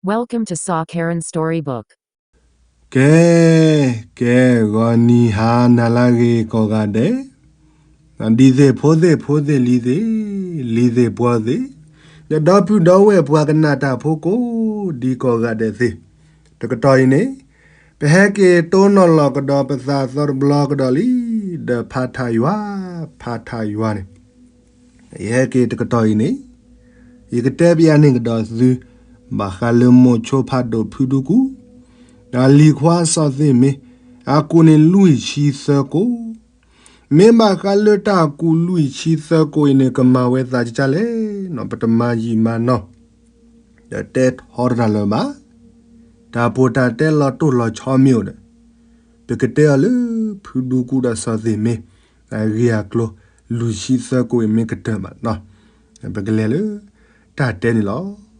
Welcome to Saw Karen Storybook. ကဲ, ကဲ, ဂီၤနံၤဟါနၤလၢအဂ့ၤကိးဂၤဒဲး, ဒ်သ့ၣ်ဖိသ့ၣ် ဖိသ့ၣ်လံၤသ့ၣ်, လံၤသ့ၣ်ပှီၤသ့ၣ်, ဒီပုၢ်ဒီဝဲၢ်ပှၤကနၣ်တၢ်ဖိကိးဒံကိးဂၤဒဲးသ့ၣ်, တကတီၢ်အံၤန့ၣ်, ပဟဲက့ၤတိနီၤလီၤကဒီးပသးသီတဘျီကဒီးလံ, ဒီးဖးထးယွၤ, ဖးထးယွၤန့ၣ် ယဟဲက့ၤတကတီၢ်အံၤန့ၣ်, ယကတဲပယၤန့ၣ်ကဒီးသု, ဘၣ်ဃးလၢမိၤဆိဖးဒိၣ်ဖုဒူကူ, အလံၤခွါစီၤသ့ၣ်မ့ၢ်, အကူၣ်န့ၣ်လွံၢ်ဆံသၢကိး, မ့ၢ်ဘၣ်ဃးလၢတၢ်ကူၣ်လွံၢ်ဆံသၢကိးအံၤန့ၣ် ကမၤဝဲသးကကၢ်လဲၣ်နီၤ, ပတမၤယံာ်မၤနီၤ, ဒီးတဲထီတၢ်လၢၤဘၣ်, တၢ်ပီးတၢ်တဲလီၤတိၢ်လီၤဆီမ့ၢ်အိၣ်ဒီး, ပကတဲအီၤလၢ ဖုဒူကူဒီးစီၤသ့ၣ်မ့ၢ်, အဂ့ၢ်အကျိၤ, လွံၢ်ဆံသၢကိးအံၤမ့ၢ်ကတၢၢ်မးနီၤ, ပကလဲၤလၢ တၢ်တဲန့ၣ်လီၤ.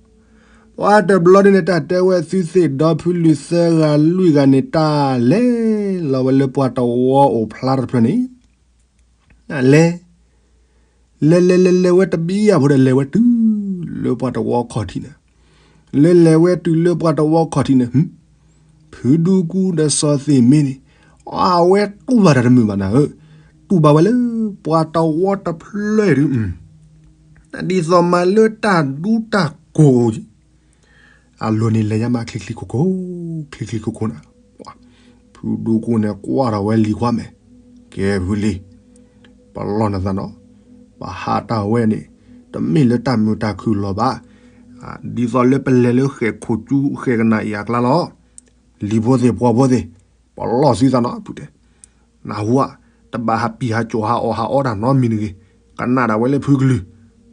ပှၤတဘျီဒ်န့ၣ် တၢ်တဲဝဲသုသ့ၣ်ဒီဖုလုၢ်သၢဂၤလွံၢ်ဂၤန့ၣ် တၢ်လဲၤလီၤဝဲလၢပှၤတဝီအိၣ်ဖျါတဖျၢၣ်န့ၣ်, လဲၤ, လဲၤလဲၤလဲၤလဲၤဝဲတဘျီအဖိဒီး လဲၤဝဲတုၤလၢပှၤတဝီခီၣ်ထံးန့ၣ်, လဲၤလဲၤဝဲတုၤလၢပှၤတဝီခီၣ်ထံးန့ၣ်, ဖုဒူကူဒီးစီၤသ့ၣ်မ့ၢ်န့ၣ်, အဝဲတူၢ်ဘၣ်တၢ်တမုာ်ဘၣ်နၤဧၢ, တူၢ်ဘၣ်ဝဲလၢ ပှၤတဝီတဖျၢၣ်ဒုး, ဒ်သိးမးလၢတၢ်ဒူတၢ်ကိၢ်, အလိၤန့ၣ်လဲၤညါမးချံချံခိခိ, ချံချံခိခိန့ၣ်, ဖုဒူကူန့ၣ်ကွၢ်ထီၣ်ဝဲလံၤခွါမဲာ်, ကဲဖုလံၤ, ပလီၢ်နသးနီၤ, ပဟးတၢ်ဝဲန့ၣ်, တမ့ၢ်လၢတၢ်မုာ်တၢ်ခုၣ်လီၤဘၣ်, ဒ်သိးလၢပလဲၤလၢဃဲၣ်ခိၣ်ကၠူဃဲၣ်ကနၣ်အံၤအကျါလီၤ, လံၤဖိသ့ၣ်ပှၤဖိသ့ၣ်, ပလီၢ်သုသးနီၤဖုတဲ, နၢ်ဟူဧါ, တဘၣ်ဟးပံာ်ဟးစိာ်ဟးအီၣ်ဟးအီတၢ်နီတမံၤတဂ့ၤ, ကနၣ်ဒၣ်ဝဲလၢဖုကလုၢ်,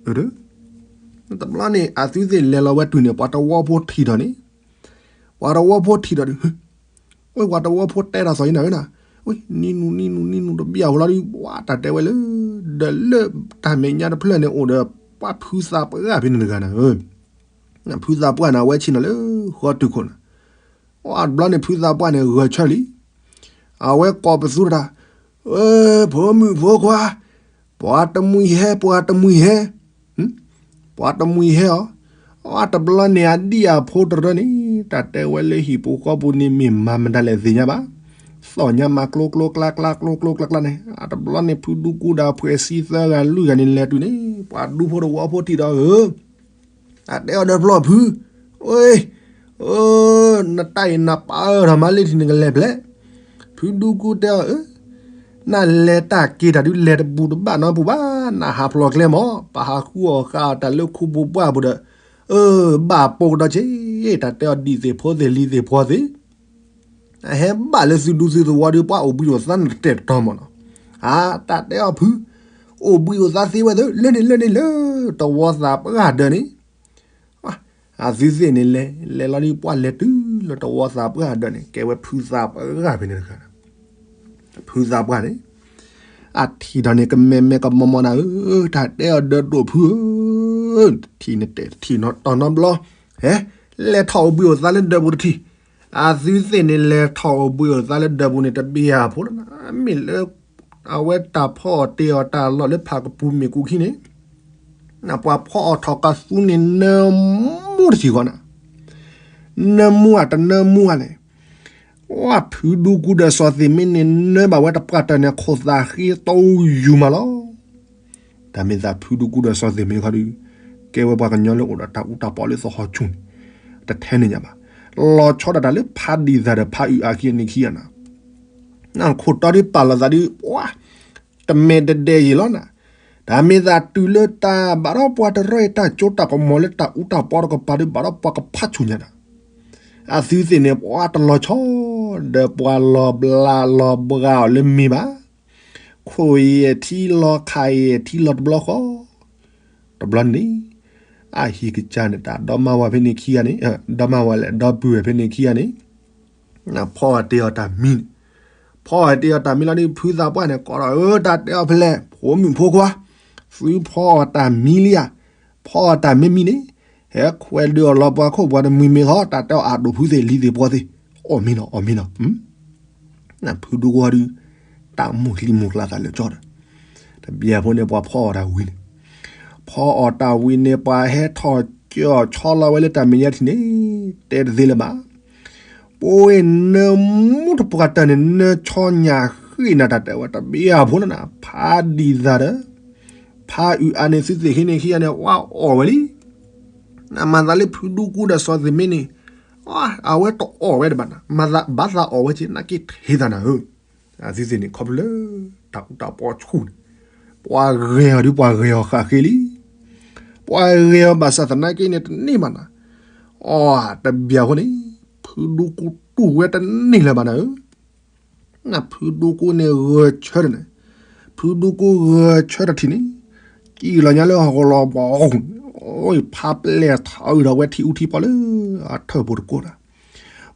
တဘျီန့ၣ် အသုသ့ၣ်လဲၤလီၤဝဲတုၤန့ၣ် ပှၤတဝီဖိထံၣ်ဒီးန့ၣ်, ပှၤတဝီဖိထံၣ်ဒီးဒုး, ဝဲပှၤတဝီဖိတဲတၢ်သီၣ်အံၤနၤဝဲနၤ, နံၤနုၤနံၤနုၤနံၤနုၤတဘျီအဃိလီၤဒုး ပှၤတၢ်တဲဝဲလၢဒီးလၢတၢ်မဲာ်ညါတဖျၢၣ်န့ၣ်အိၣ်ဒီး ပှၤဖုသးပှၢ်ဖဲန့ၣ်တဂၤနၤဧၢ, ဖုသးပှၢ်န့ၣ် အဝဲဆ့ၣ်နီၤလၢဃီတုၤခိၣ်န့ၣ်, အတဘျီန့ၣ် ဖုသးပှၢ်န့ၣ်ဂဲၤဆၢလံ, အဝဲကိးပသူတတၢ်, ဖိမုၣ်ဖိခွါ, ပှၤတမှံၤဟဲ ပှၤတမှံၤဟဲ ပှၤတမှံၤဟဲအီၤ, အတဘျီန့ၣ် အဒံၣ်အဖိတရၢန့ၣ် တၢ်တဲဝဲလၢဟံၣ်ပူၤဃီပူၤန့ၣ် မ့ၢ်မၤမတၤလဲၣ်သ့ၣ်ညါဘၣ်, သီၣ်ညါမၤကျိကျိကျါကျါ ကျိကျိကျါကျါန့ၣ် အတဘျီန့ၣ် ဖုဒူကူဒီးဖှဲးဆံသၢဂၤလွံၢ်ဂၤန့ၣ် လဲၤတုၤန့ၣ် ပှၤဒူဖိတဝီဖိထံၣ်ဒီးဧၢ အတဲအီၤဒီးဖျီၣ်ဖု, အ့, နတၢ်အံၤနပာ်အၢထီၣ်မးလၢထံၣ်နကလဲၤဖျဲး, ဖုဒူကူတဲအီၤဧၢ, နလဲၤတၢ်က့ၤတၢ်ဒုးလဲၤတဘူၣ်တဘၣ်နီတဘူၣ်ဘၣ်, နဟးဖျိးကျဲမး, ပဟးဃုအီၣ်ဃာ်အီၣ်တၢ်လၢခူပူၤပှၢ်ပူၤဒီး, အၢ, ဘၣ်ပိာ်ကဒီးက့ၤ, တၢ်တဲအီၤဒ်သ့ၣ်ဖိသ့ၣ်လံၤသ့ၣ်ပှီၤသ့ၣ် အဟဲဘၣ်လၢသုဒူသုသဝီဒီး ပှၤအိၣ်ဘှံးအိၣ်သါန့ၣ်တတဲာ်တတီၤမးနီၤ, အါ, တၢ်တဲအီၤဖု, အိၣ်ဘှံးအိၣ်သါသ့ဝဲသ့ၣ် လၢန့ၣ်လၢန့ၣ်လၢ တဝီသးပှၢ်ဒၢးန့ၣ် အသုသ့ၣ်န့ၣ်လဲၤ, လဲၤလီၤဒ်ပှၤလဲၤတုၤလၢတဝီသးပှၢ်ဒၢးန့ၣ် ကဲဝဲဖုသးပှၢ်ဖဲန့ၣ်တဂၤ, ဖုသးပှၢ်န့ၣ်, အထံၣ်ဒီးန့ၣ် ကမဲာ်မဲာ်ကမီၤမီၤနၤဧၢ, တၢ်တဲအီၤဒီးဒိၣ်ဖုဧၢ, ထံၣ်နတဲာ်ထံၣ်နီၤတီၤနီတဘျီ, ဟဲ, လဲၤထီၣ်အိၣ်ဘှံးအိၣ်သါလၢဒၢးပူၤတထံၣ်, အသုသ့ၣ်န့ၣ်လဲၤထီၣ်အိၣ်ဘှံးအိၣ်သါလၢဒၢးပူၤန့ၣ် တဘၣ်အဖိလၢနၤ, မ့ၢ်လၢ အဝဲတၢ်ဖီအီၣ်တ့ၢ်အီၣ်တၢ်လီၢ်လၢဖးကပူၤမ့ၢ်ကူခံန့ၣ်, ပှၤဖီအီၣ်ထီၣ်ကသူန့ၣ် နၢမူတထံၣ်ဃီနၤ, နၢမူဧါတနၢမူဧါလဲၣ်, ဝဲဖုဒူကူဒီးစီၤသ့ၣ်မ့ၢ်န့ၣ် နၢဘၣ်ဝဲတပှၢ်တၢၢ်န့ၣ် ခိၣ်သးဃ့တီယူၤမးလီၤ. တၢ်မ့ၢ်သးဖုဒူကူဒီးစီၤသ့ၣ်မ့ၢ်ခီဒီး, ကဲဝဲပှၤကညီလၢအိၣ်ဒီးတၢ်အူတၢ်ပီလၢသဟီၣ်ဆူၣ်န့ၣ်, တထဲန့ၣ်ညါဘၣ်, လီၤဆီဒၣ်တၢ်လၢဖးဒံၣ်သၣ်ဒီးဖးအုၣ်အါခံန့ၣ်ခံဂၤနၤ နခိၣ်တီဒ်ပာ်လီၤသးဒ်, ပှၤ, တမဲာ်တဒဲးယံာ်လီၤနၤ, တၢ်မ့ၢ်သးတုၤလၢတၢ်ဘၣ်ဒီးပှၤတရၢအံၤတၢ်စိတၢ်ကမီၤလၢတၢ်အူတၢ်ပီတကပၤဒ်ဘၣ်ဒီးပှၤကဖးဆူၣ်ညါနၤ, အသုသ့ၣ်န့ၣ် ပှၤတလီၤဆီ, ဒီးပှၤလီၤဘျးလီၤဘှါအီၤလၢမ့ၢ်ဘၣ်, ခိၣ်ယဲၢ်ထံလီၤခးယဲၢ်ထံလီၤတဘျီဃီ တဘျီန့ၣ်, အဟံၣ်ကစၢ်န့ၣ် တၢ်ဒီမါဝၤဖဲန့ၣ်ခံဂၤန့ၣ်, ဒီမါဝၤလဲၣ် ဒီပုၢ်ဝဲၢ်ဖဲန့ၣ်ခံဂၤန့ၣ်, ဖီအီၣ်တ့ၢ်အီၣ်တၢ်မံန့ၣ်, ဖီအီၣ်တ့ၢ်အီၣ်တၢ်မံလီၤဒ်ဖုသးပှၢ်န့ၣ် ကိးဒီးအၢ တၢ်တဲအီၤဖဲလဲၣ် ဖိမုၣ်ဖိခွါ, သုဖီအီၣ်တၢ်မံလံဧါ, ဖီအီၣ်တၢ်မ့ၢ်မံန့ၣ်, ဟဲခွဲးဒုးအီၣ်လီၤပှၤခိၣ်ပှၤတမှံၤမ့ၢ်ဃီ တၢ်တဲအီၤအဒိၣ်ဖုသ့ၣ်လံၤသ့ၣ်ပှီၤသ့ၣ်, အီၣ်မ့ၢ်နီၤ အီၣ်မ့ၢ်နီၤ နဖုဒူကွီဒုး, တၢ်မိၢ်ချံမိၢ်ကျါသးလၢာ်ကၠီဒီး, တဘျီဖိန့ၣ် ပှၤဖီအီၣ်တၢ်ဝံၤန့ၣ်, ဖီအီၣ်တၢ်ဝံၤန့ၣ် ပှၤဟဲထီၣ် ပှၤကညီကၠီၣ်ဆီလီၤဝဲလၢတၢ်မဲာ်ညါထံၣ်န့ၣ် တဲတသ့လၢၤဘၣ်. ပဝဲနၢမူတပှၢ်တၢၢ်န့ၣ် နၢဆီညၣ်ဃ့ၢ်နၤတၢ်တဲဝဲတဘျီဖိလၢနၤ ဖးဒံသးဒီး ဖးအုးအါန့ၣ် သုသ့ၣ်ဟံးန့ၢ်ခံဂၤန့ၣ် ဝဲအီၣ်ဝဲလံ. နမၤသးလၢဖုဒူကူဒီးစီၤသ့ၣ်မ့ၢ်န့ၣ် အဝဲတအီၣ်ဝဲတဘၣ်နၤ မၤသးဘၣ်သးအီၣ်ဝဲက့ၤ နက့ၤထံၣ်သးနၤဧၢ. သုသ့ၣ်န့ၣ် ခီဖျိလၢတၢ်အူတၢ်ပီဆူၣ်န့ၣ် ပှၤဂဲၤအီၤဒုးပှၤဂဲၤအီၤဃၣ်ဃ့လံ. ပှၤဂဲၤအီၤဘၣ်ဆၣ်သနာ်က့န့ၣ် တန့ၢ်ဘၣ်နၤ. အီ တဘျီဖိန့ၣ် ဖုဒူကူတူၢ်ဝဲတန့ၢ်လၢၤဘၣ်နၤဧၢ. နဖုဒူကူန့ၣ်ဂဲၤဆၢထၢၣ်န့ၣ်, ဖုဒူကူဂဲၤဆၢထၢၣ်ထံၣ်န့ၣ်, ကံၣ်လီၤညါလၢဟီၣ်ကလီၤဘီ, ဖးပျဲၢ်ထီၣ်အုးဒီးဝဲထံအူထံပီလၢအထၢၣ်ပူၤတကိးဒီး,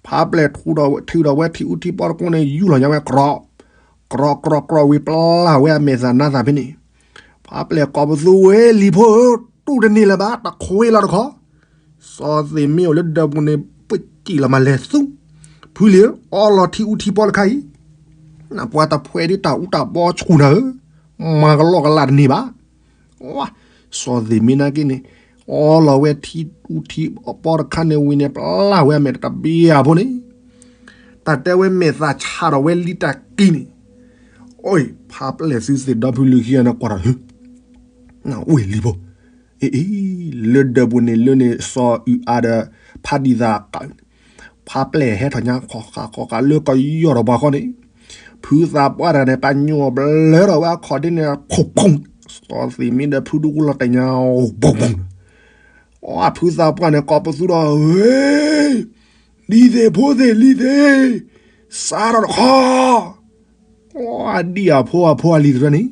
ဖးပျဲၢ်ထီၣ်အုးဒီးဝဲထံအူထံပီတကိးန့ၣ် ယူၢ်လီၤညါဝဲကြီ, ကြီကြီကြီဝံၤပျၢ်ဝဲအမဲာ်သးနါသးဖဲန့ၣ်, ဖးပျဲၢ်ကိးပသူဝဲလံၤဖိဧၢ, တူၢ်တန့ၢ်လၢၤဘၣ် တခွ့လီၤတခီ စီၤသ့ၣ်မ့ၢ်အိၣ်လၢဒၢးပူၤန့ၣ် ပကံၣ်လီၤမၤလဲၤသူ, ဖုလံၤဧၢ, အီလီၤထံအူထံပီတခါအံၤ, နပှၤတဖှဲးဒ်တၢ်အူတၢ်ပီဆူၣ်နၤဧၢ, မၤကလီကလးတန့ၢ်ဘၣ်. စီၤသ့ၣ်မ့ၢ်နာ်က့န့ၣ်, အီလီၤဝဲထံအူထံပီတခါန့ၣ်ဝံၤန့ၣ် ပျၢ်ဝဲအမဲာ်တဘျီဖိန့ၣ်, တၢ်တဲဝဲမဲာ်သးဆးထီၣ်ဝဲလံတၢ်ကံၣ်န့ၣ်, အိၣ် ဖးပျဲၢ်သုသ့ၣ်ဒီဖုလံၤခံဂၤန့ၣ်ကွၢ်ထီၣ်, နအိၣ်လံၤဖိ အ့ အ့ လၢဒၢးပူၤန့ၣ်လၢန့ၣ် စီၤအုးအါဒီး ဖးဒံသးကး, ဖးပျဲၢ်ဟဲထီၣ်ညါ ခီၣ်ဃာ်ခီၣ်ဃာ်လၢကယီၢ်ဒီးပှၤဃီန့ၣ်, ဖုသးပှၢ်တဂၤန့ၣ် ပညိၣ်ဘျၢထီၣ်ဝဲအခီၣ်ဒ့န့ၣ် ဖူဖူ, စီၤသ့ၣ်မ့ၢ်ဒီးဖုဒူကူလီၤတဲာ်ညါ ပူၤပူၤ, အီ ဖုသးပှၢ်န့ၣ် ကိးပသူဒီး လံၤသ့ၣ်ဖိသ့ၣ်လံၤသ့ၣ်, စးထီၣ်တခီ, အီ ဒ်အဖိအဖိအလံၤတရၢန့ၣ်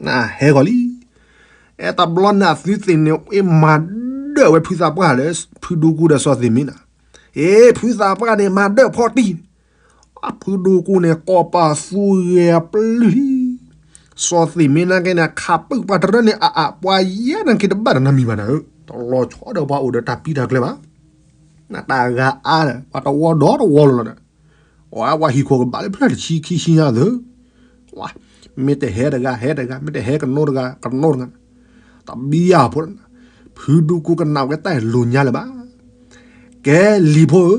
နဟဲဂီၤလံ. အဲတဘျီန့ၣ်အသုသ့ၣ်န့ၣ် အ့ၣ်မၤဒၢၣ်ဝဲဖုသးပှၢ်လၢ ဖုဒူကူဒီးစီၤသ့ၣ်မ့ၢ်နၤ, အ့ၣ် ဖုသးပှၢ်န့ၣ် မၤဒၢၣ်ဖီတံၢ်, အဖုဒူကူန့ၣ် ကိးပသူဂဲၤပျုၢ်လံ. စီၤသ့ၣ်မ့ၢ်နာ်က့န့ၣ် ခးပုၢ်ပှၤတရၢန့ၣ် အအပှၤယဲၢ်နက့ၤတဘၣ်ဒီးနမံၤဘၣ်နၤဧၢ, တလီၤဆီဒီးပှၤအိၣ်ဒီးတၢ်ပံတၢ်ကျၢၤဘၣ်. နတၢ်ဂၤအါဒီး ပှၤတဝီဒီတဝီလီၤလီၤဒီး အဝဲဟံၣ်ခိၣ်ကဘၣ်လၢဖျၢၣ်တဆံခံဆံညါသၢ, မ့ၢ်တဟဲတဂၤဟဲတဂၤ မ့ၢ်တဟဲကနိတဂၤကနိတဂၤ, တဘံယၤဖိ, ဖုဒူကူကနၣ်ဝဲတၢ်လိၤညါလၢၤဘၣ်. ကဲလံၤဖိဧၢ,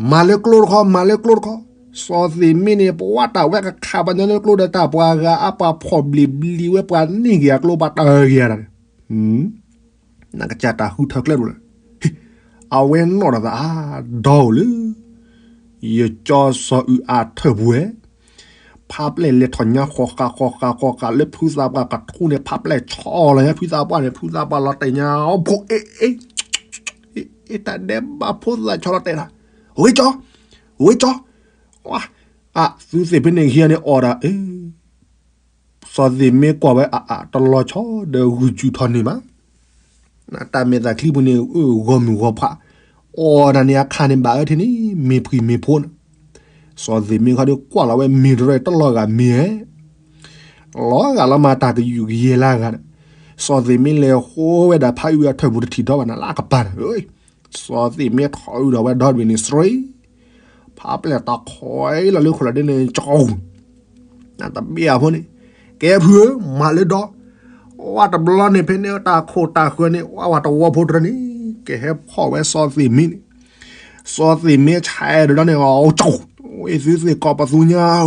မၤလၢကျိတခီ မၤလၢကျိတခီ, စီၤသ့ၣ်မ့ၢ်န့ၣ် ပဝဲတၢ်ဝဲကခးပှၤညီလၢကျိဒီးတၢ်ပှၤဂၤအါပှၤဖီၣ်ဘျံးဘျံးဝဲပှၤန့ၢ်က့ၤအကျိပှၤတၢ်ဂ့ၤတၢ်န့ၣ် နကစၢ်တၢ်ဃုထၢကျဲတအိၣ်လၢၤ, အဝဲနီၣ်ဒီးသးအါဒီးအိၣ်လၢ ယကၠီစီၤအုးအါထၢၣ်ပူၤဝဲ, ဖးပျဲၢ်လဲၤထီၣ်ညါဃီၤဃာ်ဃီၤဃာ်ဃီၤဃာ်လၢဖုသးပှၢ်ကထူန့ၣ် ဖးပျဲၢ်ဆီလီၤညါဖုသးပှၢ်န့ၣ် ဖုသးပှၢ်လီၤတဲာ်ညါ ဖိအ့ၣ်အ့ၣ် အ့ၣ် တၢ်ဒဲးဘးဖိသၣ်ဆီလီၤတဲာ်တၢ်, ဝ့ကၠီ, ဝ့ကၠီ, အသုသ့ၣ်ဖဲန့ၣ်ခံဂၤန့ၣ်အီၣ်ဒၣ် စီၤသ့ၣ်မ့ၢ်ကွၢ်ဝဲအအတလီၤဆီဒီးဂုာ်စူၤထီၣ်န့ၢ်ဘၣ်. တၢ်မဲာ်သးချံပူၤန့ၣ် ဂီၢ်မုၢ်ဂီၢ်ဖး, အီၣ်ဒၣ်န့ၣ်အခါန့ၣ်ဘၣ်အၢထံန့ၣ် မ့ၢ်ဖှံမ့ၢ်ဖိန့ၣ်, စီၤသ့ၣ်မ့ၢ်ခီဒီးကွၢ်လီၤဝဲမ့ၢ်တရၢတလီၤဂာ်မ့ၢ်ဧဲ, လီၤဂာ်လီၤမးတၢ်ကယူးကယဲၢ်လၢဂၤဒီး, စီၤသ့ၣ်မ့ၢ်လဲၤဃိဝဲဒၣ်ဖးအုးအထၢၣ်ပူၤတထံၣ်ဒီဘၣ်နၤလၢအကပၤန့ၣ် စီၤသ့ၣ်မ့ၢ်ထီၣ်အုးဒီးဝဲဒီဘ့ၣ်န့ၣ် စရ့ ဖးပျဲၢ်တၢ်ခိးလီၤလၢခိၣ်လီၤဒ့န့ၣ် ကၠီ, နတဘ့ၣ်အဖိန့ၣ်, ကဲဖုဧၢ, မၤလၢဒီ, ဝဲတဘျီန့ၣ် ဖဲန့ၣ်တၢ်ခိၣ်တၢ်ဃၢၤန့ၣ် ဝဲဝဲတဝီဖိတရၢန့ၣ် ကဟဲဖီၣ်ဝဲစီၤသ့ၣ်မ့ၢ်န့ၣ်, စီၤသ့ၣ်မ့ၢ်ဆဲးဒီးဒီန့ၣ် ကၠီ, ဝဲသုသ့ၣ်ကိးပသူညါဧၢ,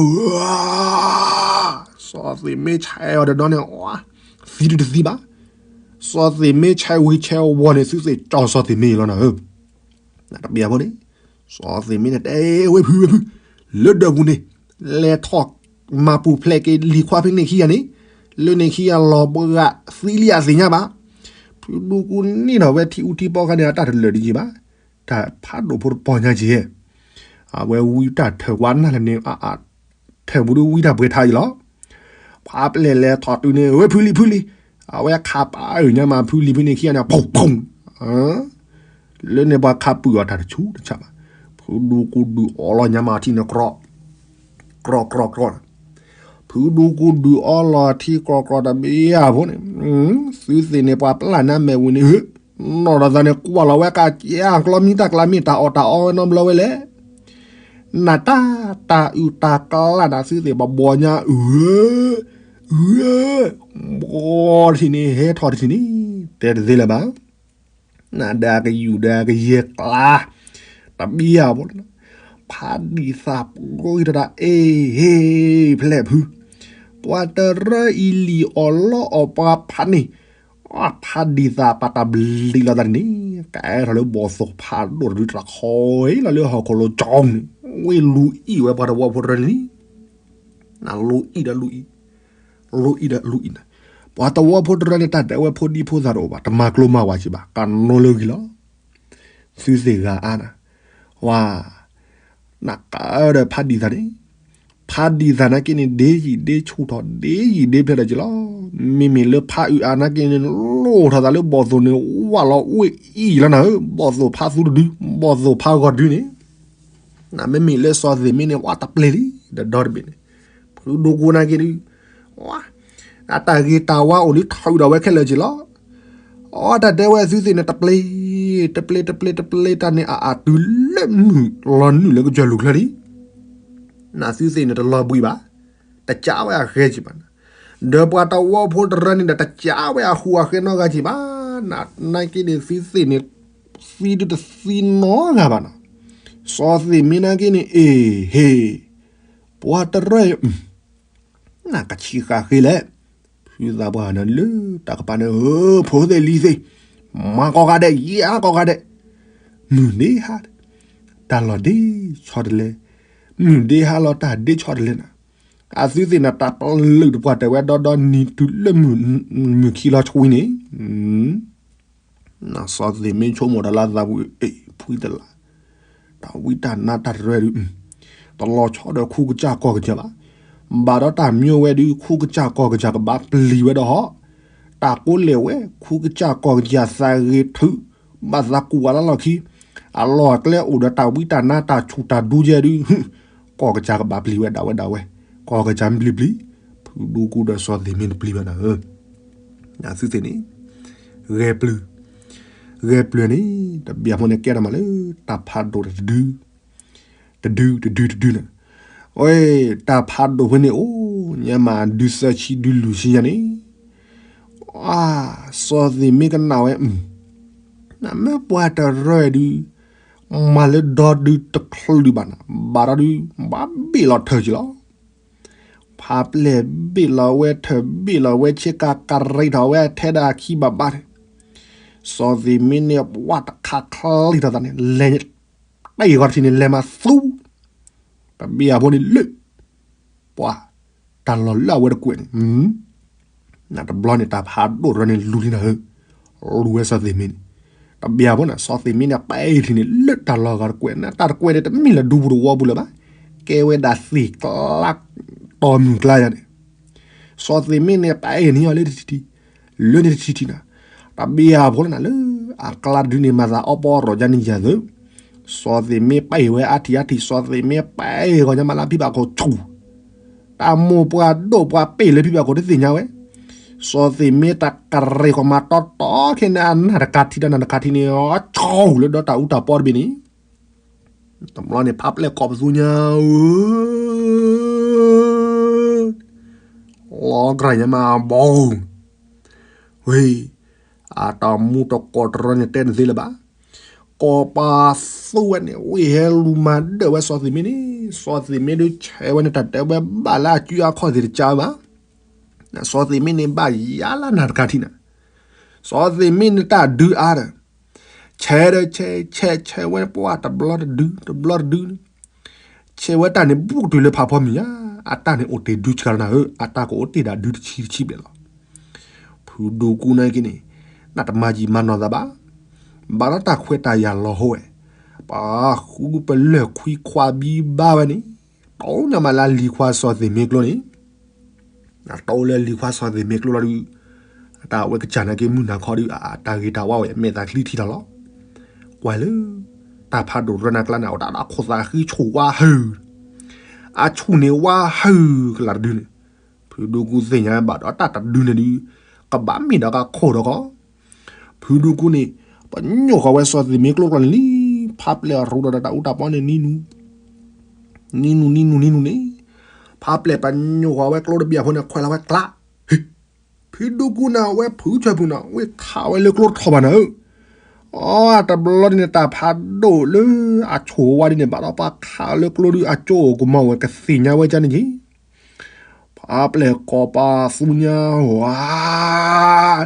စီၤသ့ၣ်မ့ၢ်ဆဲးအီၤဒီးဒီန့ၣ် သံဒုတသံဘၣ်, စီၤသ့ၣ်မ့ၢ်ဆဲးဝံၤဆဲးဝီၤန့ၣ် သုသ့ၣ်ကၠီစီၤသ့ၣ်မ့ၢ်အံၤလီၤနၤဧၢ, နတဘ့ၣ်အဖိန့ၣ်, စီၤသ့ၣ်မ့ၢ်န့ၣ် တဲဝဲဖုဝဲဖု, လၢဒၢးပူၤန့ၣ်, လဲၤထီၣ်မၤပူၤဖျဲးက့ၤလံၤခွါဖဲန့ၣ်ခံဂၤန့ၣ်, လၢန့ၣ်ခံဂၤလီၤပှၤသံလံအသ့ၣ်ညါဘၣ်, ဖုဒူကူန့ၢ်ထီၣ်ဝဲထံအူထံပီခါန့ၣ် အတၢ်တလၢာ်တယံာ်ဘၣ်, တၢ်ဖးဒိၣ်ဖိတပီၢ်ညါက့ၤ, အဝဲဝံတၢ်ထၢၣ်ဝါနၢ်လၢန့ၣ် ထၢၣ်ပူၤဒုးဝံတၢ်ပှဲၤထါအံၤလီၤ. ဖးပျဲၢ်လဲၤထီၣ်တုၤန့ၣ် ဝဲဖုလံၤဖုလံၤ, အဝဲခးပာ်အုးညါမးဖုလံၤဖဲန့ၣ်ခံဂၤန့ၣ် ဖုၣ်ဖုၣ်, လၢန့ၣ်ပှၤခးပုၢ်အီၤတၢ်တဆူတဆးဘၣ်, ဖုဒူကူဒုးအီလီၤညါမးထံန့ၣ် ကြီ, ကြီကြီကြီ, ဖုဒူကူဒုးအီလီၤထံကြီကြီတဘ့ၣ်အဖိန့ၣ်, သုသ့ၣ်န့ၣ်ပှၤပျၢ်နါမဲာ်ဝံၤန့ၣ် နီၢ်ဒီးသးန့ၣ် ကွၢ်လီၤဝဲကကဲအကျီမံတၢ်ကျါမ့ၢ်တၢ်အီၣ်တၢ်အီဝဲနီတဘျီဝဲလဲၣ်. နတၢ်တၢ်အုၣ်တၢ်ကျါနသုသ့ၣ်ပဘီညါအုၣ်, အုၣ်, ဘီတထံၣ်န့ၣ် ဟဲထီၣ်တထံၣ်န့ၣ် တဲတသ့လၢၤဘၣ်. နဒၣ်ကယူၢ်ဒၣ်ကယဲၢ်ကျါ, တဘံယၤဘၣ်, ဖးဒံးသးပှဲၤတဒၣ်အ့ၣ်ဟ့ၣ်ဖျဲၣ်ဖု, ပှၤတရၢအံၤလံၣ်အီၣ်လီအီၣ်ပှၤဖးန့ၣ်, ဖးဒံးသးပှၤတၢ်ဘျံးလီၤသးန့ၣ်, ကအဲၣ်ထီၣ်လၢဘီၣ်သိၣ်ဖးဒိၣ်တဒုတခီလီၤလၢဟီၣ်ခိၣ်လိၤကၠီန့ၣ်, ဝ့ၢ်လူၤအံၣ်ဝဲပှၤတဝီဖိတရၢန့ၣ်, နလူၤအံၣ်ဒီးလူၤအံၣ် လူၤအံၣ်ဒီးလူၤအံၣ်န့ၣ်, ပှၤတဝီဖိတရၢန့ၣ် တၢ်ဒဲးဝဲဖိဒံဖိသၣ်တအိၣ်ဘၣ်, တမၤကျိၤမၤဝၤက့ၤဘၣ်, ကနိလၢဂံၢ်လီၤ. သုသ့ၣ်ဂၤအါန့ၣ်, ဝါ, နကဒီးဖးဒံးသးန့ၣ်, ဖးဒံးသးနာ်က့န့ၣ် ဒ့ယံာ်ဒ့ဆူၣ်ထီၣ် ဒ့ယံာ်ဒ့ဖျဲၣ်ဒီးက့ၤလီၤ. မ့မ့ၢ်လၢဖးအုးအါနာ်က့န့ၣ် လိၣ်ထီၣ်သးလၢဘီၣ်သိၣ်န့ၣ် ဝၣ်လီၤဝ့ၢ်အံၣ်လီၤနၤဧၢ, ဘီၣ်သိၣ်ဖးသူတဒု, ဘီၣ်သိၣ်ဖးဂီၤဒုန့ၣ် နမ့မ့ၢ်လၢစီၤသ့ၣ်မ့ၢ်န့ၣ် ဝါတပျ့ၤလံ, ဒီဒီတဘ့ၣ်န့ၣ်, ဖုဒိၣ်ကိနာ်က့ဒု, ဝါ, အတၢ်ဂ့ၤတၢ်ဝါအိၣ်လံထီၣ်ဝံၤဒီးဝဲခဲလၢာ်က့ၤလီၤ. အတၢ်ဒဲးဝဲသုသ့ၣ်န့ၣ် တပျ့ၤ, တပျ့ၤ, တပျ့ၤတၢ်န့ၣ် အအတုၤလၢမုၢ်လီၤနုာ်လၢကစၢၢ်လူၤချၢလံ. နသုသ့ၣ်န့ၣ် တလီၤဘှံးဘၣ်, တကးဝဲအဃဲက့ၤဘၣ်နၤ, ဒီးပှၤတဝီဖိတရၢန့ၣ်ဒီး တကးဝဲအဃူအဃဲနီတဂၤက့ၤဘၣ်, နနာ်က့န့ၣ် သုသ့ၣ်န့ၣ် သံဒုတသံနီတဂၤဘၣ်နၤ, စီၤသ့ၣ်မ့ၢ်နာ်က့န့ၣ် အ့ၣ်ဟ့ၣ်, ပှၤတရၢအံၤ နကဆံးဃာ်ဃ့လဲၣ်, ဖုသးပှၢ်န့ၣ်လၢတၢ်ကပၤန့ၣ် ဖိသ့ၣ်လံၤသ့ၣ်, မၤကိးဂၤဒဲး ယၤကိးဂၤဒဲး, မုၢ်ဒ့ဟါ, တၢ်လီၢ်ဒ့ဆီတလဲ, မုၢ်ဒ့ဟါလီၤတၢ်ဒ့ဆီတလဲနၤ, အသုသ့ၣ်န့ၣ် တၢ်ပလုာ်တပှၢ်တၢၢ်ဝဲဒီဒီနံၤတုၤလၢမုၢ်ခံလီၤဆူဝံၤန့ၣ် စီၤသ့ၣ်မ့ၢ်ဆိကမိၣ်တၢ်လၢသးပူၤ အ့ၣ် ဖှံသလး, တၢ်ဝံတၢ်နါတၢ်တရၢဒုး, တလီၤဆီဒီးခူကစၢ်ကီၢ်ကစၢ်ဘၣ်, ဘၣ်ဒီးတၢ်မံဝဲဒုး ခူကစၢ်ကီၢ်ကစၢ်ကဘၣ်ပျံၤဝဲဒီးဟီၣ်, တၢ်ကိးလဲၣ်ဝဲ ခူကစၢ်ကီၢ်ကစၢ်သးဂ့ၤထုး, ဘၣ်သးကူၣ်ဝဲလၢလီၢ်ခံ, အလီၢ်အကျဲအိၣ်ဒီးတၢ်ဝံတၢ်နါတၢ်ဆူၣ်တၢ်ဒူယဲဒုး, ကီၢ်ကစၢ်ကဘၣ်ပျံၤဝဲဒၣ်ဝဲဒၣ်ဝဲ, ကီၢ်ကစၢ်မ့ၢ်ပျံၤပျံၤ, ဖုဒိၣ်ကူဒီးစီၤသ့ၣ်မ့ၢ်တပျံၤဘၣ်နၤဧၢ, နသုသ့ၣ်န့ၣ်, ဂဲၤပျုၤ, ဂဲၤပျုၤန့ၣ်, တဘျီဖိန့ၣ်ကဲထီၣ်မးလၢ တၢ်ဖးဒိၣ်တဒု, တဒု, တဒု, တဒုန့ၣ်, အ တၢ်ဖးဒိၣ်ဖဲန့ၣ်အိၣ်ညါမး ဒုသၢဆံဒုလွံၢ်ဆံညါန့ၣ်, အ စီၤသ့ၣ်မ့ၢ်ကနၣ်ဝဲ, နမ့ၢ်ပှၤတရၢဒုး, မၤလၢဒီဒုတချုးဒုးဘၣ်နၤ, ဘၣ်ဒီဒုး ဘၣ်ဘ့ၣ်လီၤထၢၣ်က့ၤလီၤ. ဖးပျဲၢ်ဘ့ၣ်လီၤဝဲထၢၣ်ဘ့ၣ်လီၤဝဲဆ့ကၤကရံးထီၣ်ဝဲထဲဒၣ်ခံဘၣ်ဘၣ်န့ၣ်, စီၤသ့ၣ်မ့ၢ်န့ၣ် ပှၢ်တခးချံထီၣ်သးန့ၣ် လဲၤ, တၢ်အံၤဂီၤတထံၣ်န့ၣ် လဲၤမၤသူ, တဘျီဖိန့ၣ်လၢ, ပှၤ, တၢ်လီၢ်လၢအဝဲတကွဲးန့ၣ်, နတဘျီန့ၣ် တၢ်ဖးဒိၣ်တရၢန့ၣ်လူၤလံနၤဧၢ, လူၤဝဲစီၤသ့ၣ်မ့ၢ်န့ၣ်, တဘျီဖိန့ၣ် စီၤသ့ၣ်မ့ၢ်န့ၣ် ပာ်အ့ၣ်ထံန့ၣ် လၢတၢ်လီၢ်ဂၤတကွဲးန့ၣ် တၢ်တကွဲးန့ၣ် တမ့ၢ်လၢဒူပူၤတဝီပူၤလၢၤဘၣ်, ကဲဝဲဒၣ်သ့ၣ်ကျါ, တီၢ်မုၢ်ကျါယၤန့ၣ်, စီၤသ့ၣ်မ့ၢ်န့ၣ် ပာ်အ့ၣ်န့ၢ်အီၤလၢတထံၣ်ထံၣ်, လၢန့ၣ်တထံၣ်ထံၣ်နၤ, တဘျီဖိန့ၣ် လၢအကျါတဒုန့ၣ် မၤသးအီပီရီၣ်ယါန့ၣ်ယၤသၢ, စီၤသ့ၣ်မ့ၢ်ပာ်အ့ၣ်ဝဲအါထံၣ်အါထံၣ် စီၤသ့ၣ်မ့ၢ်ပာ်အ့ၣ်ဂီၤညါမးလၢဖံဘၣ်ခိၣ်ဆူၣ် တၢ်မိၢ်ပှၢ်ဒိၣ်ပှၢ်ပ့ၢ်လၢဖံဘၣ်ခိၣ်တသ့ၣ်ညါဝဲ, စီၤသ့ၣ်မ့ၢ်တၢ်ကရံးဃီၤမၤတီတီခဲန့ၣ် အနၢ်တကးထံတၢ်နၢ်တကးထံန့ၣ် အဆီၣ်လၢဒီတၢ်အူတၢ်ပီတဘ့ၣ်န့ၣ်, တဘျီန့ၣ် ဖးပျဲၢ်ကိးပသူညါဧၢ, လီၤကြၢ်ညါမးဘီ, ဝ့ၢ်, အတၢ်မူတကိးတရၢန့ၣ်တဲတသ့လၢၤဘၣ် ကိးပသူဝဲန့ၣ် ဝ့ၢ်ဟဲလူၤမၤဒၢၣ်ဝဲစီၤသ့ၣ်မ့ၢ်န့ၣ်, စီၤသ့ၣ်မ့ၢ်ဒုးဆဲးဝဲန့ၣ် တၢ်တဲဝဲဘၣ်လၢအစုအခီၣ်သ့ၣ်တကးဘၣ်, စီၤသ့ၣ်မ့ၢ်န့ၣ်ဘၣ်ယါလၢနၢ်တကးထံနၤ, စီၤသ့ၣ်မ့ၢ်န့ၣ်တၢ်ဒုးအါဒီး, ဆဲးဒီးဆဲး ဆဲးဆဲးဝဲပှၢ်တဘျီတဒု တဘျီတဒု ဆဲးဝဲတၢ်န့ၣ် ဘူးတုၤလၢဖးဖီမုၢ်ညါ, အတၢ်န့ၣ်အိၣ်တ့ၢ်ဒုဆှါနၤဧၢ, အတၢ်ကအိၣ်တ့ၢ်ဒၣ်ဒုတဆံတဆံဘျဲၣ်လီၤ. ဖုဒိၣ်ကူနာ်က့န့ၣ်, နတမၤယံာ်မၤနီၢ်သးဘၣ်, ဘၣ်ဒီးတၢ်ခွဲးတၢ်ယာ်လီၤဟိဝဲ, ပှၤဃုပလၢၢ်ခွံခွါဘံဘါဝဲန့ၣ်, တီညါမးလၢလံၤခွါစီၤသ့ၣ်မ့ၢ်ကျိန့ၣ် အတီလၢလံၤခွါစီၤသ့ၣ်မ့ၢ်ကျိလီၤဒုး, တၢ်ဝဲကစၢ်နာ်က့မုၢ်နၤခီဒုး အတၢ်ဂ့ၤတၢ်ဝါဝဲ မဲာ်သၣ်ချံထံလီၤလီၤ. ကွၢ်လၢ တၢ်ဖးဒိၣ်ရၢနၤကျါန့ၣ် အတၢ်ခိၣ်သးဃံဆူၣ်ဝါဟုၣ်, အဆူၣ်န့ၣ်ဝါဟုၣ်ကလာ်တဒုန့ၣ်, ဖုဒိၣ်ကူသ့ၣ်ညါဘၣ်ဒီးတၢ်တဒုန့ၣ်ဒုး, ကဘၣ်မ့ၢ်ဒီးကခိၣ်ဒီးကီး ဖုဒိၣ်ကူန့ၣ်, ပညိၣ်ဃီၤဝဲစီၤသ့ၣ်မ့ၢ်ကျိကျီန့ၣ်လံ, ဖးပျဲၢ်အရူဒီးတၢ်အူတၢ်ပီန့ၣ်နံနူ, နံနူ နံနူ နံနူန့ၣ်, ဖးပျဲၢ်ပညိၣ်ဃီၤဝဲကျိတဘျီဖိန့ၣ် ခွဲးလီၤဝဲကျါ, ဖုဒိၣ်ကူန့ၣ် အဝဲဖုဆၢဖုန့ၣ် ဝဲခးဝဲလၢကျိထီၣ်ဘၣ်နၤဧၢ, အတဘျီဒ်န့ၣ် တၢ်ဖးဒိၣ်လၢအဆိၣ်ဝါဒ်န့ၣ် ဘၣ်ဒီးပှၤခးလၢကျိဒုး အကၠိအိၣ်ကမၤဝဲ ကသ့ၣ်ညါဝဲဒ်န့ၣ်က့ၤ, ဖးပျဲၢ်ကိးပသူညါဝါ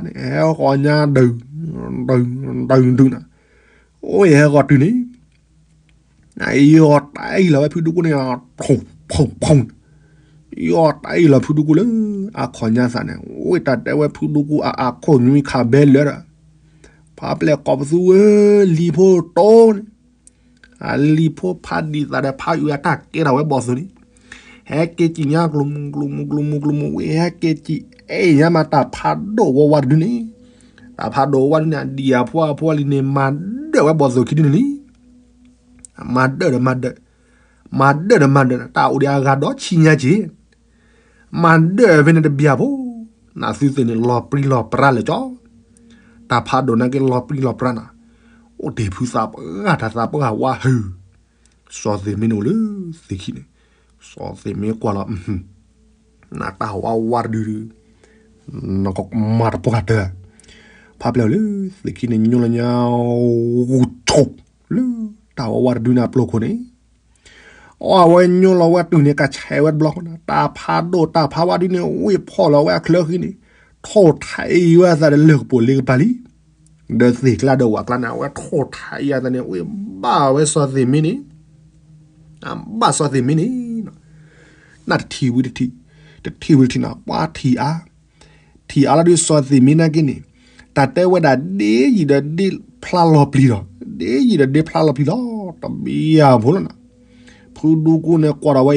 န့ၣ် ဟဲဃီၤညါဒုး ဒုး ဒုးဒုးနၤ, အိၣ်ယဟဲဃီၤတုၤန့ၣ် ယီၤတၢ်အံၤလီၤဝဲဖုဒူကူန့ၣ် ဖုဖုဖု, ယီၤတၢ်အံၤလီၤဖုဒူကူလၢ အခီၣ်ညါသးန့ၣ် အိၣ်တၢ်တဲဝဲဖုဒူကူအါအါခိၣ်ညွံခးဘဲလၢဒီး ဖးပျဲၢ်ကိးပသူဧၢ, လံၤဖိတိန့ၣ်, အလံၤဖိဖးဒံးသးဒီးဖးအုးအတၢ်ကဲထီၣ်ဝဲဘီၣ်သိၣ်န့ၣ်, ဟဲက့ၤစံၣ်ညါကျိၤမူကျိၤမူကျိၤမူကျိၤမူ ဝဲဟဲက့ၤစံၣ်အဲၣ်ညါမးတၢ်ဖးဒိၣ်ဝဲဝါတဒုန့ၣ်, တၢ်ဖးဒိၣ်ဝဲဝါဒုန့ၣ် အဒံၣ်အဖိအဖိအလံၤန့ၣ် မၤဒၢၣ်ဝဲဘီၣ်သိၣ်ခံဒုန့ၣ်လံ. မၤဒၢၣ်ဒီးမၤဒၢၣ်, မၤဒၢၣ်ဒီးမၤဒၢၣ် တၢ်အိၣ်ဒံးအဂၤဒီးဆံညါက့ၤ, မၤဒၢၣ်ဖဲန့ၣ်တဘျီဖိ, နသုသ့ၣ်န့ၣ် လီၤပြံလီၤပြါလၢာ်ကၠီ, တၢ်ဖးဒိၣ်နာ်က့လီၤပြံလီၤပြါနၤ, အိၣ်တ့ၢ်ဖုသးပှၢ်တၢ်သးပှၢ်ဝါဟုၣ်, စီၤသ့ၣ်မ့ၢ်န့ၣ်အိၣ်လၢသ့ၣ်ခံန့ၣ်, စီၤသ့ၣ်မ့ၢ်ကွၢ်လီၤ နတၢ်ဝါဝါတဒု, နကမၤတပှၢ်တၢၢ်, ဖးပျဲၢ်လၢသ့ၣ်ခံန့ၣ် ညိလီၤညါ, ဂူၤဆိၣ်, လၢတၢ်ဝါဝါတဒုန့ၣ်အပျိၢ်ခိၣ်န့ၣ်, အဝဲညိလီၤဝဲတုၤန့ၣ် ကဆဲးဝဲတဘျီဃီနၤ, တၢ်ဖးဒိၣ်တၢ်ဖးဝါဒုန့ၣ် ဝ့ၢ်ဖီၣ်လီၤဝဲအချၢဃံန့ၣ်, ထိၣ်ထးအံၤဝဲအသးဒီးလၢၢ်ကပိာ်လ့ကပၤလံ, ဒီးသ့ၣ်ကျါဒီးဝၣ်ကျါန့ၣ် အဝဲထိၣ်ထးအံၤအသးန့ၣ် ဝ့ၢ်ဘၣ်ဝဲစီၤသ့ၣ်မ့ၢ်န့ၣ်, ဘၣ်စီၤသ့ၣ်မ့ၢ်န့ၣ်, နတထံၣ်ဝံၤတထံၣ်, တထံၣ်ဝံၤတထံၣ်နၤ ပှၤထံၣ်အါ ထံၣ်အါလီၤဒုးစီၤသ့ၣ်မ့ၢ်နာ်က့န့ၣ်, တၢ်တဲဝဲဒၣ်ဒ့ယံာ်ဒီးဒ့ဖျါလီၤပျံၤဒီး, ဒ့ယံာ်ဒီးဒ့ဖျါလီၤပျံၤလီၤ, တဘျီဖိလီၤနၤ, ဖုဒူကူန့ၣ်ကွၢ်ဒီးဝဲ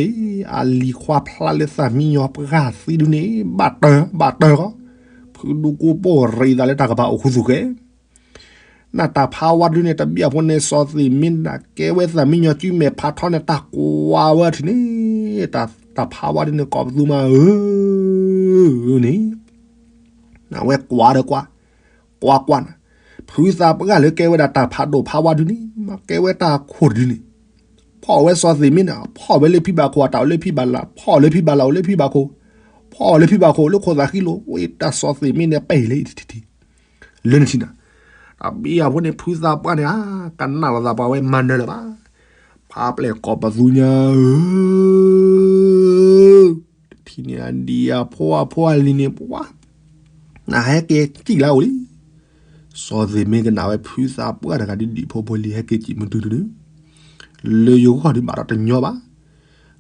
အံၤ, အလံၤခွါဖျါလၢသၣ်မံညီၤပှၢ်သံဒုန့ၣ် ဘၣ်တၢၢ် ဘၣ်တၢၢ်ဃီ, ဖုဒူကူပိၢ်ရံးသးလၢတၢ်ကဘၣ်အိၣ်ခူသူၣ်ဃဲ နတၢ်ဖးဝါဒုန့ၣ် တဘျီဖိန့ၣ် စီၤသ့ၣ်မ့ၢ်ဒၣ်ကဲဝဲသၣ်မံညီၤစုမဲာ်ဖးထီန့ၣ် တၢ်ကွၢ်ဝဲထံၣ်န့ၣ်, တၢ်ဖးဝါဒုန့ၣ် ကိးပသူမးဧၢ, န့ၣ်, အဝဲကွၢ်ဒီးကွၢ်, ကွၢ်ကွၢ်နၤ, ဖုသးပှၢ်လၢကဲဝဲဒၣ်တၢ်ဖးဒိၣ်ဖးဝါဒုန့ၣ် မ့ၢ်ကဲဝဲတၢ်ခိၣ်တဒုန့ၣ်, ဖီၣ်ဝဲစီၤသ့ၣ်မ့ၢ်န့ၣ် ဖီၣ်ဝဲလၢဖံဘၣ်ခိၣ် အတၢ်အိၣ်လၢဖံဘၣ်လၢ် ဖီၣ်လၢဖံဘၣ်လၢ်အိၣ်လၢဖံဘၣ်ခိၣ်, ဖီၣ်လၢဖံဘၣ်ခိၣ်လၢခိၣ်သးဃံလိာ် ဝဲတၢ်စီၤသ့ၣ်မ့ၢ်န့ၣ် ပာ်လၢ လၢနထံၣ်နၤ, တဘျီဖိန့ၣ် ဖုသးပှၢ်န့ၣ် ကနၣ်လိာ်သးပှၢ်ဝဲမၤနၢၤလၢၤဘၣ်, ဖးပျဲၢ်ကိးပသူညါဧၢ, တထံၣ်န့ၣ် အဒံၣ်အဖိအဖိအလံၤန့ၣ် ပှၤ နဟဲက့ၤစံၣ်လၢအအိၣ်လံ, စီၤသ့ၣ်မ့ၢ်ကနၣ်ဝဲဖုသးပှၢ်တဂၤဒ်ဒံၣ်ဖိဖိလံၤဟဲက့ၤစံၣ်မုၢ်တုၤတုၤ, လၢယဂီၢ်ဒုးဘၣ်ဒီးတညီဘၣ်,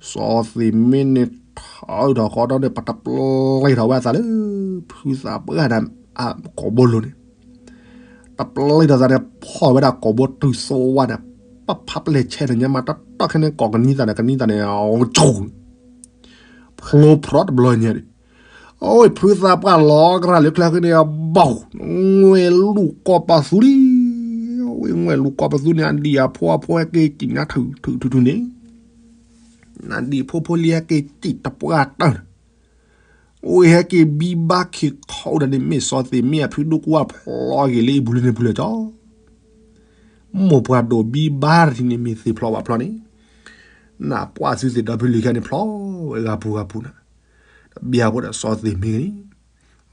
စီၤသ့ၣ်မ့ၢ်န့ၣ်ထီၣ်ထီၣ်ဃီဒီးန့ၣ် ပတပျဲထီၣ်ဝဲအသးလၢ ဖုသးပှၢ်ဒၣ်ကိာ်ဘိလိၤန့ၣ်, တပျဲထီၣ်သးန့ၣ် ဖီၣ်ဝဲဒၣ်ကိာ်ဘိတုၤသိဝါန့ၣ်, ပဖးပျဲၢ်ဆဲးန့ၣ်ညါမး တတီၢ်ခဲန့ၣ်ကိးကနံၤသးန့ၣ် ကနံၤသးန့ၣ် ဖျိဖရီတဘျီညါဒံး, အဝဲဖုသးပှၢ်လီၤကရၢ်လၢချၢဃံန့ၣ် ဘီၣ်, ငွဲၣ်လူၤကိးပသူလံ, အဝဲငွဲၣ်လူၤကိးပသူန့ၣ် အဒံၣ်အဖိအဖိဟဲက့ၤစံၣ်ညါထုးထုးထုးထုးန့ၣ်, နဒံၣ်ဖိဖိလံၤဟဲက့ၤစံၣ်တပှၢ်တၢၢ်န့ၣ်, အဝဲဟဲက့ၤဘံဘါခံခီဒၣ်န့ၣ် မ့ၢ်စီၤသ့ၣ်မ့ၢ်အဖုဒိၣ်ကူအဖျီဂ့ၤလၢအဘူးလၢန့ၣ်ပူၤလၢာ်ကၠီ မိၢ်ပှၢ်ဒိၣ်ဘံဘါတထံၣ်န့ၣ် မ့ၢ်သ့ၣ်ဖျီဘၣ်ဖျီန့ၣ်, နပှၢ်သုသ့ၣ်ဒီဖုလံၤခဲန့ၣ်ဖျီဝဲဂၤပူၤဂၤပူၤနၤ, တဘျီဖိဒီးစီၤသ့ၣ်မ့ၢ်န့ၣ်,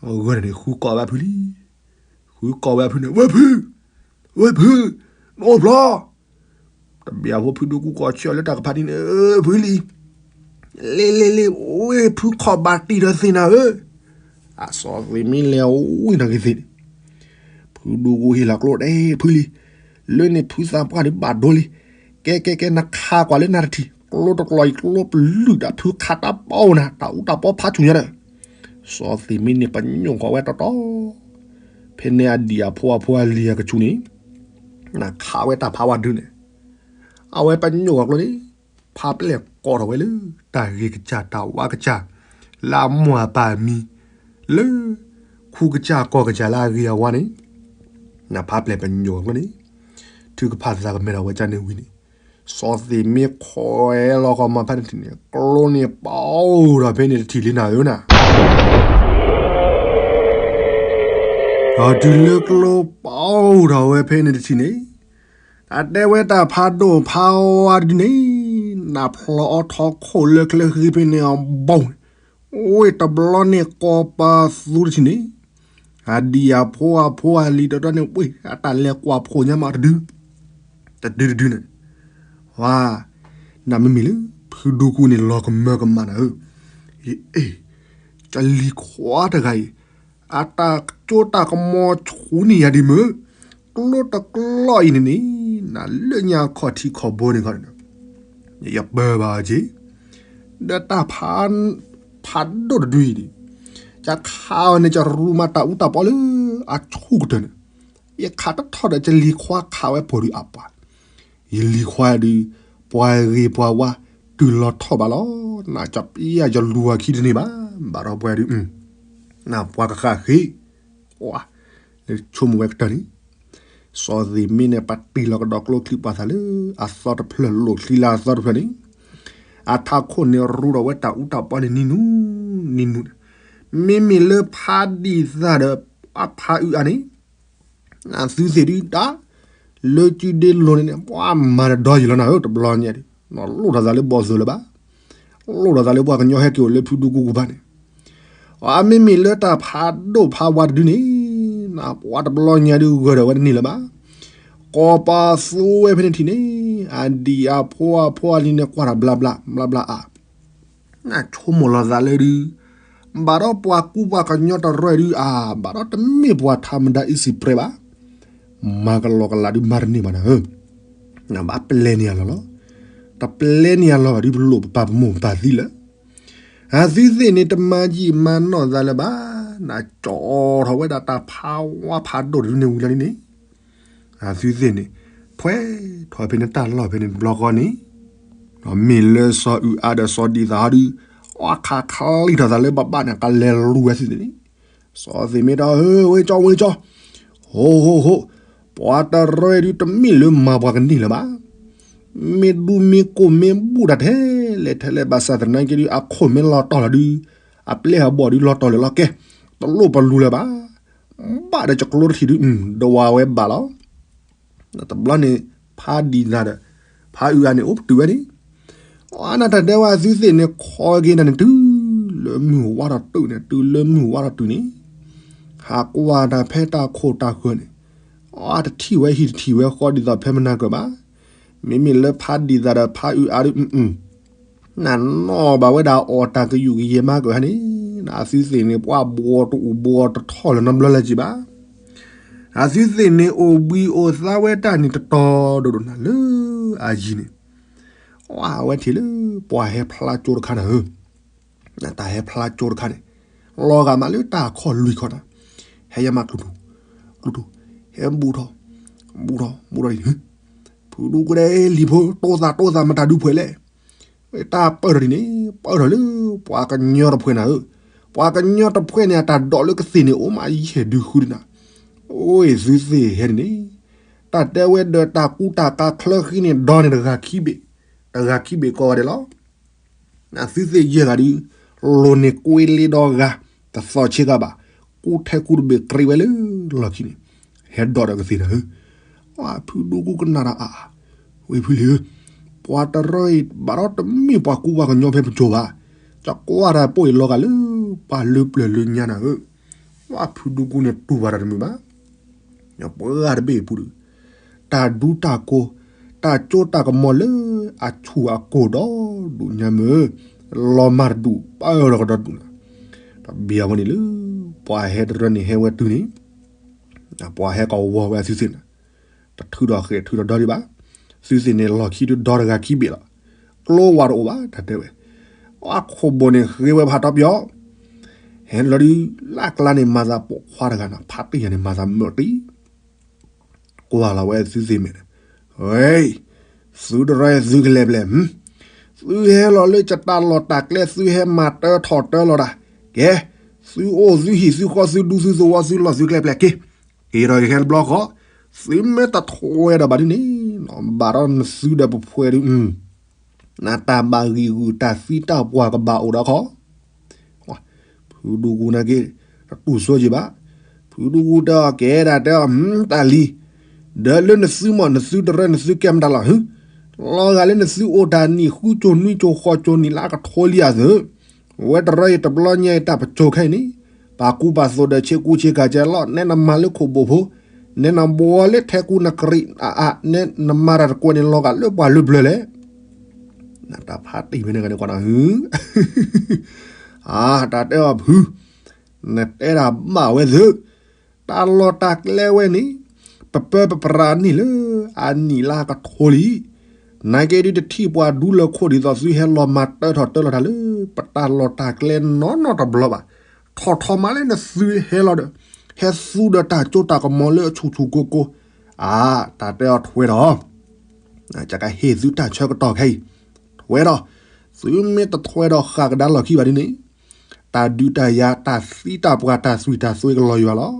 အဂီၢ်န့ၣ် ဃုကိးဝဲအဖုလံ, ဃုကိးဝဲအဖုန့ၣ် ဝဲဖု, ဝဲဖု, နအိၣ်ဖျီ တဘျီဖိဖုဒိၣ်ကူကိးဆၢလၢတၢ်ကဖးဒ်န့ၣ်, ဖုလံၤ, လ့လ့လ့, ဝဲဖုခီၣ်ဘၣ်တံၢ်ဒီးသ့ၣ်နၤဧၢ, အစီၤသ့ၣ်မ့ၢ်လဲၤဝံၤနၤက့ၤသ့ၣ်န့ၣ်, ဖုဒိၣ်ကူဟ့ၣ်လီၤကျိတဲ ဖုလံၤ, လၢန့ၣ်ဖုသးပှၢ်ဒုးဘၣ်ဒိလံ, ကဲကဲကဲ နခးကွၢ်လၢနၤတထံၣ်, ကျိတကျီၤအံၤကျိပလုၢ်ဒီးဖုခးတၢ်ပီနၤ တၢ်အူတၢ်ပီဖးဆူၣ်ညါဒီး, စီၤသ့ၣ်မ့ၢ်န့ၣ် ပညိၣ်ကွၢ်ဝဲတီတီ ဖဲန့ၣ်အဒံၣ်အဖိအဖိအလံၤအကဆူးန့ၣ်, နခးဝဲတၢ်ဖးဝါဒုန့ၣ်, အဝဲပညိၣ်ကွၢ်ကျိန့ၣ်, ဖးပျဲၢ်ကိးထီၣ်ဝဲလၢ တၢ်ဂ့ၤကစၢ်တၢ်ဝါကစၢ်, လၢအမိၢ်အပၢ်အမံၤ, လၢ ခူကစၢ်ကီၢ်ကစၢ်လၢအဂ့ၤအဝါန့ၣ်, နဖးပျဲၢ်ပညိၣ်ကွၢ်ကျိန့ၣ်, ထုကဖၣ်သးကမဲထီၣ်ဝဲကၢ်န့ၣ်ဝံၤန့ၣ်, စီၤသ့ၣ်မ့ၢ်ခွဲးလီၤကီၢ်မၤဖဲန့ၣ်ထံၣ်န့ၣ် ကျိန့ၣ်ပီထီၣ်ဖဲန့ၣ်တထံၣ်လံနၤဧၢနၤ ဒီးတုၤလၢကျိပီထီၣ်ဝဲဖဲန့ၣ်တထံၣ်န့ၣ်, တၢ်တဲဝဲတၢ်ဖးဒိၣ်ဖးဝါဒုန့ၣ်, နဖျီအီထီခိၣ်လၢချၢဃံဖဲန့ၣ်အဘီန့ၣ်, ဝ့ၢ်တဘျီန့ၣ်ကိးပသူတထံၣ်န့ၣ်, အဒံၣ်အဖိအဖိအလံၤတတီန့ၣ် ဝ့ၢ်အတၢ်လဲၤကွၢ်ဖိညါမးတဒု, တဒုတဒုန့ၣ်, ဝါ, နမ့မ့ၢ်လၢ ဖုဒူကူန့ၣ် လီၤကမၢကမၣ်နၤဧၢ, အ့ၣ်, ကလံၤခွါတဂၤအံၤ အတၢ်ကၠိတၢ်ကမီၤဆူန့ၢ်ယၤဒ်မုၢ်, ကျိတကျီအံၤန့ၣ်န့ၣ်, နလၢညါခီၣ်ထံခီၣ်ဘိန့ၣ်ခီန့ၣ်, ယပၢဘၣ်အီၤက့ၤ, ဒီးတၢ်ဖးဒိၣ်တဒုအံၤန့ၣ်, ယခးအီၤန့ၣ် ယရူးမၤတၢ်အူတၢ်ပီလၢအဆူၣ်ကတၢၢ်န့ၣ်, ယခးတထီၣ်ဒီး ယလံၤခွါခးဝဲပှဲၤဒုးအပှၤ, ယလံၤခွါဒုး ပှၤဂ့ၤပှၤဝါ တုၤလီၤထီၣ်ဘၣ်လီၤ, နကပျဲယလူၤအခံတန့ၢ်ဘၣ်, ဘၣ်ဒီးပှၤဒုး, နပှၤကဃၣ်ဃ့, လၢဆိကမိၣ်ဝဲကတၢၢ်န့ၣ်, စီၤသ့ၣ်မ့ၢ်န့ၣ် ပာ်တ့ၢ်လီၤကဒီးကျိချံပှၤသးလၢအသီတဖျၢၣ် လိၣ်ချံလၢအသီတဖျၢၣ်န့ၣ်, အထးခိၣ်န့ၣ်ရူးဒီးဝဲတၢ်အူတၢ်ပီန့ၣ်နံၤနူ, နံၤနူ, မ့မ့ၢ်လၢဖးဒံၣ်သၣ်ဒီး အဖးအုးအါန့ၣ်, အသုသ့ၣ်ဒုးတၢ်, လၢကုဒ့လိၤန့ၣ်န့ၣ် ပှၤမၤတဒီယံၤလီၤနၤဧၢ တဘျီညါဒုး, လိၣ်ထီၣ်သးလၢဘီၣ်သိၣ်လၢၤဘၣ်, လိၣ်ထီၣ်သးလၢပှၤကညီဟဲက့ၤအိၣ်လၢဖုဒူကူပူၤဘၣ်န့ၣ်, အမ့မ့ၢ်လၢတၢ်ဖးဒိၣ်ဖးဝါတဒုန့ၣ်, ပှၤတဘျီညါဒုးဂၢၢ်ဒီးဝဲတန့ၢ်လၢၤဘၣ်, ကိးပသူဝဲဖဲန့ၣ်ထံၣ်န့ၣ်, အဒံၣ်အဖိအဖိအလံၤန့ၣ်ကွၢ်တၢ်ဘျါဘျါ ဘျါဘျါအါ နဆိကမိၣ်လီၤသးလၢဒုး, ဘၣ်ဒီးပှၤကူပှၤကညီတရၢဒုးအါ, ဘၣ်ဒီးတမ့ၢ်ပှၤထးမဒါအံၤစံးပြဲဘၣ်, မၤကလီကလးဒုးမၤတန့ၢ်ဘၣ်နၤဧၢ, နဘၣ်ပျဲန့ၢ်အလီၢ်လီၤ, တပျဲန့ၢ်အလီၢ်ဘၣ်ဒုး ပလိၣ်ပပာ်ပမိၢ်ပပာ်သံလၢာ်, အသုသ့ၣ်န့ၣ် တမၤယံာ်မၤနီၢ်သးလၢၤဘၣ်, နကၠီထီၣ်ဝဲဒၣ်တၢ်ဖးဝါဖးဒိၣ်တဒုန့ၣ်ဝံၤလီၤန့ၣ်န့ၣ် အသုသ့ၣ်န့ၣ် ထွဲထီၣ်ဖဲန့ၣ်တၢ်လီၢ်ဖဲန့ၣ်တဘျီဃီန့ၣ်, မ့ၢ်လၢစီၤအုးအါဒီးစီၤဒံၣ်သၣ်ဟီဒုး, အီၣ်ခးခလံထီၣ်သးလၢဘၣ်ဘၣ်န့ၣ် ကလဲၤလူၤဝဲသုသ့ၣ်န့ၣ်, စီၤသ့ၣ်မ့ၢ်ဒီး ဝဲကၠီ ဝဲကၠီ, ဟိဟိဟိ, ပှၤတရၢဒုးတမ့ၢ်လၢမၤပှၤကန့ၢ်လၢၤဘၣ်, မ့ၢ်ဒူမ့ၢ်ကိၢ်မ့ၢ်ဘူၣ်တၢ်ထဲလဲၣ်ထဲလဲၣ် ဘၣ်ဆၣ်သနာ်က့ဒုး အခိၣ်မ့ၢ်လီၤတီၢ်လီၤဒုး, အပျဲၢ်အဘီၣ်ဒုးလီၤတီၢ်လၢာ်လီၤကဲ, တလိၣ်ပလူၤလၢၤဘၣ် ဘၣ်ဒီးကကျိတထံၣ်ဒုး ဒဝးဝဲဘၣ်လီၤ. တဘျီန့ၣ် ဖးဒံၣ်သၣ်ဒီး ဖးအုးအါန့ၣ် အိၣ်ပတုာ်ဝဲန့ၣ်, အနၢ်တၢ်ဒဲးဝဲအသုသ့ၣ်န့ၣ် ခိးက့ၤနၤန့ၣ် တုၤလၢမုၢ်ဝါထီၣ်တုၤန့ၣ် တုၤလၢမုၢ်ဝါထီၣ်တုၤန့ၣ်, ဟးကွၢ်တၢ်ဖဲတၢ်ခိၣ်တၢ်ဃၢၤန့ၣ်, အတထံၣ်ဝဲဟံၣ်တထံၣ်ဝဲဃီဒ်သိးဖဲမနၤကၢၤဘၣ်. မ့မ့ၢ်လၢဖးဒံၣ်သၣ်ဒီးဖးအုးအါဒုး နနီၢ်ဘၣ်ဝဲဒၣ်အီၣ်တၢ်ကယူးကယဲၢ်မးကၢၤဟဲန့ၣ်, အသုသ့ၣ်န့ၣ် ပှၤဘှီတအိၣ်ဘှီတထီၣ်လၢၤနီတဘျီလၢၤက့ၤဘၣ်. အသုသ့ၣ်န့ၣ်အိၣ်ဘှံးအိၣ်သါဝဲတၢ်န့ၣ်တတီၤဒိၣ်ဒိၣ်နၤလၢအယံၤန့ၣ်, အဝဲထံၣ်လၢပှၤဟဲဖျါကၠိတခါနၤဧၢ, တၢ်ဟဲဖျါကၠိတခါန့ၣ်, လီၤဂာ်မးလၢတၢ်အခီၣ်လွံၢ်ခီနၤ, ဟဲယါမးကျူတူ, ကျူတူ, ဟဲဘူးထီၣ်, ဘူးထီၣ် ဘူးထီၣ်ဒ်န့ၣ်, ဖုဒူကဒဲလံၤဖိ တိသးတိသးမတၤဒုးဖှဲးလဲၣ် တၢ်ပၢၢ်ထီၣ်ဒ်န့ၣ်, ပၢၢ်ထီၣ်လၢပှၤကညီတဖှဲးနၤဧၢ, ပှၤကညီတဖှဲးန့ၣ် အတၢ်ဒိးလၢကသ့ၣ်န့ၣ် အိၣ်မးယဲၢ်ဒုဃုဒ်နၤ, အိၣ်သုသ့ၣ်ဟဲဒ်န့ၣ်, တၢ်တဲဝဲဒီးတၢ်ကူတၢ်ကၤချၢဃံန့ၣ် ဒီန့ၣ်တဂၤခံဘ့ၣ်, တဂၤခံဘ့ၣ်ကိးဂၤဒဲးလီၤ. အသုသ့ၣ်ယဲၢ်ဂၤဒုး, လိၤန့ၣ်ကွ့လ့ဒီဂၤ, တသီၣ်ဆ့ကၤဘၣ်, ကူထဲကူတဘ့ၣ်ကြ့ဝဲလၢလီၢ်ခံန့ၣ်, ဟဲဒိးဒီးကသ့ၣ်နၤဧၢ, ဖုဒူကူကနၣ်တၢ်အါအါ, ဝဲဖုလံၤဧၢ, ပှၤတရၢအံၤ ဘၣ်ဒီးတမ့ၢ်ပှၤကူပှၤကညီဖဲပကၠိၤဘၣ်, ကကွၢ်တၢ်ပိၢ်အံၤလီၤဂာ်လၢပှၤလၢပျၢၤလၢညါနၤဧၢ, ဝဲဖုဒူကူန့ၣ်တူၢ်ဘၣ်တၢ်တမုာ်ဘၣ် ပှၤတဘ့ၣ်အပူၤဒီး, တၢ်ဒူတၢ်ကိၢ်, တၢ်ကၠိတၢ်ကမီၤလၢအဆူၣ်အကိၢ်ဒီဒူၣ်ညါမုၢ်, လီၤမၢ်တဒူၣ် ပၢၢ်ဒီးကဒီဒူၣ်နၤ, တဘျီဝဲန့ၣ်လၢ ပှၤဟဲတရၢန့ၣ်ဟဲဝဲတုၤန့ၣ်, ပှၤဟဲကဝီၤဝဲအသုသ့ၣ်နၤ, တထုးထီၣ်ဃဲၢ်ထုးထီၣ်ဒီဒံးဘၣ်, သုသ့ၣ်န့ၣ်လီၢ်ခံဒုးဒီတဂၤခံဘ့ၣ်လီၤ, ကျိဝးတအိၣ်ဘၣ် တၢ်တဲဝဲ အခိၣ်ဘိၣ်န့ၣ်ဃ့ဝဲဖးထီပယီၤ, ဟဲလီၤဒုး လၢ်ကျါန့ၣ် မၤသးပိာ်ခွါတဂၤနၤ ဖးတ့ၢ်ယၤန့ၣ် မၤသးမုာ်တံၢ်, ကွၢ်လီၤဝဲသုသ့ၣ်မဲာ်န့ၣ်, ဝဲ, သုတရၢသုကလဲၤပျဲၢ်, သုဟဲလီၤလၢယတၢ်လီၢ်တၢ်ကျဲ သုဟဲမၤတၢထီၣ်တၢလီၤတၢ်, ကဲ, သုအိၣ်သုဟံၣ်သုဃီ သုဒူသုသဝီ သုလီၢ်သုကျဲပျဲၢ်က့ၤ, က့ၤဒီးယဟဲတဘျီဃီ, သုမ့ၢ်တထွဲဒီးဘၣ်ဒ်န့ၣ်, ဘၣ်ဒီးနသုဒီးပဖှဲးဒုး နတၢ်ဘၣ်ဂံာ်ဂူာ်တၢ်သံတၢ်ပှၢ်ကဘၣ်အိၣ်ဒီးခီ, ဖုဒူကူနာ်က့, တတူၢ်ဆိက့ၤဘၣ်, ဖုဒူကူတဲအီၤကဲဒၣ်တဲအီၤ, တၢ်လံ, ဒီးလၢနသုမီၢ် နသုတရၢနသုကဲမတၤလီၤ, လီၤဂာ်လၢနသုအိၣ်တၢ်နံၣ်ဃုကၠိနွံကၠိဃိးကၠိနံၣ်လၢအကထိလံအသု, ဝဲတရၢအံၤတဘျီညါအံၤတၢ်ပကၠိခဲအံၤန့ၣ်, ပာ်ကူပာ်သိးဒီးဆ့ကူဆ့ကၤကဲလီၤ, နဲနမၤလၢခိၣ်ဘိၣ်ဖိ, နဲနဘှီလၢထဲကူနကရံးအါအါ, နဲနမၤတၢ်တကွဲးန့ၣ်လီၤဂာ်လၢပှၤလၢပျၢၤလဲၣ်. နတၢ်ဖးတံၢ်ဝဲန့ၣ်ဂ့ၤန့ၣ်ကွၢ်နၤဟု, အါ တၢ်တဲအီၤဖု, နတဲတၢ်ဘၣ်ဝဲသု, တၢ်လီၢ်တၢ်ကျဲဝဲန့ၣ် ပပၢပပြးန့ၢ်လၢအနံၣ်လၢကထိလံ. နာ်က့ဒုးတထံၣ်ပှၤဒူလၢခိၣ်ဒ်သိးသုဟဲလီၤမၤတၢထီၣ်တၢလီၤတၢ်လၢ ပတၢ်လီၢ်တၢ်ကျဲနီၢ်နီၢ်တဘျီဘၣ်. ထီၣ်ထီၣ်မးလၢနသုဟဲလီၤဒီး ဟဲသူဒီးတၢ်စိတၢ်ကမီၤလၢအဆူၣ်ဆူၣ်ကိၢ်ကိၢ်, အါ တၢ်တဲအီၤထွဲဒီး ကဟ့ၣ်သုတၢ်ဆၢကတီၢ်ခဲအံၤ, ထွဲဒီး, သုမ့ၢ်တထွဲဒီးဃၣ်ကဒါလီၢ်ခံဘၣ်ဒ်န့ၣ်, တၢ်ဒုးတၢ်ယၤ တၢ်သံတၢ်ပှၢ် တၢ်သွံၣ်တၢ်သွဲကလီၤယွၤလီၤ.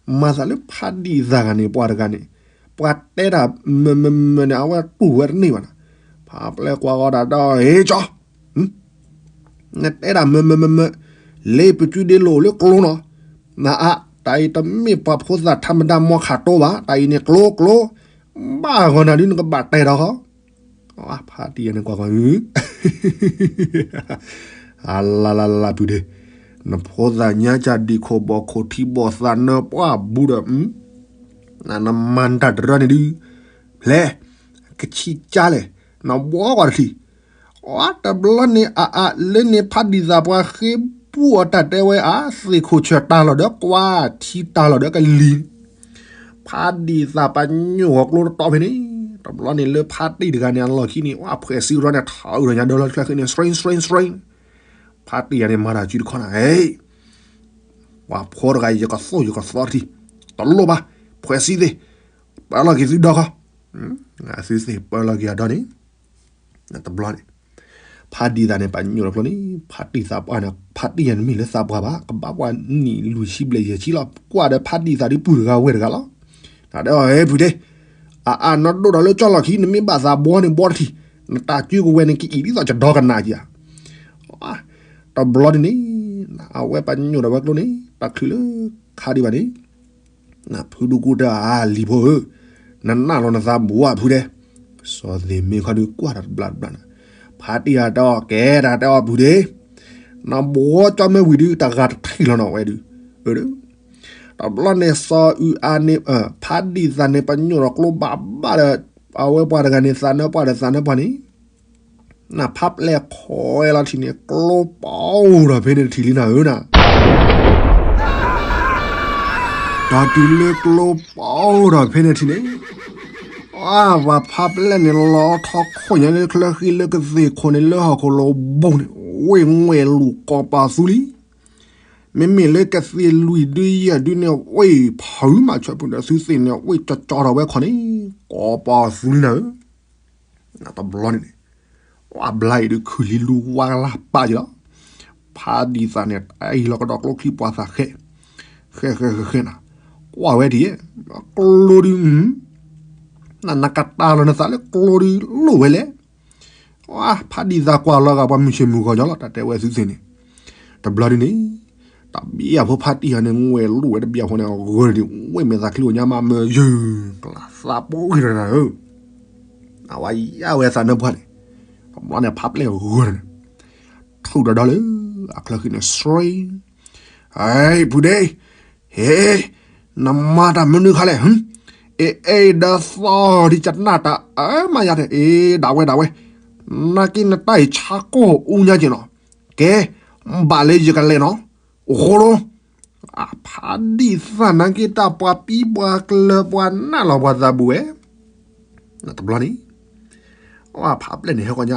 မၤသးလၢဖးဒံၣ်သၣ်ဂၤန့ၣ် ပှၤတဂၤန့ၣ်, ပှၤတဲတၢ်မၢမၢမၢန့ၣ် အဝဲတူၢ်ဝဲတန့ၢ်ဘၣ်နီၤ. ဖးပျဲၢ်ကွၢ်ဃီတၢ်ဒီး ဟ့ၣ်ကၠီ နတဲတၢ်မၢမၢမၢမၢ, လ့ပစုဒ့လိာ်လၢကျိနီၤ. နအါ, တၢ်အံၤတမ့ၢ်ပှၤဖိသၣ်ထါမတၤမီခးတိဘၣ်, တၢ်အံၤန့ၣ်ကျိကျိ, ဘၣ်ဂီၤနၤဒုးနကဘၣ်တဲဒီးဃီ. ဖါတံၢ်ယၤန့ၣ်ကွၢ်ကွၢ်, အလါလါလါဖုဒ့, နဖိသၣ်ညါကၢ်ဒံၣ်ခိၣ်ဘီၣ်ခိၣ်ထံဘီၣ်သးနၢပှၢ်ဘူးဒီး, နမၤတၢ်တရၢန့ၣ်ဒုး, ဖျဲၣ်, ကဆံးကၠါလဲၣ်, နဘှီကွၢ်တထံၣ် အတဘျီန့ၣ်အါအါလၢန့ၣ် ဖးဒံၣ်သၣ်ပှၤဃ့ဘူၣ်အီၤတၢ်တဲဝဲအါ သ့ၣ်ခိၣ်ဆၢၣ်တၢ်လီၤဒီးကွၢ်ထံတၢ်လီၤဒီးကလံၤ, ဖးဒံၣ်သၣ်ပညိၣ်ဂီၤကျိတတီဖဲန့ၣ်, တဘျီန့ၣ်လၢဖါတံၢ်တဂၤန့ၣ် အလီၢ်ခံန့ၣ် ဝဲဖှဲးစံကရီန့ၣ် ထီၣ်အုၣ်ထီၣ်ညါဒီလီၤချၢဃ့န့ၣ် စရ့စရ့စရ့, ဖါတံၢ်ယၤန့ၣ် မၤတၢ်စုတခီနၤ, ဟဲ ပှၤဖိတဂၤအံၤ ယကသိၣ်ယကသီတထံၣ်, တလိၣ်ဘၣ်, ဖှဲးစံသ့ၣ်, ပၢလီၤက့ၤသုဒီခီ, သုသ့ၣ်ပၢလီၤက့ၤအဒီန့ၣ်, တဘျီန့ၣ်, ဖးဒံၣ်သၣ်န့ၣ် ပညိၣ်လီၤကျိန့ၣ် ဖါတံၢ်သးပှၢ်န့ၣ် ဖါတံၢ်ယၤန့ၣ်မ့ၢ်လၢသးပှၢ်ဘၣ် ကဘၣ်ပှၤနံၣ်လွံၢ်ဆံဘျဲၣ်ယဲၢ်ဆံလီၤ ကွၢ်ဒီးဖါဒံၣ်သၣ်ဒ်ပုၢ်တဂၤဝဲၢ်တဂၤလီၤ, တၢ်တဲအီၤ ဟဲဖုဒ့, အအါ နဒိၣ်ဒီးလၢကၠီလီၢ်ခံ နမ့ၢ်ဘၣ်သးဘှီန့ၣ်ဘှီတထံၣ်, နတၢ်စုကဝဲၤန့ၣ်ကအံၣ်ဒ်သိးကဒီကနၣ်က့ၤဧါ, တဘျီဒ်န့ၣ်, အဝဲပညိၣ်ဒီးဝဲကျိန့ၣ် တချုးလၢခါဒံးဘၣ်န့ၣ် ဖုဒူကူတၢ်အါလံၤဖိဧၢ, နနၢ်လီၤနသးဘှီဖုဒ့, စီၤသ့ၣ်မ့ၢ်ခီဒုးကွၢ်တၢ်တဘျီတဘျီန့ၣ်, ဖါတံၢ်ယၤတဲအီၤ ကဲတၢ်တဲအီၤဖုဒ့, နဘှီကၠီမ့ၢ်ဝံၤဒုး တဂၤတထံၣ်လီၤနီၤဝဲဒုး, တဘျီန့ၣ်စီၤအုးအါန့ၣ် ဖါဒံၣ်သၣ်န့ၣ် ပညိၣ်ဒီးကျိဘၣ်ဘၣ်ဒီး အဝဲပှၤတဂၤန့ၣ် သးနၢပှၢ်ဒီးသးနၢပှၢ်န့ၣ် နဖးပျဲၢ်ခွဲးလီၤထံၣ်န့ၣ် ကျိပီၤဒီးဖဲန့ၣ်တထံၣ်လံနၤဧၢနၤ, ဒီးတုၤလၢကျိပီၤဒီးဖဲန့ၣ်တထံၣ်န့ၣ်, အါ ပှၤဖးပျဲၢ်န့ၣ် လီၤထီၣ်ခိၣ်ညါလၢချၢဃံလၢကသ့ၣ်ခိၣ်န့ၣ် လၢဟီၣ်ခိၣ်လိၤဘိန့ၣ် ဝ့ၢ်ငွဲၢ်လူၤကိးပီၤသူလံ, မ့မ့ၢ်လၢကသ့ၣ်လွံၢ်ဒုယဲၢ်ဒုန့ၣ် ဝ့ၢ်ဖုမၤဆၢဖုဒီးသုသ့ၣ်န့ၣ် ဝ့ၢ်ကၠီကၠီထီၣ်ဝဲခီန့ၣ် ကိးပီၤသူလံနၤဧၢ တဘျီန့ၣ်န့ၣ်, ဝဲဘျါအံၤဒုးခုၣ်လံလူဝါကလါပာ်က့ၤလီၤ, ဖးဒံၣ်သၣ်န့ၣ် တၢ်အံၤလီၤကဒီးကျိချံပှၤသးဃဲ, ဃဲဃဲဃဲဃဲနၤ, ကွၢ်ဝဲဒ်, ကျိဒုး, နနကတၢ်လီၤနသးလၢကျိဒုးလိၣ်ဝဲလဲၣ်, ဝဲဖးဒံၣ်သၣ်ကွၢ်လီၤဂာ်ပှၤမုၢ်ဆ့ၣ်မုၢ်ဂီၤညီလီၤ တၢ်တဲဝဲသုသ့ၣ်န့ၣ်, တဘျီဒုန့ၣ်, တဘျီဖိဖးတံၢ်ယၤန့ၣ် ငွဲၣ်လိၣ်ဝဲတဘျီဖိန့ၣ် အဂၢၢ်ဒံး ဝ့ၢ်မဲာ်သၣ်ချံအိၣ်ညါမးမၢယုၢ် ကျၢ်သးပှၢ်ဂ့ၤဒီးနၤဧၢ အဝဲယါဝဲသးနၢပှၢ်န့ၣ်, တဘျီန့ၣ်ဖးပျဲၢ်ဂၢၢ်န့ၣ်, ထုးဒီးဒီလၢ, အချၢဃံန့ၣ် စရ့, ဟဲ ဖုဒ့, ဟဲ, နမၤတၢ်မနုၤခါလဲၣ်, အ့ အဲၣ်ဒၢသီဒ်ကနၣ်တၢ်အၢမးယၤတဲ အ့ ဒၣ်ဝဲဒၣ်ဝဲ, နာ်က့နတၢ်အံၤဆါကိၢ်အူညါက့ၤနီၤ, ကဲ, ဘၣ်လၢယကလဲၤနီၤ, အိၣ်ဃိလီၤ အဖးဒံၣ်သၣ်နာ်က့တၢ်ပှၤပံပှၤကျၢၤပှၤနၢ်လီၤပှၤသးဘူးဝဲ, တဘျီန့ၣ်, အဖးပျဲၢ်န့ၣ်ဟဲကီည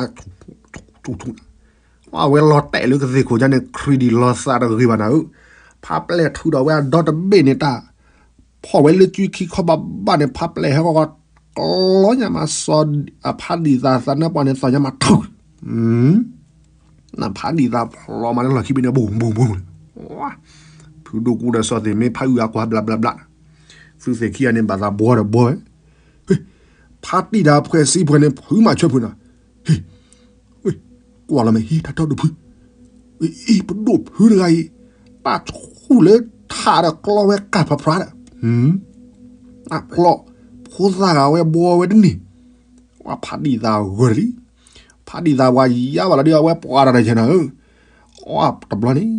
ါ, အဝဲလီၤတဲာ်လၢကသ့ၣ်ခိၣ်ညါန့ၣ် ခရံာ်ဒံးလီၤသးတဂ့ၤဘၣ်နၤဧၢ, ဖးပျဲၢ်ထုးဒီးဝဲအဒီတဘ့ၣ်န့ၣ်တၢ်, ဖီၣ်ဝဲလၢစုခံခီဘၣ်ဘၣ်န့ၣ် ဖးပျဲၢ်ဟဲကီကီ, ကျီညါမးစီၤ, အဖးဒံၣ်သၣ်သးနၢပှၢ်န့ၣ်သီၣ်ညါမးထုး နဖးဒံၣ်သၣ်ဖျိးမးလၢလီၢ်ခံဘ့ၣ်န့ၣ် ဘူးဘူးဘူးန့ၣ်, ဖုဒိၣ်ကူဒီးစီၤသ့ၣ်မ့ၢ်ဖးအုၣ်အါကွၢ်ဘျးဘျးဘျး, သုသ့ၣ်ခံဂၤန့ၣ် ဘၣ်သးဘှီဒီးဘှီဝဲ, ဖးတံၢ်တၢ်ဖှဲးစံးဖှဲးန့ၣ် ဖုမၤဆၢဖုးနၤ, ဟ့ၣ်, ကွၢ်လီၤမ့ၢ်ဟံးတၢ်ထီၣ်ဒိၣ်ဖု, အံၤပဒိၣ်ဖုတဂၤအံၤ, တၢ်ဆူၣ်လၢထးဒီးကျီဝဲကၢ်ဖျါဖျါဒီး, အဖျိး, ဖိသၣ်ဂၤဝဲဘှီဝဲတန့ၢ် ဝဲဖးဒံၣ်သၣ်ဂၢၢ်လံ, ဖးဒံၣ်သၣ်ပှၤယါဘၣ်လီၤဒုးအဝဲပှၤတၢ်တဆဲးနၤဧၢ, အတဘျီန့ၣ်,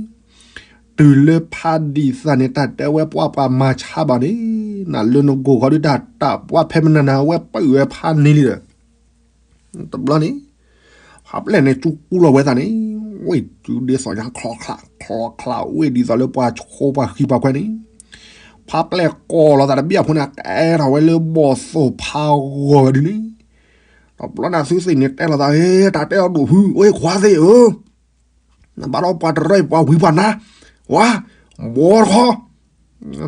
တုၤလၢဖးဒံးသးန့ၣ် တၢ်တဲဝဲပှၤပှၤမၤဆါဘၣ်န့ၣ်, နလၢနဂိၢ်ခီဒုးတၢ်တၢ်ပှၤဖဲမနၤနၤ အဝဲပၢၢ်ဝဲဖးန့ၢ်လံဒီး, တဘျီန့ၣ် ဖးပျဲၢ်န့ၣ် ကၠူကူလီၤဝဲသးန့ၣ်, ဝ့ၢ်စုဒ့စီၣ်ညါချီချး ချီချး ဝ့ၢ်ဒ်သိးလၢပှၤဆိပှၤဃံပှၤခွဲးန့ၣ်, ဖးပျဲၢ်ကိးလီၤသးတဘျီအဃိန့ၣ် ကဲထီၣ်ဝဲလၢဘီၣ်သိၣ်ဖးဂီၤဝဲဒ်န့ၣ်, တဘျီန့ၣ် အသုသ့ၣ်န့ၣ်တဲလိာ်သး, တၢ်တဲအီၤဒိၣ်ဖု အိၣ်ခွါသ့ၣ်ဧၢ နဘၣ်ဒီးပှၤတရၢအံၤ ပှၤဝံပှၤနါ, ဝါ, ဘီတခီ,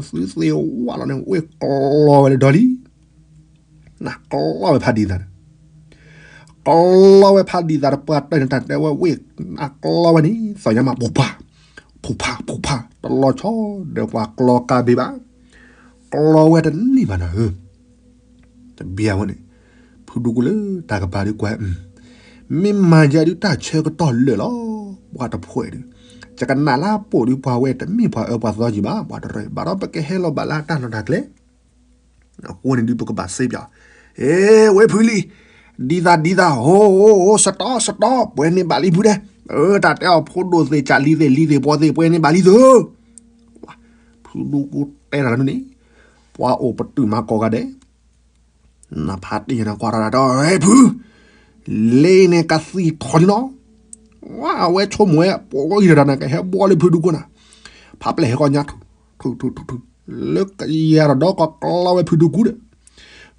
သုသ့ၣ်ဝါလီၤန့ၣ် ဝ့ၢ်ကျီဝဲလၢဒီလံ, နကျီဝဲဖးဒံးသးန့ၣ်, ကျီဝဲဖးဒံးသးဒီးပှၤတၢၢ်န့ၣ် တၢ်တဲဝဲဝ့ၢ်, နကျီဝဲန့ၣ် သီၣ်ညါမး ဖူဖး, ဖူဖး ဖူဖး တလီၤဆီဒီးပှၤကျီကါဘ့ၣ်ဘၣ်, ကျီဝဲတန့ၢ်ဘၣ်နၤဧၢ တဘျီဝဲန့ၣ်, ဖုဒူကူလၢတၢ်ကပၤဒုးကွၢ်, မ့ၢ်မၤယဲဒုးတၢ်ဆၢကတီၢ်လၢာ်လီၤ, ပှၤတဖှဲးဒုး, ယကနၣ်လၢအပိာ်ဒုးပှၤဝဲတမ့ၢ်ပှၤအၢပှၤသီကံၤဘၣ်, ပှၤတရၢအံၤ ဘၣ်ဒီးပကဟဲလီၤဘၣ်လၢအတၢ်လီၢ်တၢ်ကျဲ, အဃိန့ၣ်ဒုးပကဘၣ်စ့ပၠး, ဟ့ ဝဲဖုလံ, ဒ်သးဒ်သး ဟိဟိဟိ စတီ စတီ ပှဲၤန့ၢ်ဘၣ်လံဖုဒဲး, တၢ်တဲအီၤဖိဒိၣ်သ့ၣ်ကၢ်လံၤသ့ၣ်လံၤသ့ၣ်ပှီၤသ့ၣ် ပှဲၤန့ၢ်ဘၣ်လံသု ဖုဒူကူတဲတၢ်လၢန့ၣ်, ပှၤအိၣ်ပတုာ်မၤကိးဂၤဒဲး, နဖးတံၢ်ယနၤကွၢ်ထီၣ်တၢ်ဒီး ဟဲဖု, လ့န့ၣ်ကသံၣ်ထီၣ်လံနီၤ, ဝဲအဝဲဆိကမိၣ်ဝဲ ပှၤဂီၢ်အံၤတၢ်နၤ ကဟဲဘှီလၢဖုဒူကူနၤ, ဖးပျဲၢ်ဟဲကီၢ်ညါ ထူ ထူ ထူ ထူ လၢကယၤဒီးဒီကီၢ်ကျီဝဲဖုဒူကူဒီး,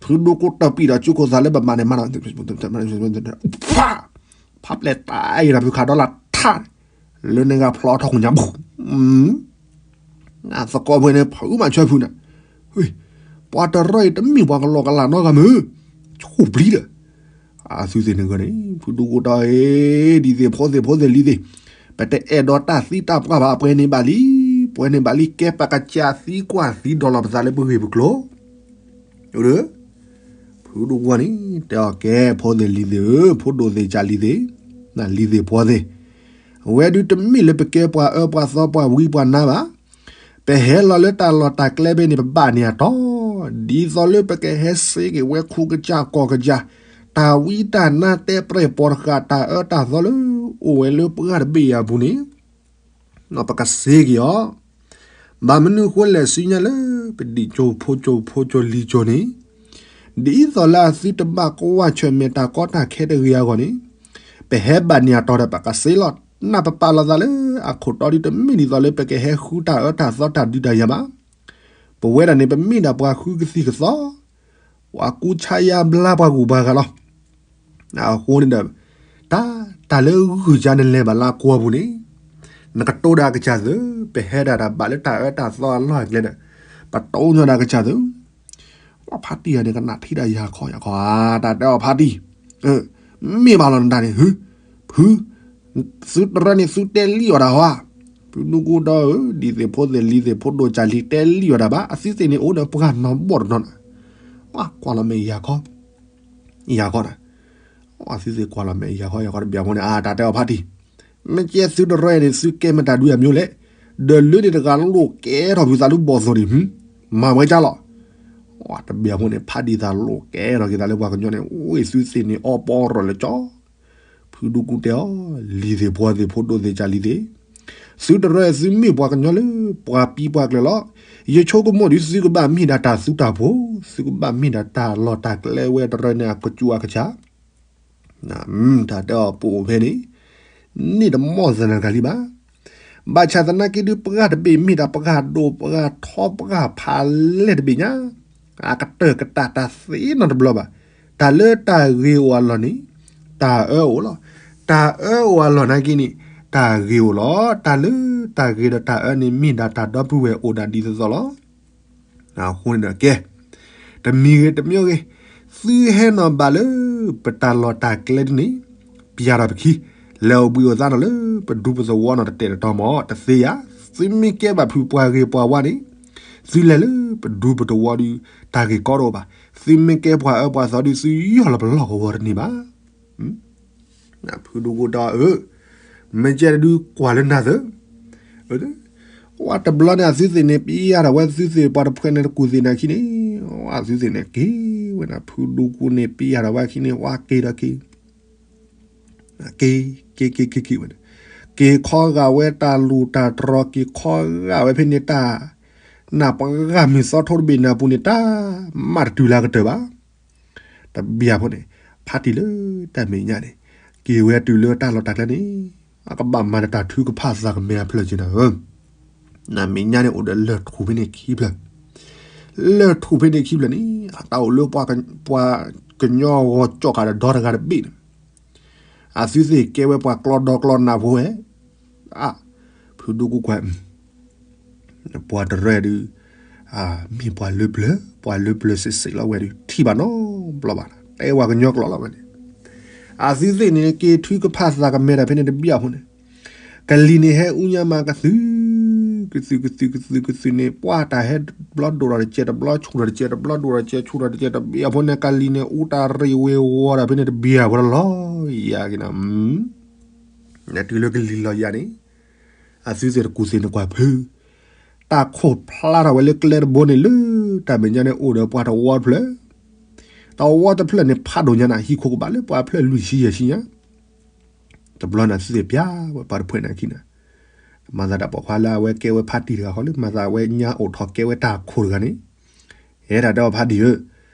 ဖုဒူကူတပံာ်ဒီးကၠူခိၣ်သးလၢပမၤန့ၣ်မးနီၤ, ဖး, ဖးပျဲၢ်တၢ်အံၤဒီးဖုခးဒီလၣ်ထါ, လၢန့ၣ်ဂၤဖျီထီၣ်ခိၣ်ညါဘူး သကိးဖဲန့ၣ် ဖုမၤဆၢဖုန့ၣ်, ပှၤတရၢအံၤတမ့ၢ်ပှၤကလီကလးနီတဂၤမုၢ်, ဆူၣ်ပျံၤဒီး, အသုသ့ၣ်န့ၣ်ဂ့ၤန့ၣ် ဖုဒူကူဒီး ဒ်သ့ၣ်ဖိသ့ၣ်ဖိသ့ၣ်လံၤသ့ၣ်, ပတအဲၣ်ဒိးတၢ်သံတၢ်ပှၢ်ဘၣ် ပှဲၤန့ၢ်ဘၣ်လံ, ပှဲၤန့ၢ်ဘၣ်လံ ကဲပကစၢ်သံကွၢ်သံဒိးလီၤပသးလၢပဂ့ၢ်ပကျိၤ ဖုဒူကူန့ၣ် တဲအီၤကဲ ဖိသ့ၣ်လံၤသ့ၣ်ဧၢ, ဖိဒိၣ်သ့ၣ်ကၢ်လံၤသ့ၣ်, လံၤသ့ၣ်ပှီၤသ့ၣ်, အဝဲဒုးတမ့ၢ်လၢပကဲပှၤအၢပှၤသီပှၤဝံပှၤနါဘၣ်, ပဟဲလီၤလၢတၢ်လီၢ်တၢ်ကျဲဖဲန့ၣ် ပဘၣ်န့ၢ်အတီ, ဒ်သိးလၢပကဟဲစ့က့ၤဝဲခူကစၢ်ကီၢ်ကစၢ်, တၢ်ဝံတၢ်နါတဲပြဲၢ်ပိာ်တဃာ် တၢ်အၢတၢ်သီလၢ အိၣ်ဝဲလၢပှၢ်တဘ့ၣ်အပူၤန့ၣ် ပကစ့က့ၤအီၤ, ဘၣ်မနုၤအဃိလဲၣ် ဆူညါလၢ ပဒံၣ်ကၠိဖိကၠိဖိကၠိလံၤကၠိန့ၣ်, ဒ်သိးလၢအသုတဘၣ်ကွၢ်ဆၢၣ်မဲာ်တၢ်ကီတၢ်ခဲတဂ့ၤအဂီၢ်န့ၣ်, ပဟဲဘၣ်န့ၢ်အတီဒီး ပကစ့လီၤ, နၢ်ပပာ်လီၤသးလၢအခိၣ်တီဒုး တမ့ၢ်ဒ်သိးလၢပကဟဲဃုတၢ်အၢတၢ်သီတၢ်ဒုးတၢ်ယၤဘၣ်, ပဝဲဒၣ်န့ၣ် ပမ့ၢ်ဒၣ်ပှၤဃုကသံၣ်ကသီ, ပှၤကူဆါယါဘျါပှၤဂုၤပှၤဂၤလီၤ. အဃိန့ၣ်ဒီး တၢ် တၢ်လၢဂုၢ်ကါနလဲၤဘၣ်လၢအကွီၢ်ပူၤန့ၣ်, နကတိၤဒၣ်ကစၢ်သု, ပဟဲဒၣ်တၢ်ဘၣ်လၢတၢ်အၢတၢ်သီအလီၢ်အကျဲဒီး, ပတိၤညီဒၣ်ကစၢ်သု, ဖါတံၢ်ဂၤန့ၣ် ကနၣ်ထံၣ်ဒၣ်ယၤခီယၤခီဧါ, တၢ်တဲအီၤဖါတံၢ်, မ့ၢ်ဘၣ်လီၤနတၢ်န့ၣ်, ဖု သုတရၢန့ၣ် သုတဲလံအီၤတၢ်ဟီဧါ, ဖုဒူကူဒီးဧၢ, ဒ်သ့ၣ်ဖိသ့ၣ်လံၤသ့ၣ်ဖိဒိၣ်ကၢ်လံၤတဲလံအီၤတၢ်ဘၣ်, အသုသ့ၣ်န့ၣ်အိၣ်ဒီးပှၤနီၢ်ဘီၣ်တနီၤန့ၣ်, ကွၢ်လီၤမဲာ်ယၤခီ ယၤခီန့ၣ်, အသုသ့ၣ်ကွၢ်လီၤမဲာ်ယၤခီယၤခီတဘျီဖိန့ၣ် အတၢ်တဲအီၤဖါတံၢ်, မ့ၢ်ကဲသုတရၢန့ၣ် သုကဲမတၤဒုးအမျိုးလဲၣ်, ဒီးလၢန့ၣ်တဂၤလိၣ်ကဲထီၣ်ဖုသးလၢဘီၣ်သိၣ်န့ၣ်, မၤဝဲကၢ်လီၤ. တဘျီဖိန့ၣ် ဖါတံၢ်သးလိၣ်ကဲထီၣ်က့ၤသးလၢပှၤကညီန့ၣ် အိၣ်သုသ့ၣ်န့ၣ် အီပီရၢၢ်လၢကၠီ ဖုဒူကူတဲအီၤ, လံၤသ့ၣ်ပှီၤသ့ၣ် ဖိဒိၣ်သ့ၣ်ကၢ်လံၤသ့ၣ်, သုတရၢသုမ့ၢ်ပှၤကညီလၢ ပှၤပံပှၤကျၢၤလီၤ. ယဆိကမိၣ်ဒီး သုကဘၣ်မ့ၢ်ဒၣ်တၢ်သူတၢ်ဖိ, သုကဘၣ်မ့ၢ်ဒၣ်တၢ်လီၢ်တၢ်ကျဲဝဲတရၢန့ၣ် အကစူၣ်အကစၢ် တၢ်တဲအီၤပအိၣ်ဖဲန့ၣ် န့ၣ်တမီၢ်သနၢ်ကလံဘၣ်. ဘၣ်ဆၣ်သနာ်က့ဒုး ပှၢ်တဘ့ၣ်မ့ၢ်ဒၣ်ပှၢ်ဒိၣ်ပှၢ်ထီပှၢ်ဖးလဲၢ်တဘ့ၣ်ညါ, အကတၢၢ်ကတၢၢ်တၢ်သ့နီတဘျီဘၣ်. တၢ်လၢတၢ်ဂ့ၤအိၣ်အလီၢ်န့ၣ် တၢ်အၢအိၣ်လီၤ. တၢ်အၢအိၣ်အလီၢ်နာ်က့န့ၣ် တၢ်ဂ့ၤအိၣ်လီၤ. တၢ်လၢတၢ်ဂ့ၤဒီးတၢ်အၢန့ၣ် မ့ၢ်ဒၣ်တၢ်ဒီပုၢ်ဝဲၢ်အိၣ်ဒၣ်ဒ်သိးသိးလီၤ. အဃိန့ၣ်ဒီးကဲ, တမံၤဂ့ၤတမံၤဂ့ၤ, သုဟဲနီၤဘၣ်လၢ ပတၢ်လီၢ်တၢ်ကျဲဒ်န့ၣ်, ပျၢ်ထီၣ်ပခံ, လဲၤအိၣ်ဘှံးအိၣ်သါနီၤလၢ ပဒူပသဝီနီၤတတဲာ်တတီၤမး တသ့ဧါ. သုမ့ၢ်ကဲဘၣ်ဖုပှၤဂ့ၤပှၤဝါန့ၣ်, သုလဲၤလၢပဒူပသဝီဒုး တၢ်ဂ့ၢ်ကီတအိၣ်ဘၣ်. သုမ့ၢ်ကဲပှၤအၢပှၤသီဒုး သုယီၢ်လီၤပလီၢ်ကဝီၤတန့ၢ်ဘၣ်. ဖုဒူကိတၢ်အၢ, မ့ၢ်ကဲဒုးကွၢ်လၢနၤသၢ, ဝဲတဘျီန့ၣ် အသုသ့ၣ်န့ၣ် ပျၢ်ထီၣ်ဝဲသုသ့ၣ်ပှၤတဖှဲးန့ၣ်တကူၣ်သ့ၣ်နာ်က့န့ၣ်, အသုသ့ၣ်န့ၣ်က့ၤဝဲဒၣ် ဖုဒူကိန့ၣ် ပျၢ်ထီၣ်ဝဲခံန့ၣ် ဝဲက့ၤဒီးက့ၤ က့ၤ က့ၤ က့ၤ က့ၤ က့ၤ က့ၤဝဲန့ၣ်, က က့ၤခီဂာ်ဝဲတၢ်လူၤတၢ်တြီၤ က့ၤခီဂာ်ဝဲဖဲန့ၣ်တၢ် နၢ်ပှၤဂၤမုၢ်သီထိတဘ့ၣ်နၢ်ပူၤန့ၣ် တၢ်မၤတတုၤလၢကတၢၢ်ဘၣ်. တဘျီဖိန့ၣ် ဖါတံၢ်လၢတၢ်မဲာ်ညါန့ၣ် က့ၤဝဲတုၤလၢတၢ်လီၢ်တၢ်ကျဲန့ၣ် အကဘၣ်မၤဒီးတၢ်ထုကဖၣ်သးကမဲအဖျၢၣ်က့နၤဧၢ. နမဲာ်ညါန့ၣ် အိၣ်ဒီးလၢၢ်ထူၣ်ဖဲန့ၣ်ခံဖျၢၣ်, လၢၢ်ထူၣ်ဖဲန့ၣ်ခံဖျၢၣ်န့ၣ် အတၢ်အိၣ်လၢပှၤကညီဂီၤကၠီၣ်ဃာ်ဒီးဒီတဂၤတဘ့ၣ်န့ၣ် အသုသ့ၣ်ကဲဝဲပှၤကျီဒီကျီနၢ်ဖိဝဲ, အါ, ဖုဒိၣ်ကူကွၢ် ပှၤတရၢဒုး မ့ၢ်ပှၤလၢပျၢၤ, ပှၤလၢပျၢၤစ့ၢ်စ့ၢ်လီၤဝဲဒုး ထံၣ်ဘၣ်နီတဘျီဘၣ်, တဲပှၤကညီကျိာ်လီၤဝဲန့ၣ်, အသုသ့ၣ်န့ၣ် က့ၤထုကဖၣ်သးကမဲတၢ်ဖဲန့ၣ်တဘျီအဖိန့ၣ်, ကလံၤန့ၣ်ဟဲအူညါမးကသု, ကသုကသုကသုကသုန့ၣ် ပှၤတၢ်ဟဲတဘျီဒိၣ်ထီၣ်တကဲး တဘျီဆူၣ်ထီၣ်တကဲး တဘျီဒိၣ်ထီၣ်တကဲး ဆူၣ်ထီၣ်တကဲး တဘျီအဖိန့ၣ် ကလံၤန့ၣ် အူတၢ်ရ့ၣ်ဝ့ၤဝီၤတၢ်ဖဲန့ၣ်တဘျီအဖိလီၤ, ယၤက့နၤ နတုၤလၢကလံၤလီၤယၤန့ၣ်, အသုသ့ၣ်တကူၣ်သ့ၣ်န့ၣ်ကွၢ်ဖု, တၢ်ခိၣ်ဖျါထီၣ်ဝဲလၢကျဲတဘိန့ၣ်လၢ တၢ်မဲာ်ညါန့ၣ်အိၣ်ဒီးပှၤတဝီတဖျၢၣ်, တဝီတဖျၢၣ်န့ၣ်ဖးဒိၣ်ညါန့ၣ် ဟံၣ်ခိၣ်ကဘၣ်လၢပှၤဖျၢၣ်လွံၢ်ဆံယဲၢ်ဆံညါ, တဘျီန့ၣ်သုသ့ၣ်ပျၢ်ဝဲပှၤတဖှဲးန့ၣ်ခံန့ၣ်, မၤသးဒၣ်ပိာ်ခွါလၢအဝဲကဲဝဲဖါတံၢ်တဂၤဃီလၢ မၤသးအဝဲညါအိၣ်ထီၣ်ကဲဝဲတၢ်ခိၣ်တဂၤန့ၣ် ဟဲဒၣ်တဲအီၤဖါတံၢ်ဧၢ,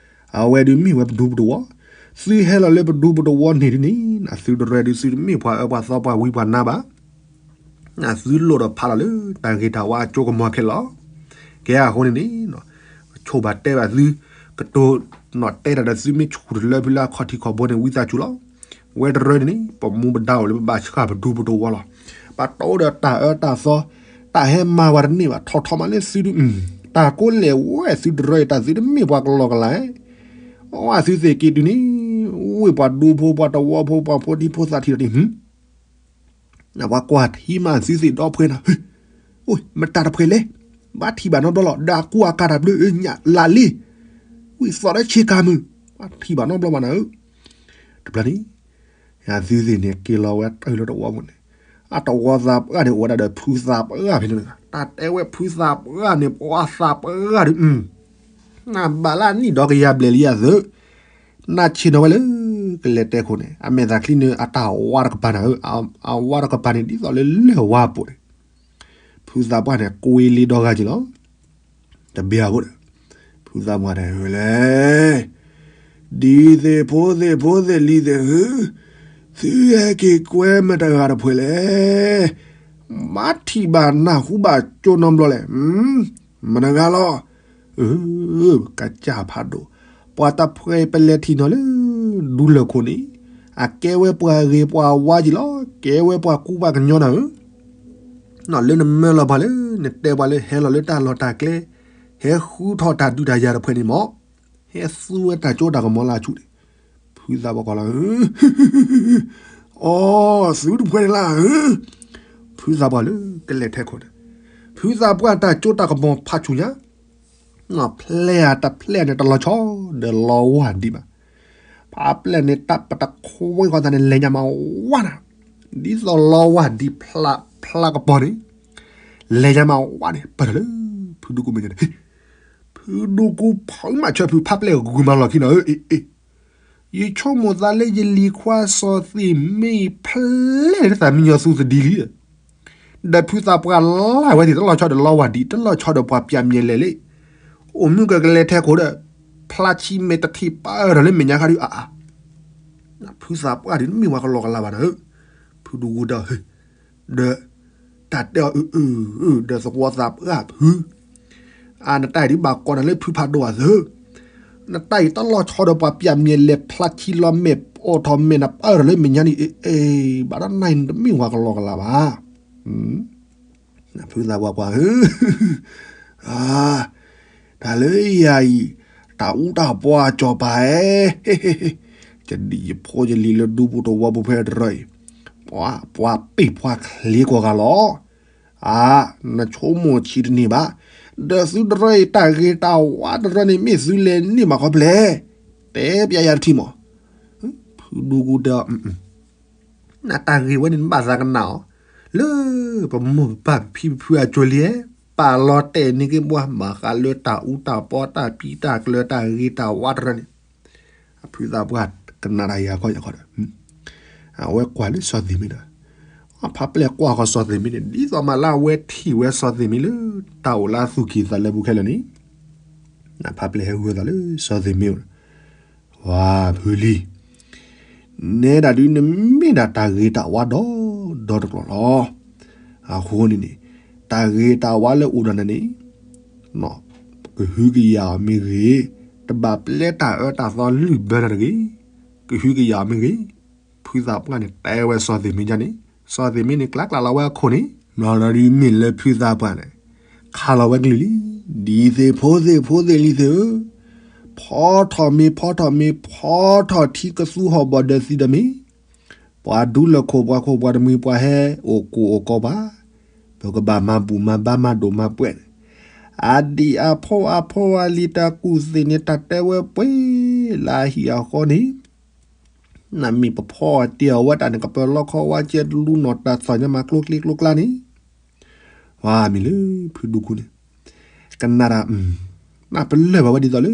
အဝဲဒုးမ့ၢ်ဝဲပဒူပတဝီ, သုဟဲလီၤလၢပဒူပတဝီန့ၣ်ဒ်န့ၣ် သုတရၢဒုးသုတမ့ၢ်ပှၤအၢပှၤသီပှၤဝံပှၤနါဘၣ်, သုလိၣ်ဒီးဖးလီၤလၢတၢ်ဂ့ၤတၢ်ဝါအကၠိကမီၤခဲလၢာ်, ကဲအဃိန့ၣ်န့ၣ်, ကဆိၣ်ဘၣ်တဲဘၣ်သု, ကတိၤနီၣ်တဲတၢ်ဒီးသုမ့ၢ်ဆူၣ်တလၢဖုလၢအခီၣ်ထံးခီၣ်ဘိန့ၣ် ဝံသးစူၤလီၤ, ဝဲတရၢန့ၣ်န့ၣ် ပမူပဒါအိၣ်လၢပဘၣ်ဆှၣ်ပဒူပတဝီလီၤ, ပတိၣ်ဒီးတၢ်အၢတၢ်သီ, တၢ်ဟဲမၤဝဲတန့ၢ်ဘၣ် ထီၣ်ထီၣ်မးလၢသုဒုး တၢ်ကိးလဲၣ်ဝဲသုတရၢအံၤ တၢ်သုတမ့ၢ်ပှၤကလီကလီဧါ, အဝဲသုသ့ၣ်က့ၤတုၤန့ၣ်, ဝ့ၢ်ပှၤဒူဖိပှၤတဝီဖိပှၤဖိဒံဖိသၣ်ထံၣ်ဒီးန့ၣ်, ပှၤကွၢ်ထံမးသုသ့ၣ်ဒီဖှဲးနၤ, အိၣ်မတၤတဖှဲးလဲၣ်, ဘၣ်ထံၣ်ဘၣ်နီတဘျီလီၤ ဒီးအကူအကၤတၢ်ဘျၢ ညၣ်လၢ်လံ, ဝံသီၣ်ဒီးဆ့ကၤမုၢ်, ဘၣ်ထံၣ်ဘၣ်နီတဘျီဘၣ်နၤဧၢ, တဘျီန့ၣ် သုသ့ၣ်န့ၣ်က့ၤလီၤဝဲတၢ်လၢတဝီပူၤန့ၣ်, အတဝီသးပှၢ်န့ၣ် အိၣ်ဝဲဒၣ်ဒီးဖုသးပှၢ်ဖဲန့ၣ်, တၢ်တဲဝဲဖုသးပှၢ်န့ၣ် ပှၤသးပှၢ်ဒုး, နဘၣ်လၢအနံၣ်ဒီကယၤဘျဲၣ်လံအသု, နဆ့ၣ်နီၤဝဲလၢ ကလဲၤတဲခိၣ်န့ၣ် အမဲာ်သးချံန့ၣ် အတၢ်ဝါတကပၤနၤဧၢ, အဝါတကပၤန့ၣ် ဒ်သိးလၢလၢၢ်ဝါပိာ်န့ၣ်, ဖုသးပှၢ်န့ၣ် ကွ့လံဒီဂၤက့ၤလီၤ, တဘျီအဃိဒီး, ဖုသးပှၢ်န့ၣ်ဝဲလဲၣ် ဒ်သ့ၣ်ဖိသ့ၣ်ဖိသ့ၣ်လံၤသ့ၣ်ဧၢ, သုဟဲက့ၤကွဲမတဂၤတဖှဲးလဲၣ်, ဘၣ်ထံၣ်ဘၣ်နၢ်ဟူဘၣ်ကၠိနီတဘျီလဲၣ်, မတဂၤလီၤ, ကစၢ်ဖးဒိၣ်, ပှၤတဖှဲးပလဲၤထံၣ်နီၤလၢ ဒူလၢၢ်ခိၣ်န့ၣ်, အကဲဝဲပှၤဂ့ၤပှၤဝါက့ၤလီၤ, ကဲဝဲပှၤကူပှၤကညီနၤဧၢ လၢနမၢလီၤပှၤလၢ နတဲပှၤလၢဟဲလီၤလၢတၢ်လီၢ်တၢ်ကျဲ, ဟဲဃုထီၣ်တၢ်ဒုးတၢ်ယၤတဖှဲးန့ၣ်မး, ဟဲသူဝဲတၢ်ကၠိတၢ်ကမီၤလၢအဆူၣ်န့ၣ်, ဖုသးပှၢ်ကွၢ်လီၤ, အိ, သုတဖှဲးန့ၣ်လၢ, ဖုသးပှၢ်လၢကလဲၤထဲခိၣ်န့ၣ်, ဖုသးပှၢ်တၢ်ကၠိတၢ်ကမီၤဖးဆူၣ်ညါ, ဖျဲၣ်ဧါတဖျဲၣ်န့ၣ် တလီၤဆီဒီးလီဝၢ်ဒံးဘၣ်, ဖးဖျဲၣ်န့ၣ် တၢ်ပတခွဲဃီသးန့ၣ် လဲၤညါမးဝါနၤ, ဒ်သိးလီဝၢ်ဒံးဖျါကပီၤန့ၣ်, လဲၤညါမးဝါန့ၣ် ပၢၢ်ထီၣ်လၢ ဖုဒူကူမဲာ်ညါန့ၣ်, ဖုဒူကူဖုမးဆၢဖုဖးဖျဲၣ်ဂုၤမးလီၢ်ခံနီၤဧၢ, အ့, ယဆိကမိၣ်သးလၢယလံၤခွါစီၤသ့ၣ်မ့ၢ်ဖျဲၣ်န့ၣ် တၢ်မံညီၤသူသဒံးလံ, ဒီးဖုသးပှၢ်လၢ်ဝဲန့ၣ် တလီၤဆီဒီးလီဝၢ်ဒံး တလီၤဆီဒီးပှၤပျၢ်မဲာ်လဲၤလံ, အိၣ်မုၢ်ကကလဲၤထဲခိၣ်ဒီး, ဖျါဆံမဲာ်တထံၣ်ပၢၢ်ထီၣ်လၢမဲာ်ညါခါဒုးအါအါ, ဖုသးပှၢ်ဒုးတမ့ၢ်ပှၤကလီကလီဘၣ်နၤဧၢ, ဖုဒူကူဒီး, ဒီး, တၢ်တဲအီၤအုအု, ဒီးသဝီသးပှၢ်ဖု အါ နတၢ်အံၤဒ်ဘၣ်ကိးနၤလၢဖုဖးဒိၣ်အသၢ, နတၢ်အံၤတလီၤဆီဒီးပှၤပျၢ်မဲာ်လဲၤဖျါဆံလီၤမဲာ်ပၢၢ်ထီၣ်လၢမဲာ်ညါန့ၣ်, အ့, ဘၣ်ဒီးနၤအံၤနတမ့ၢ်ပှၤကလီကလီဘၣ်, ဖုသးပှၢ်ကွၢ်ဧၢ, အါ, တၢ်လၢယၤအံၤ, တၢ်အူတၢ်ပီအစီၤပၤဧၢ, ယဒံၣ်ယဖိယလံၤလၢဒူပူၤတဝီပူၤဖဲတရၢအံၤ, ပှၤပှၤပ့ၢ်ပှၤချ့ကိးဂၤလီၤ အါ, နဆိကမိၣ်ဆံးတန့ၢ်ဘၣ်, ဒီးသုတရၢအံၤတၢ်ဂ့ၤတၢ်ဝါတရၢန့ၣ် မ့ၢ်သုလဲၤန့ၢ်ဘၣ်ခီဖျိလဲၣ်, တဲပျဲယၤတထံၣ်မး, ဖုဒူကူတဲအီၤ, နတၢ်ဂ့ၤဝဲန့ၣ် နဘၣ်သးကနၣ်အီၤ, လၢပမိၢ်ပပၢ်ပဖံပဖုအစိၤလံ, ပာ်လီၤတဲာ်န့ၢ်က့ၤပှၤ ဘၣ်ဃးလၢတၢ်အူတၢ်ပီတၢ်ပံတၢ်ကျၢၤတၢ်ဂ့ၤတၢ်ဝါတရၢန့ၣ်, အဖုသးပှၢ်ကနၣ်တၢ်ယၤခီယၤခီဒီး, အဝဲကွၢ်လၢစီၤသံမ့ၢ်ဒီး, ဖါပျဲၢ်ကွၢ်ဃီစီၤသ့ၣ်မ့န့ၣ် ဒ်သိးမးလၢအဝဲထံၣ်ဝဲစီၤသ့ၣ်မ့လၢ တၢ်အိၣ်လၢအသူၣ်ကံၢ်သးလဲပူၤခဲလၢာ်န့ၣ်, ဖါပျဲၢ်ဟဲဂုာ်သးလၢစီၤသ့ၣ်မ့အအိၣ်, ဝါဖုလံၤ, နဲဒၣ်ဒုးနမ့ၢ်ဒၣ်တၢ်ဂ့ၤတၢ်ဝါဒီဒီတကျိၤလီၤ. အဃိန့ၣ်န့ၣ်, တၢ်ဂ့ၤတၢ်ဝါလၢအိၣ်ဒီးနၤန့ၣ်, ကဟုကယာ်အီၤမ့ၢ်ဂ့ၤ, တဘၣ်ပျဲတၢ်အၢတၢ်သီလုၢ်ဘၢနၤတဂ့ၤ, ကဟုကယာ်အီၤမ့ၢ်ဂ့ၤ. ဖုသးပှၢ်န့ၣ် တဲဝဲစီၤသ့ၣ်မ့ဒ်န့ၣ်, စီၤသ့ၣ်မ့န့ၣ် ကျါကျါလီၤဝဲအခိၣ်န့ၣ်, မ့ၢ်လီၤဒုးမ့ၢ်လၢဖုသးပှၢ်န့ၣ် ခးလီၤဝဲကလုၢ်လံ, ဒ်သ့ၣ်ဖိသ့ၣ်ဖိသ့ၣ်လံၤသ့ၣ်ဧၢ, ဖီထီၣ်မ့ၤဖီထီၣ်မ့ၤ ဖီထီၣ်ထံကသူဟီၣ်ဘီၣ်ဒၢးသံဒီးမ့ၢ်, ပှၤဒူလၢာ်ခိၣ်ပှၤခိၣ်ပှၤတမှံၤပှၤဟဲအိၣ်ကိၣ်အိၣ်ကီပှၤ, ပကဘၣ်မၤဘူၣ်မၤဘါမၤဒိၣ်မၤပှဲၤန့ၣ်, အဒံၣ်အဖီအဖီအလံၤတၢ်ကူၣ်သ့ၣ်န့ၣ် တၢ်တဲဝဲပှဲၤလၢအဟံၣ်အဃီန့ၣ် နမ့ၢ်ပဖီအီၤတ့ၢ်အီၤဝဲတၢ်န့ၣ် ကပၢၤလီခီဝါကဲတလူနီၢ်တၢ်သီၣ်ညါမၤကျိချံကျိကျါန့ၣ်, ဝါမ့ၢ်လၢဖုဒူကူန့ၣ်, ကနၣ်တၢ်, နပလၢၢ်ဘၣ်ဝဲဒ်သိးလၢ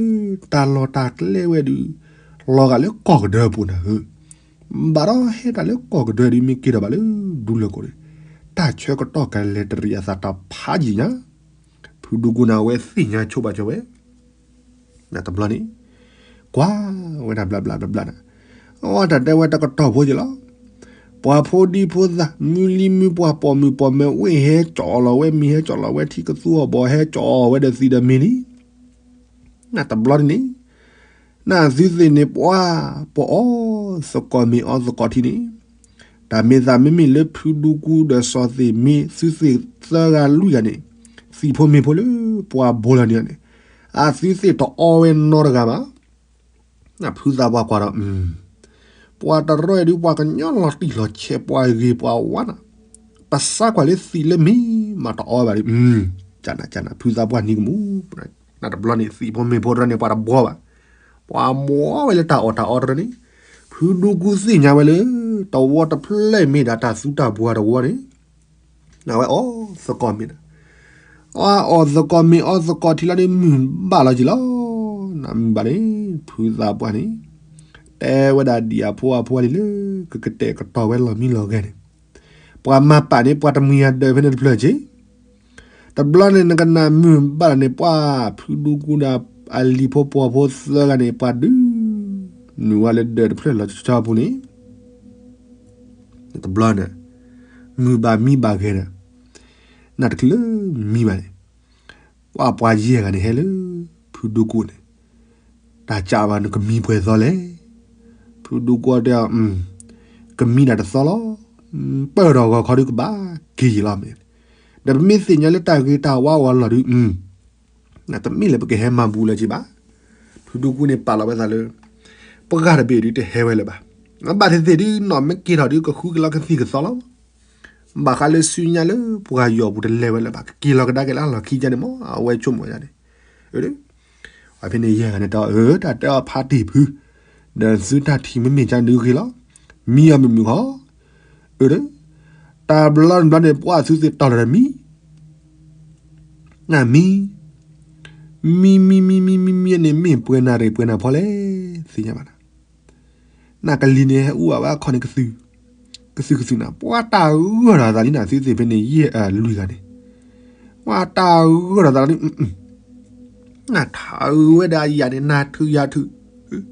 တၢ်လီၢ်တၢ်ကျဲဝဲဒုး, လီၤဂာ်လၢကီၢ်ကဒၢပူၤနၤဧၢ, ဘၣ်ဒီးဟဲတၢ်လၢကီၢ်ကဒၢဒုးမ့ၢ်က့ၤထီၣ်ဘၣ်လၢဒူလၢာ်ခိၣ်န့ၣ်, တၢ်ဆၢကတီၢ်ကလဲၤတရံးအသးတၢ်ဖးယံာ်ညါ ဖုဒူကူန့ၣ် အဝဲသ့ၣ်ညါဆိဘၣ်ကၠီဝဲ, တဘျီန့ၣ်, ကွၢ်ဝဲဒၣ်ဘျးဘျးဘျးဘျးန့ၣ်, အတၢ်တဲဝဲတကတီၢ်ဖိက့ၤလီၤ, ပှၤဖိဒံဖိသၣ် မုၢ်လံမုၢ်ပှၢ်ပိာ်မုၣ်ပိာ်မၢၤ ဝ့ၢ်ဟဲကၠီၣ်လီၤဝဲ မံၤဟဲကၠီၣ်လီၤဝဲ ထံကသူအီၣ်ဘီၣ်ဟဲကၠီၣ်အီၣ်ဝဲဒီးသံဒီးမ့ၢ်လံ နတဘျီန့ၣ်, နသုသ့ၣ်န့ၣ် ပှၤပအီၣ်သကိးမ့ၤအီသကိးထံန့ၣ်, တၢ်မ့ၢ်သးမ့မ့ၢ်လၢဖုဒူကူဒီးစီၤသ့ၣ်မ့ သုသ့ၣ်သၢဂၤလွံၢ်ဂၤန့ၣ်, သံၣ်ဖိမ့ၤဖိလၢပှၤဘိလီၤန့ၣ်န့ၣ်, အသုသ့ၣ်တအီဝဲနီတဂၤဘၣ် နဖုသးပှၢ်ကွၢ်ဒီး, ပှၤတရၢဒုး ပှၤကညီလီၤတံၢ်လီၤဆဲး ပှၤဂ့ၤပှၤဝါနၤ, ပစးကွၢ်လၢသံးလၢမ့ၢ်မးတအီဘၣ်ဒီး, ကနၣ်ကနၣ် ဖုသးပှၢ်နံၤကမူၣ်, နတဘျီန့ၣ် သံးဖိမ့ၤဖိတရၢန့ၣ် ပှၤတဘှီဘၣ်, ပှၤမၤဝဲလၢတၢ်အီၣ်တၢ်အီတရၢန့ၣ်, ဖုဒူကူသ့ၣ်ညါဝဲလၢ တဝီတဖျၢၣ်မ့ၢ်ဒၣ်တၢ်သူတၢ်ပှၢ်တဝီန့ၣ် အဝဲအီၣ်သကိးမ့ၤဒီး, အီၣ်သကိးမ့ၤအီၣ်သကိးထံလီၤန့ၣ် မုၢ်ဘၣ်လီၤက့ၤလီၤ, နမုၢ်ဘၣ်န့ၣ် ဖုသးပှၢ်န့ၣ်, တဲဝဲဒၣ်ဒံၣ်အဖိအဖိလံၤလၢ ကကတဲာ်ကတီၤဝဲလီၢ်မံလီၢ်ဂဲၤန့ၣ်, ပှၤမၤပာ်န့ၣ် ပှၤတမှံၤအဒၢးဖဲန့ၣ်တဖျၢၣ်က့ၤ တဘျီန့ၣ် နကနၣ်မုၢ်ဘၣ်လီၤန့ၣ် ပှၤဖုဒူကူဒီး အလံၤဖိပှီၤဖိသၢဂၤန့ၣ် ပှၤဒုး နုာ်ဝဲလၢဒၢးတဖျၢၣ်လီၤဆီဆီအပူၤန့ၣ်, တဘျီန့ၣ် မုၢ်ဘၣ်မံဘၣ်ဂဲၤဒီး နတချုးမံဘၣ်န့ၣ် ပှၤပှၤယဲၢ်ဂၤန့ၣ်ဟဲလၢ ဖုဒူကူန့ၣ်, တၢ်ကးဘၣ်နကမံပှဲၤသီလဲၣ်, ဖုဒူကူတဲအီၤ, ကမံဒၣ်တသီလီၤ, ပၢၢ်ထီၣ်ဂီၤခီဒုးကဘၣ်က့ၤယံာ်လီၤမ့ၢ်, ဒီးပမ့ၢ်သ့ၣ်ညါလၢတၢ်ဂ့ၤတၢ်ဝါအိၣ်အလီၢ်ဒုး တမ့ၢ်လၢပကဟဲမၤဘူးလၢၤက့ၤဘၣ်. ဖုဒူကူန့ၣ်ပာ်လီၤဝဲသးလၢ ပှၤတဘ့ၣ်ဒုးတဟဲဝဲလၢၤဘၣ်. ဘၣ်သ့ၣ်သ့ၣ်ဒုး နီၢ်မ့ၢ်က့ၤထီၣ်ဒုး ကဃုက့ၤလီၤကသံၣ်ကသီလီၤ. ဘၣ်ဃးလၢစုညါလၢပှၤယီၢ်ပူၤတလဲၤဝဲလၢၤဘၣ်. ကက့ၤလီၤကဒါက့ၤလၢအလီၢ်ခံကန့ၣ်မ့ၢ် အဝဲဆိကမိၣ်ယါန့ၣ် အဖဲန့ၣ်ယဲၢ်ဂၤန့ၣ်တဲအီၤ အၢ တၢ်တဲအီၤဖးတံၢ်ဖု ဒီးသုတၢ်ထံၣ်မ့မ့ၢ်ကန့ၣ်ဂ့ၤလီၤ. မံအီၤမုာ်မုာ်ဃီ အၢ တၢ်ဘျီတဘျီန့ၣ် ပှၤသုသ့ၣ်တီၢ်လီၤဒီးမံ နမံ မံမံမံမံမံမံန့ၣ် မ့ၢ်ပှဲၤနၣ်ရံၣ်ပှဲၤနၣ်ဖီလဲၣ် သ့ၣ်ညါဘၣ်နၤ. နကလံၤန့ၣ် ဟဲအူအဝဲအခီၣ်န့ၣ်ကသု ကသုကသုနၤ ပှၤတၢ်ဂၢၢ်ဒီးသးလံနၤ သုသ့ၣ်ဖဲန့ၣ်ယဲၢ်လွံၢ်ဂၤန့ၣ် ပှၤတၢ်ဂၢၢ်ဒီးသးလံ နထါအုးဝဲဒၣ်ယၤန့ၣ် နၤထုးယၤထုး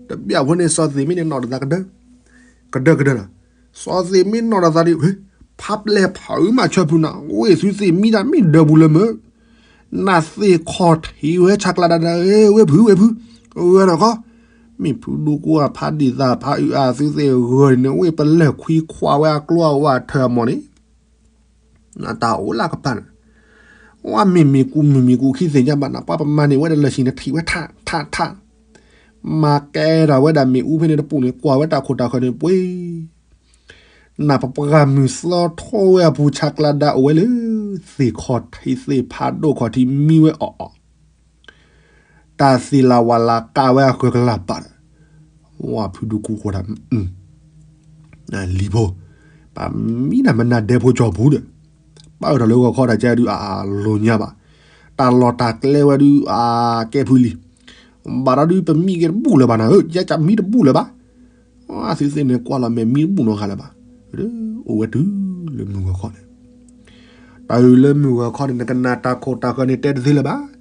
တဘျီဖိန့ၣ် စီၤသ့ၣ်မ့ၢ်န့ၣ် နီၢ်တသးကဒၢ ကဒၢကဒၢနၤ စီၤသ့ၣ်မ့ၢ်နီၢ်တသးဒ် ဖးပျဲၢ်ဖးအုးမးဆၢဖုနၤ ဝ့ၢ်သုသ့ၣ်မံတၢ်မ့ၢ်ဒၢးပူၤလၢမုာ် နသ့ၣ်ခီၣ်ထံးဝဲဆးကျးဒၣ်ဒၣ် ဝ့ၢ်ဖုဝ့ၢ်ဖု ဂၢၢ်နီၢ်ခီ မ့ၢ်ဖုဒူကူအဖးဒံၣ်သးဖးအုးအသုသ့ၣ်ဂၢၢ်န့ၣ် ဝ့ၢ်ပလၢၢ်ခွံခွါဝဲအကျိအဝဲအထၢၣ်အမီၢ်န့ၣ် နတၢ်အိၣ်လၢကပၤန့ၣ် ဝဲမ့ၢ်မ့ၢ်ကူမုၢ်မ့ၢ်ကူခံသ့ၣ်ညါဘၣ်နၤ ပှၤပမၤန့ၢ်ဝဲဒၣ်လၢၢ်ဆံန့ၣ်ထံၣ်ဝဲထးထးထး မၤကဲထီၣ်ဝဲဒၣ်မ့ၣ်အူဖဲန့ၣ်တပူၤန့ၣ် ကွၢ်ဝဲတၢ်ခိၣ်တၢ်ဃၢၤန့ၣ်ပှ့ၤ နၢ်ပပှၢ်မုၢ်သီထီဝဲအပူၤဆးကျးဒၣ်အိၣ်ဝဲလၢ သ့ၣ်ခီၣ်ထံးသ့ၣ်ဖးဒိၣ်ခီၣ်ထံးမံဝဲအီၣ်အီၣ် တၢ်သ့ၣ်လၤဝၢ်လၤကးဝဲအဃၢၤကလၤပာ်ဒီး ဝဲဖုဒူကူဃိဒၣ် လံၤဖိ ပမံဒၣ်မနၤဒဲဖိကၠီပူၤဒီး ပၢၢ်ထီၣ်လၢဂီၤခီတၢ်ကဲဒုးအလိၤညါဘၣ် တၢ်လီၢ်တၢ်ကျဲဝဲဒုးအကဲဖုလံ ဘၣ်ဒီးဒုးပမံက့ၤတဘူၣ်လၢၤဘၣ်နၤဧၢ ယဲကမံတဘူၣ်လၢၤဘၣ် သုသ့ၣ်န့ၣ်ကွၢ်လီၤမဲာ်မံတဘူၣ်နီတဂၤလၢၤဘၣ် အိၣ်ဝဲတုၤ မုၢ်ဂီၤခီန့ၣ် တၢ်အုၣ်လၢမုၢ်ဂီၤခီန့ၣ် နကနၣ်တၢ်ခိၣ်တၢ်ဃၢၤန့ၣ် တဲတသ့လၢၤဘၣ်.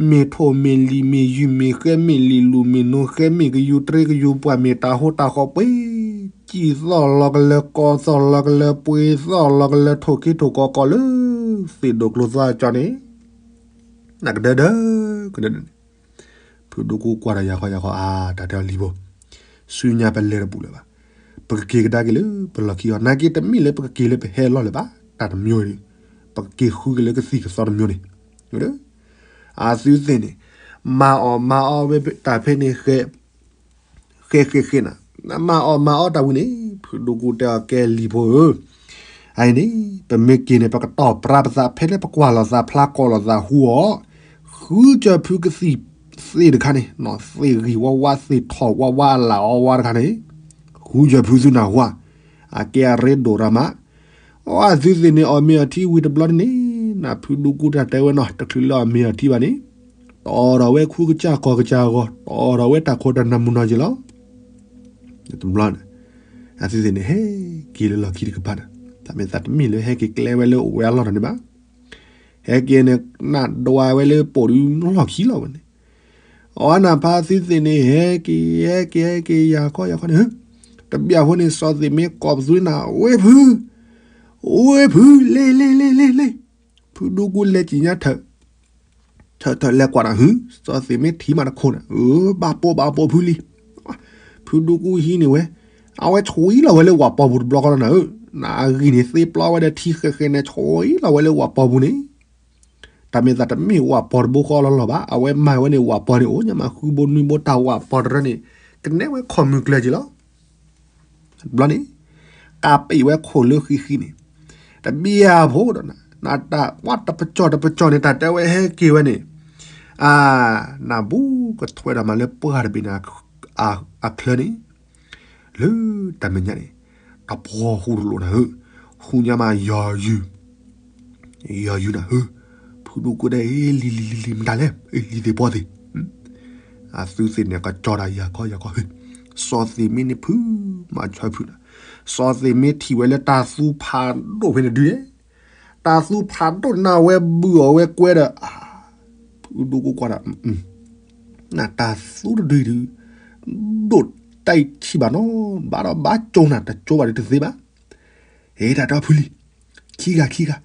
မ့ၢ်ထိၣ်မ့ၢ်လံၤမ့ၢ်ယုၢ်မ့ၢ်ဃဲမ့ၢ်လံၤလူၤမ့ၢ်နိဃဲမ့ၢ် ကယူၤတြ့ကယူၤပှၢ်မ့ၢ်တၢ်ဟိတၢ်ဃီပှ့ၤ စံၣ်သီၣ်လီၤကလၢၤ ကီၢ်သီၣ်လီၤကလၢၤ ပှ့ၤသီၣ်လီၤကလၢၤ ထိၣ်ခ့ထိၣ်ကီကီလၢ သ့ၣ်ဒိၣ်ကျိၤသွါကၠီန့ၣ် နကဒၢဒၢ ကဒၢဒၢန့ၣ် ဖုဒိၣ်ကူကွၢ်ဒီးယၤခီယၤခီ အါ တၢ်တဲအီၤလံၤဖိ, ဆူညါပလဲၤတပူၤလၢၤဘၣ်. ပကက့ၤကဒါက့ၤလၢပလီၢ်ခံအီၤ နာ်က့တမ့ၢ်လၢပကက့ၤလၢပဟဲလီၢ်လၢၤဘၣ်, တၢ်တမျိုးန့ၣ် ပကက့ၤဃုက့ၤလၢကသံၣ်ကသီတမျိုးန့ၣ်, အသုသ့ၣ်န့ၣ် မၤအီၣ်မၤအီဝဲတၢ်ဖဲန့ၣ် ဃဲဃဲဃဲနၤ, မၤအီၣ်မၤအီတၢ်ဝံၤန့ၣ် ဖုဒိၣ်ကူတဲအီၤ ကဲလံၤဖိဧၢ, အအံၤန့ၣ် ပမ့ၢ်က့ၤန့ၣ် ပကတီၢ်ပြၢပသး ဖဲလၢပကွၢ်လိာ်သး ဖျါကိာ်လိာ်သးဟူအီၤ, ဃုစၢၤဖုကသံၣ်သ့ၣ်တခါန့ၣ်, သ့ၣ်ဂံၢ်ဝါဝါ သ့ၣ်ထီၣ်ဝါဝါ အလၣ်အီဝါတခါန့ၣ်, ဃုစၢၤဖုသုနၢ်ဟူဧါ, အကဲအရ့ဒိၣ်ရၤမး, အသုသ့ၣ်န့ၣ် အီၣ်မ့ၤအီထံဝံၤတဘျီန့ၣ်, နဖုဒိၣ်ကူတၢ်တဲဝဲနီၤ တချုးလၢအီၣ်မ့ၤအီထံဘၣ်န့ၣ်, တီၢ်ထီၣ်ဝဲခူကစၢ်ကီၢ်ကစၢ်အဂီၢ်, တီၢ်ထီၣ်ဝဲတၢ်ခိၣ်တၢ်နၢ်မုၢ်နီၢ်က့ၤလီၤ. တဘျီန့ၣ် အသုသ့ၣ်န့ၣ် ဟဲက့ၤလၢလီၢ်ခံတကပၤန့ၣ်, တၢ်မ့ၢ်သးတမ့ၢ်လၢဟဲက့ၤကျဲဝဲလၢအိၣ်ဝဲအလီၢ်တန့ၣ်ဘၣ်, ဟဲက့ၤန့ၣ် နၢ်ဒွးဝဲလၢပိာ်ဒုလီၢ်ခံလီၤဝဲန့ၣ်, အီနၢ်ဖါသုသ့ၣ်န့ၣ် ဟဲက့ၤ ဟဲက့ၤ ဟဲက့ၤ ယၤခီယၤခီန့ၣ်, တဘျီဖိန့ၣ် စီၤသ့ၣ်မ့ၢ်ကိးပသူနၤ ဝ့ၢ်ဖု, ဝ့ၢ်ဖု လ့လ့လ့လ့လ့, ဖုဒိၣ်ကူလဲၤကံၣ်ညါထၢၣ် ထၢၣ်ထၢၣ်လဲၤကွၢ်တၢ်ဟု, စီၤသ့ၣ်မ့ၢ်ထံၣ်မးတခိၣ်န့ၣ်, ဘၣ်ပိာ်ဘၣ်ပိာ်ဖုလံ, ဖုဒိၣ်ကူဟံးန့ၢ်ဝဲ, အဝဲဆှံလီၤဝဲလၢဝၣ်ပီပူၤတဘျီဃီလီၤနၤဧၢ, နဂံၢ်န့ၣ်သ့ပျီဝဲဒီးထံဃဲဃဲန့ၣ် ဆှံလီၤဝဲလၢဝၣ်ပီပူၤန့ၣ်, တၢ်မ့ၢ်သးတမ့ၢ်ဝၣ်ပီတဘိဃီလီၤလီၤဘၣ်, အဝဲမၤဝဲန့ၣ်ဝၣ်ပီန့ၣ် အိၣ်ညါမးဃုဘိနွံဘိတၢ်ဝၣ်ပီတရၢန့ၣ်, ကနဲဝဲခီၣ်မုၢ်ကျၢၤက့ၤလီၤ. တဘျီန့ၣ် ကးပ့ၢ်ဝဲခိၣ်လၢဃံဃံန့ၣ်, တဘျီဖိဒီး နတၢ်ကွၢ်တပကၠီၣ်တပကၠီၣ်န့ၣ် တၢ်တဲဝဲဟဲက့ၤဝဲန့ၣ်, အါ နဘူးကထွဲဒီးမးလၢပှၢ်တဘ့ၣ်န့ၣ် အချၢန့ၣ်, လၢတၢ်မဲာ်ညါန့ၣ် တပှီၤဟူတလိာ်နၤဧၢ, ဟူညါမးယီၤယုၢ် ယီၤယုၢ်နၤဧၢ, ဖုဒိၣ်ကူဒဲ လံၤလံၤလံၤလံၤ မတၤလဲၣ်, လံၤသ့ၣ်ပီသ့ၣ်, အသုသ့ၣ်န့ၣ် ကကၠီတၢ်ယၤခီယၤခီ, စီၤသ့ၣ်မ့ၢ်န့ၣ်ဖု မၤဆီဖုနၤ, စီၤသ့ၣ်မ့ၢ်ထံၣ်ဝဲလၢတၢ်သူဖးဒိၣ်ဖဲန့ၣ်ဒုး, တၢ်သူဖးဒိၣ်နၢ်ဝဲဘုၣ်အီၣ်ဝဲကွဲဒီး, ဖုဒိၣ်ကူကွၢ်ဒီး နတၢ်သူတဒုဒုး, ဒိၣ်တၢ်အံၤထံၣ်ဘၣ်နီၤ, ဘၣ်ဒီးဘၣ်ကၠိနၤ တကၠိဘၣ်ဒုးတသ့ဘၣ်, ဟ့ တၢ်တဲဖုလံၤ, ခံဂၤခံဂၤ,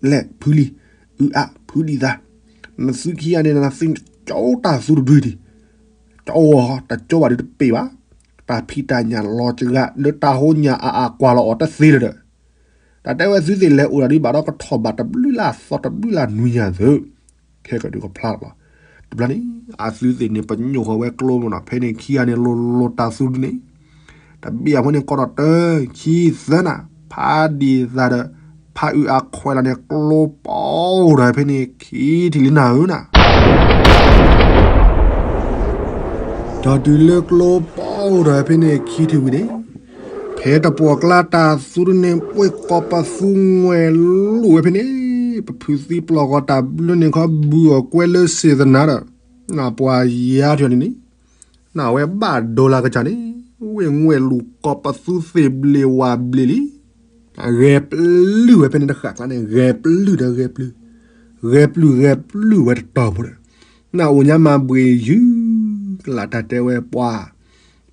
လဲၣ်ဖုလံၤ, အုအါ ဖုဒံသး, နသုခံဂၤန့ၣ် နသုကၠိတၢ်သူတဒုဒုး, ကၠိအီၤ တကၠိဘၣ်ဒုးတပ့ၢ်ဘၣ်, တၢ်ဖံးတၢ်ညၣ်လီၤစှၤ လၢတၢ်ဟိညၣ်အါအါကွၢ်လီၤအီၤတသ့လၢၤဒီး, တၢ်တဲဝဲသုသ့ၣ်လဲၤအိၣ်ဒီးဒုးဘၣ်ဒီးကထီၣ်ဘၣ်တဘျုးလၢအသီတဘျုးလၢအနွံညါသုး, ခဲကဒုးကဖျါလီၤ, တဘျီန့ၣ် အသုသ့ၣ်န့ၣ် ပညိၣ်ဃီၤဝဲကျိမ့ၢ်နီၤ ဖဲန့ၣ်ခံဂၤန့ၣ် လိၤလိၤတၢ်သူဒုးန့ၣ်, တဘျီဖိန့ၣ် ကီးဒီးတၢ်ခံသၢနၤ, ဖးဒံသးဒီး ဖးအုအါခွဲးလီၤန့ၣ် ကျိပီၢ်အိၣ်ဒီးဖဲန့ၣ် ခံထံၣ်လံနၤဧၢနၤ ဒီးတုၤလၢကျိပီၢ်အိၣ်ဒီးဖဲန့ၣ်ခံထံၣ်ဝံၤန့ၣ်, ဖဲတပှီၢ်ကျါတၢ်သူတန့ၢ် ပှ့ၤကိးပသူငွဲၣ်လိာ်ဝဲဖဲန့ၣ်, ပဖုသံပျီၢ်ဃီတၢ်ဘျုးန့ၣ်ခီ ဘုၣ်အီၣ်ကွဲလၢစ့ၣ်သနာ်ဒီး, နပှၤယါထီၣ်န့ၣ်န့ၣ်, နဝဲဘၣ်ဒိလၢကစၢ်န့ၣ်, ဝ့ၢ်ငွဲၣ်လိာ်ကိးပသူသ့ၣ်ဘျ့ဝၣ်ဘျ့လံ ဂဲၤပျုၢ်ဝဲဖဲန့ၣ်တဃၣ်ကျါန့ၣ် ဂဲၤပျုၢ်ဒီးဂဲၤပျုၢ်, ဂဲၤပျုၢ်ဂဲၤပျုၢ်ဝဲတတီၤဖိဒီး, နအိၣ်ညါမၤဘှ့ၣ်ယုၢ်ကလးတၢ်တဲဝဲပှၤ,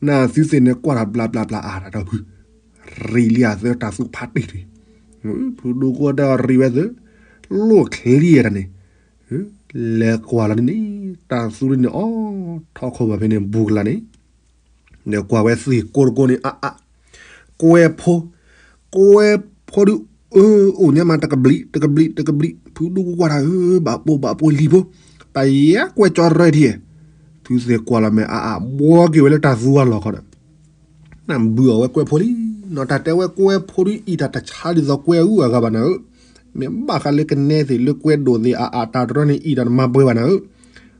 နသုသ့ၣ်န့ၣ်ကွၢ်တၢ်ဘျးဘျးဘျးအါတၢ်ဒီဖု, ရံၣ်လံအသၢတၢ်သူဖးတံၢ်တံၢ်, ဖုဒိၣ်ကိတၢ်ရံၣ်ဝဲသၢ, လိၣ်ချ့လံတၢ်န့ၣ် လဲၤကွၢ်လီၤန့ၣ်န့ၣ်, တၢ်သူန့ၣ်အီၣ်ထီၣ်ခီၣ်ဘၣ်ဖဲန့ၣ် ဘူးကလးန့ၣ်, လဲၤကွၢ်ဝဲသ့ၣ်ကိးတကိးန့ၣ် အါအါ, ကွဲဖိ, ကွဲဖိဒုး, အၢ အိၣ်ညါမးတကဘျံး တကဘျံး တကဘျံး, ဖုဒိၣ်ကူကွၢ်တၢ် အၢ ဘၣ်ပိာ်ဘၣ်ပိာ်လံၤဖိ, တၢ်ယါကွဲကၠီရဲၣ်ထံဧဲ, သုသ့ၣ်ကွၢ်လီၤမဲာ်အါအါ ဘှီက့ၤဝဲလၢတၢ်သူအလီၢ်ခီဒီး နဘုၣ်အီၣ်ဝဲကွဲဖိလံ, နီၢ်တၢ်တဲဝဲကွဲဖိဒုးအံၣ်တၢ်တဆါဒ်သိးကွဲအုၣ်အဂၤဘၣ်နၤဧၢ, မ့ၢ်ဘၣ်ဃးလၢကနဲသ့ၣ်လၢကွဲဒိၣ်သ့ၣ်အါအါတၢ်တရၢန့ၣ်အံၣ်တၢ်တမၤပှဲၤဘၣ်နၤဧၢ,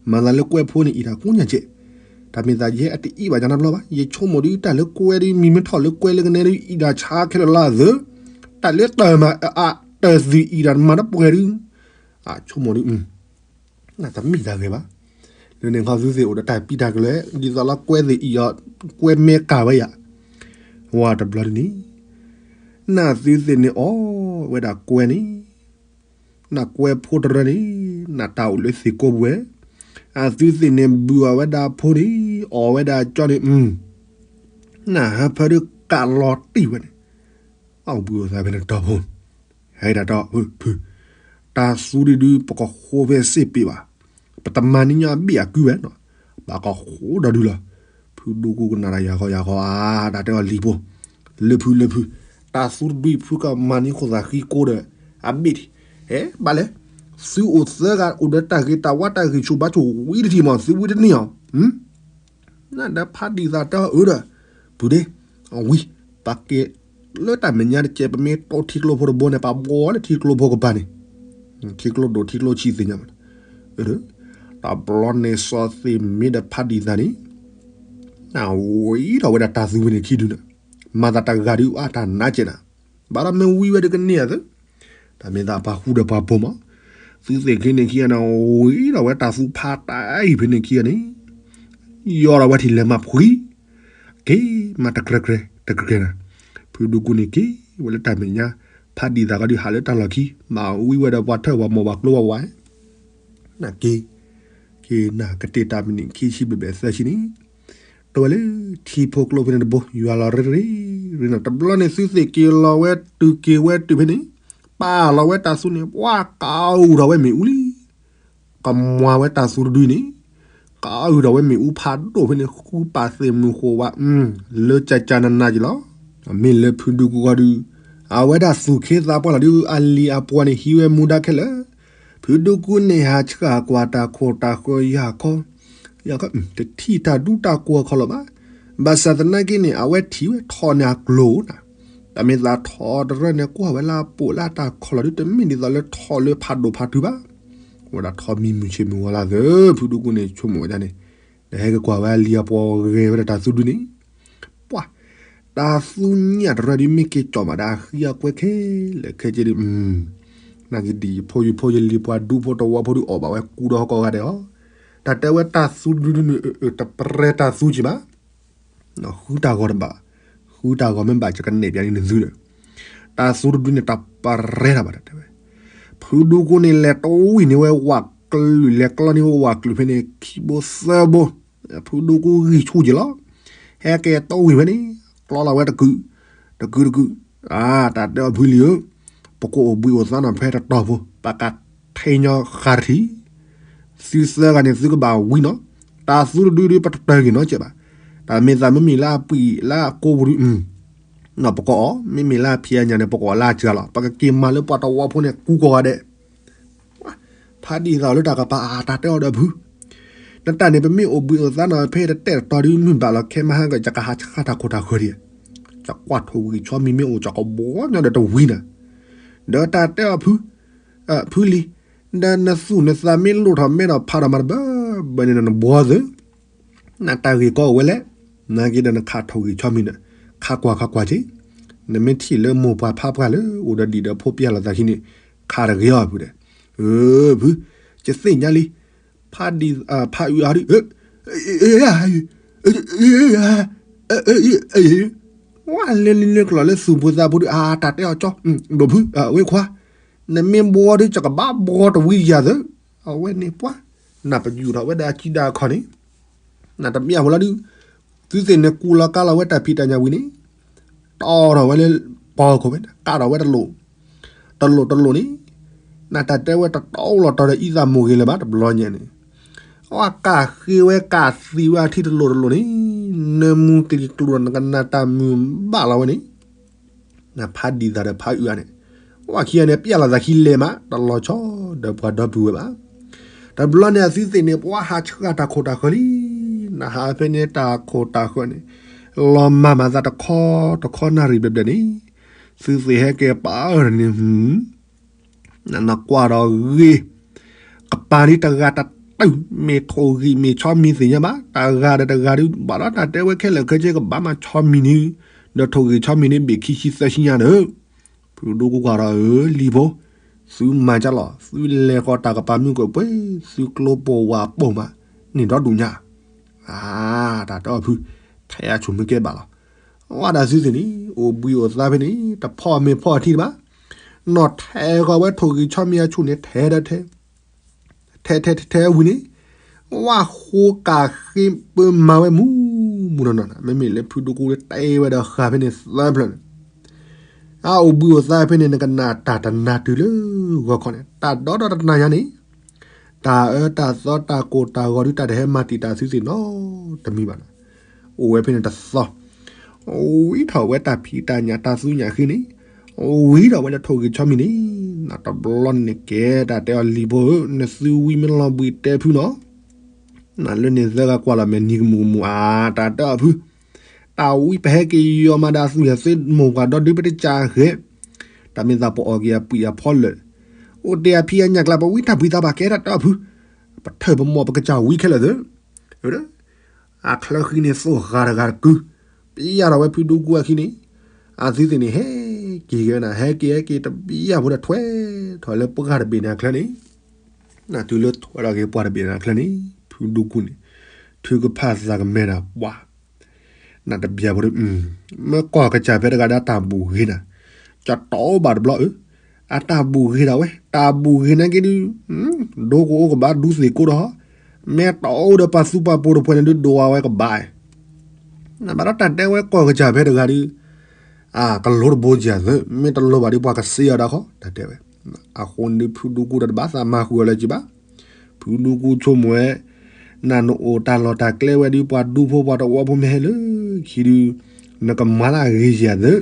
မၤသးလၢကွဲဖိန့ၣ်အံၣ်တၢ်ကူညါကဲး, တၢ်မ့ၢ်သးယဟဲအတအံၣ်ဘၣ်ယၤနဘျီဘၣ်, ယဆိကမိၣ်ဒုးတၢ်လၢကွဲဒုး မံၤမ့ၢ်ထီၣ်လၢကွဲလၢကနဲဒုးအံၣ်တၢ်ဆါခဲလၢာ်လၢအသၢ, တၢ်လၢတၢ်မၤအါအါတၢ်သ့ၣ်အံၣ်တၢ်တမၤတပှဲၤဒုး, အဆိကမိၣ်ဒုး နတမ့ၢ်တၢ်ဂ့ၤဘၣ်, လၢန့ၣ်ခီသုသ့ၣ်အိၣ်ဒီးတၢ်ပံးတၢ်ကလဲၤ ဒ်သိးလၢကွဲသ့ၣ်အံၤအီၤ ကွဲမဲကၤဝဲယၤ, ဝါတဘျီဒ်န့ၣ်, နသုသ့ၣ်န့ၣ်အီၣ်ဝဲဒၣ်ကွဲန့ၣ်, နကွဲဖိတရၢန့ၣ်, နတၢ်အိၣ်လၢသ့ၣ်ကိးပူၤဝဲ, အသုသ့ၣ်န့ၣ်ဘုၣ်အီၣ်ဝဲဒၣ်ဖိန့ၣ်, အီၣ်ဝဲဒၣ်ကၠီန့ၣ်, နဟၢဖၢဒုးကးလီၤတံၢ်ဝဲန့ၣ်, အဘုၣ်အိၣ်သးဖဲန့ၣ်တီၢ်ဖိ, ဟဲဒၣ်တီၢ်ဖု, တၢ်သူတဒုပကဃိဖဲစ့ၢ်ပ့ၤဘၣ်, ပတမၤန့ၢ်ညီအဘ့ၣ်အကုဝဲ, ပကဃိဒီးဒုလီၤ, ဖုဒူကူကနၣ်တၢ်ယၤဃီယၤဃီဧါ, တၢ်တဲအီၤလံၤဖိ, လၢဖုလၢဖု, တၢ်သူတဒုဖုကမၤန့ၢ်ခိၣ်သးဃံကိးဒီး, အဘ့ၣ်ထံး, ဟဲဘၣ်လဲၣ်, သုအိၣ်သၢဂၤအိၣ်ဒီးတၢ်ဂ့ၤတၢ်ဝါတၢ်ဂံၢ်ဆူၣ်ဘါဆူၣ်ဝံၤတထံၣ်မး သုဝံတန့ၢ်အီၤ, နဒီးဖးဒံၣ်သးတဲအီၤအၢဒီး, ပုၢ်ဒ့, အဝံၤ, ပက့ၤလၢတၢ်မဲာ်ညါတကဲး ပမ့ၢ်တိထံကျိဖိတဘိန့ၣ် ပဘှီလၢထံကျိဖိကပၤန့ၣ်, ထံကျိဒိၣ်ထံကျိဆံးသ့ၣ်ညါမး, တဘျီန့ၣ်စီၤသ့ၣ်မ့ၢ်ဒီးဖးဒံၣ်သးန့ၣ်, နဝံထီၣ်ဝဲဒၣ်တၢ်သူဝံၤန့ၣ်ခံဒုန့ၣ်, မၤသးတၢ်ဂၤဒုးအါတၢ်နးကဲးနၤ, ဘၣ်ဒီးမ့ၢ်ဝံဝဲဒုးကန့ၢ်အသး, တၢ်မ့ၢ်သးပှၤဃူဒီးပှၤဖိးမး, သုသ့ၣ်ခံန့ၣ်ခံဂၤန့ၣ် ဝံထီၣ်ဝဲတၢ်သူဖးတၢ်အံၤဖဲန့ၣ်ခံဂၤန့ၣ်, ယီၢ်ထီၣ်ဝဲထံၣ်လဲၤမၤဖှံ, က့ၤမၤတကြဲးကြဲးတကြဲးနၤ, ဖုဒူကူန့ၣ်က့ၤဝဲလၢတၢ်မဲာ်ညါ, ဖးဒံၣ်သးကဒုးဟးလၢတၢ်လီၢ်ခံ, မၤဝံဝဲဒီးပှၤထၢၣ်ပှၤမိၢ်ပှၤကျိပှၤဝၤ, နက့ၤ, က့ၤနၤကတ့ၢ်တၢ်မံးနံးခံဆံဘျဲၣ်ဘျဲၣ်သၢဆံန့ၣ်, တဝဲလၢထံဖိကျိဖဲန့ၣ်တဘိ ယွၤလီၤရ့ရ့ရ့နၤ, တဘျီန့ၣ်သုသ့ၣ်က့ၤလီၤဝဲတုၤက့ၤဝဲတုၤဖဲန့ၣ်, ပာ်လီၤဝဲတၢ်သူန့ၣ် ပှၤကအုၣ်ထီၣ်ဝဲမ့ၣ်အူလံ ကမွၤဝဲတၢ်သူတဒုန့ၣ်, ကအုၣ်ထီၣ်ဝဲမ့ၣ်အူဖးဒိၣ်ဖဲန့ၣ် ဃုပာ်သ့ၣ်မုၢ်ဃိးဝါ, လၢကကနနၤက့ၤလီၤ. မ့ၢ်လၢဖုဒူကူဃီဒုး, အဝဲဒၣ်သူၣ်ခ့သးပှၢ်လီၤဒုး အလံၤအပှၤန့ၣ်ဟံးဝဲမူဒါခဲလၢာ်, ဖုဒူကူန့ၣ်ဟးဆှၣ်ကွၢ်တၢ်ခိၣ်တၢ်ဃၢၤယၤခီ, ယၤခီ, တထံၣ်တၢ်ဒူတၢ်ကိၢ်အခီလီၤဘၣ်. ဘၣ်ဆၣ်သနာ်က့န့ၣ် အဝဲထံၣ်ဝဲထီၣ်န့ၣ်အကျိၤနၤ, တၢ်မ့ၢ်သးထီၣ်တရၢန့ၣ် ကွၢ်ဝဲလၢအပိာ်လၢအတၢ်ခီၣ်လီၤဒုး တမ့ၢ်ဒ်သိးလၢထီၣ်လၢဖးဒိၣ်ဖးထုဘၣ်. ဝဲဒၣ်ထီၣ်မံမုာ်ဆ့ၣ်မုာ်ဝါလၢသၢ ဖုဒူကူန့ၣ်ဆိကမိၣ်ဝဲဒၣ်န့ၣ်, ဒီးဟဲက့ၤကွၢ်ဝဲအလံၤအပှၤဂဲၤဝဲဒၣ်တၢ်သူဒုန့ၣ်, ပှၤ, တၢ်သူညၣ်တရၢဒုးမ့ၢ်က့ၤကၠီၣ်မးဒီးအဃံအကွဲခဲလၢာ်ခဲဆ့ဒုး, နာ်က့ဒ်အံၤဖိယုၢ်ဖိယလံၤပှၤဒူဖိတဝီဖိဒုးအီၣ်ဘၣ်ဝဲကူဒီးဟီၣ်ကိးဂၤဒဲးအီၤ, တၢ်တဲဝဲတၢ်သူတဒုန့ၣ် တပရဲတၢ်သူက့ၤဘၣ် ဃုတၢ်ဂီၤတဘၣ်, ဃုတၢ်ဂီၤမ့ၢ်ဘၣ်ယကနဲၣ်ပျးန့ၣ်နသုဒီး, တၢ်သူတဒုန့ၣ် တပရဲတၢ်ဘၣ်တၢ်တဲဝဲ, ဖုဒူကူန့ၣ် လဲၤတဝံၣ်န့ၢ်ဝဲဝးကလုာ် လဲၤကျီန့ၢ်ဝဲဝးကလုာ်ဖဲန့ၣ် ခံဘိသၢဘိ, ဖုဒူကူဂံၢ်ဆူၣ်က့ၤလီၤ. ဟဲက့ၤတဝံၣ်ဖဲန့ၣ် ကျီလီၤဝဲတကုာ်, တကုာ်တကုာ်, အါ တၢ်တဲအီၤဖုလံၤဧၢ, ပကအိၣ်ဘှံးအိၣ်သါနီၤဖဲတတီၤဖိ ပကထံၣ်ညီဃာ်တထံၣ် သုသၢဂၤန့ၣ် သုကဘၣ်ဝံနီၤ, တၢ်သူတဒုဒုး ပတတၢၢ်က့ၤနီတစဲးဘၣ်, တၢ်မ့ၢ်သးမ့မ့ၢ်လၢအပှံာ်လၢအကိးပူၤဒုး, နီၢ်ပကအီၣ်, မ့မ့ၢ်လၢအဖံးအညၣ်န့ၣ် ပကအီၣ်လၢအစှၤလီၤ, ပကက့ၤမၤလၢပှၤတဝီဖိန့ၣ် ကူကိးဂၤဒဲး, ဖးဒံၣ်သးလၢတၢ်ကပၤအါ တၢ်တဲအီၤဒီးဖု နတၢ်န့ၣ် ပမ့ၢ်အိၣ်ဘှံးအိၣ်သါနီၤ ဖဲတတဲာ်တတီၤဒုး မုၢ်ဘၣ်လီၤခဲမဟါက ယကဟးဆှၣ်တၢ်ခိၣ်တၢ်ဃၢၤဒံး, ယကွၢ်ထိၣ်ဂံၢ်ဆီမံၤမ့ၢ်အိၣ် ယကဘှီညီဒီးတဝံၤနၤ, ဒီးတၢ်တဲအီၤဖု, ဖုလံၤ, ဒီးနသူၣ်နသးမ့ၢ်လိၣ်ထီၣ်မဲထီၣ်ဖးထီၣ်မးတဘၣ်ဘၣ်န့ၣ် နဘှီသၢ နတၢ်ဂ့ၢ်ကီအိၣ်ဝဲလဲၣ်, နာ်က့ဒီးနခးထိၣ်ဂံၢ်ဆီမံၤန့ၣ်, ခးကွၢ်ခးကွၢ်က့ၤ, နမ့ၢ်ထံၣ်လၢမိၢ်ပှၢ်ဖါပှၢ်လၢ အိၣ်ဒီးဒံၣ်ဒီးဖိပျဲလီၤသးခံန့ၣ်, ခးတဂ့ၤအီၤဖုဒီး, ဖု, ယသ့ၣ်ညါလံ, ဖးဒံၣ်, ဖးအုးအါဒုး, ဝဲလဲၤလၢလၢကလီၤလၢသူၣ်ဖိသးဖိဒုး အတၢ်တဲအီၤကၠီ, ဒိၣ်ဖု, ဝဲခွါ, နမ့ၢ်ဘှီဒုး ယကဘၣ်ဘှီတဝံၤယၤသၢ, အဝဲန့ၣ်ပှၤ, နပယူာ်ထီၣ်ဝဲဒၣ်အကံဒၣ်အခီၣ်န့ၣ်, နတမ့ၢ်အဝဲလီၤဒုး, သုသ့ၣ်န့ၣ်ကူလီၤကါလီၤဝဲတၢ်ဖံးတၢ်ညၣ်ဝံၤန့ၣ်, တီထီၣ်ဝဲလၢ ပီခိၣ်ဝဲ ကးထီၣ်ဝဲတလိၣ်, တလိၣ်တလိၣ်န့ၣ်, နတၢ်တဲဝဲတတီလီၤတီၤဒီးအံသးမိၢ်ဂ့ၤလၢၤဘၣ် တဘျီညါန့ၣ်, အဝဲကးဃ့ဝဲကးသံဝဲအထံတလိၣ်တလိၣ်န့ၣ်, နမူကျံၤကျိၤဒီးနကနၣ်တၢ်မုာ်ဘၣ်လီၤဝဲန့ၣ် နဖးဒံၣ်သးဒီးဖးအုးအါန့ၣ်, ဝဲခံဂၤန့ၣ် ပျဲလီၤသးခံလဲၤမး တလီၤဆီဒီးပှၤဒီပုၢ်ဝဲၢ်ဘၣ်. တဘျီန့ၣ်အသုသ့ၣ်န့ၣ် ပှၤဟးဆှၣ်တၢ်ခိၣ်တၢ်ဃၢၤလံ, နဟးဖဲန့ၣ်တၢ်ခိၣ်တၢ်ဃၢၤန့ၣ်, လီၤမၢ်မၤသးတခီတခီနၣ်ရံၣ်ဘျဲၣ်ဘျဲၣ်န့ၣ်, သုသ့ၣ်ဟဲက့ၤပာ်အၢၣ်န့ၣ် နကွၢ်ဒီးဂ့ၤ, ကပၤဒ်တဂၤတတုၤ မ့ၢ်ထိၣ်ဂံၢ်မ့ၢ်ဆီမံၤသ့ၣ်ညါဘၣ်, တဂၤဒီးတဂၤဒုး ဘၣ်ဒီးတၢ်တဲဝဲခဲလၢာ်ခဲဆ့ကဘၣ်မၤဆီမံၤန့ၣ်, ဒီးထိၣ်ဂံၢ်ဆီမံၤန့ၣ် ဘ့ၣ်ခံဆံသၢဆံညါဒီး, ဖုဒိၣ်ကိးကွၢ်ဒီးဧၢ လံၤဖိ, သုမၤကလီၤ သုလဲၤဃီၤတၢ်ကပၤမုၢ်ကပှဲၤ သုကျိပိာ်ဝးပိာ်မး န့ၣ်ဒီဒူၣ်ညါ, အါ တၢ်တဲအီၤဖု, ထဲအဆိၣ်မ့ၢ်ကဲဘၣ်လီၤ, ဝဲဒၣ်သုသ့ၣ်န့ၣ် အိၣ်ဘှံးအိၣ်သါဖဲန့ၣ် တဖီၣ်မ့ၤဖီၣ်ထံတဘၣ်, နီၢ်ထဲးဃီၤဝဲထိၣ်ဂံၢ်ဆီမံၤအဆူၣ်န့ၣ် ထဲးဒီးထဲး ထဲးထဲးထဲးဝံၤန့ၣ်, ဝၣ်ဃိကးဃ့ပၢမၤဝဲမူမူနီၢ်နီၢ်, မ့မ့ၢ်လၢဖုဒူကူတဲဝဲဒီးဃာ်ဖဲန့ၣ်သၢဖျၢၣ်န့ၣ်, အအိၣ်ဘှံးအိၣ်သါဖဲန့ၣ် နကနၣ်တၢ်တနၢ်တုၤလၢဂီၤခီန့ၣ် တၢ်ဒီဒီတနၤညါန့ၣ်, တၢ်အၢတၢ်သီတၢ်ကိၢ်တၢ်ဂီၤဒုး တၢ်တဟဲမၤတံာ်တာ်သုသ့ၣ်နီတမံၤဘၣ်နီၤ, အိၣ်ဝဲဖဲန့ၣ်တသီ ဝံထီၣ်ဝဲတၢ်ဖံးတၢ်ညၣ်တၢ်သူညၣ်ဃ့န့ၣ်, ဝံထီၣ်ဝဲလၢထိၣ်ဂံၢ်ဆီမံၤန့ၣ်, နတဘျီန့ၣ်ကဲ တၢ်တဲအီၤလံၤဖိဧၢ, နသုဝံမ့ၢ်လီၤဘှံးတဲဖုနီၤ, နလၢန့ၣ်သၢဂၤကွၢ်လီၤမဲာ်နံၤကမူၣ်ကမူၣ်ဧါ, တၢ်တဲအီၤဖု, တၢ်ဝံပဟဲက့ၤယီၤမၤဒီးအသွံၣ်အသ့မိၢ်ပှၢ်ဒီဒုပတကၢ်ဃဲ, တၢ်မ့ၢ်သးပအီၣ်က့ၤအပှံာ်အဖီလၢာ်, အိၣ်တဲအဖံအညၣ်ကျါ ပဝံတၢ်ဘှံးသးဘၣ်ကဲတၢ်တဲအီၤဖု, ပထၢၣ်ပမီၢ်ပကစၢ်ဝံခဲလၢာ်သၢ အချၢဃံန့ၣ်သိၣ်ဂၤတဂၤတကု, ပယၢ်ထီၣ်ဝဲဖုဒူကူအခံန့ၣ်, အသုသ့ၣ်န့ၣ် ဟဲက့ၤက့ၤဝဲနၤ ဟဲက့ၤဟဲက့ၤတပယၢ်ဖိဒီးထွဲထီၣ်လၢပှၢ်တဘ့ၣ်န့ၣ်အချၢန့ၣ်, နတုၤလၢထွဲထီၣ်က့ၤပှၢ်တဘ့ၣ်န့ၣ်အချၢန့ၣ် ဖုဒူကူန့ၣ်, ထုကဖၣ်သးကမဲနၤပှၤ နတဘၣ်ဖိဒီး, မ့ၢ်ကီၢ်ကစၢ်ဖဲတဂၤဒီးတၢ်ဘူၣ်ဂ့ၤနၤ, ကတီအိၣ်ဘၣ်တဘျီဧၢ, အတၢ်ဘူၣ်ဂ့ၤဒၣ်ဝဲ တၢ်ဘူၣ်ဂ့ၤနာ်က့ဒုး, ဒိကအိၣ်ကဘၣ်ဒူသ့ၣ်ကိၢ်ဒီး, မ့ၢ်တီအိၣ်ဒီးပှၤသူပှၤပိၤတဖုန့ၣ်ဒုးဒိးဝဲကဘၣ်, နဘၣ်ဒီးတၢ်တဲဝဲကီၢ်ကစၢ်ဖဲတဂၤဒုး အကလိတဘိကၢ်သၢ မ့ၢ်တလိဘၣ်ဒီးပှၤကစ့အီၤဒၣ်ဃီ တၢ်တဲဝဲ, အဃိန့ၣ်ဖုဒူကူဒီးတဘၣ်သးမၤဃုာ်အီၤလၢၤက့ဘၣ်, ဖုဒူကူဆိကမိၣ်ဝဲ, နနအိၣ်တၢ်လီၢ်တၢ်ကျဲဝဲဒုး ပှၤဒူဖိပှၤတဝီဖိမ့ၢ်ဟဲလၢခံဒုး, နကမၤလၢအဂ့ၤယၤသၢ,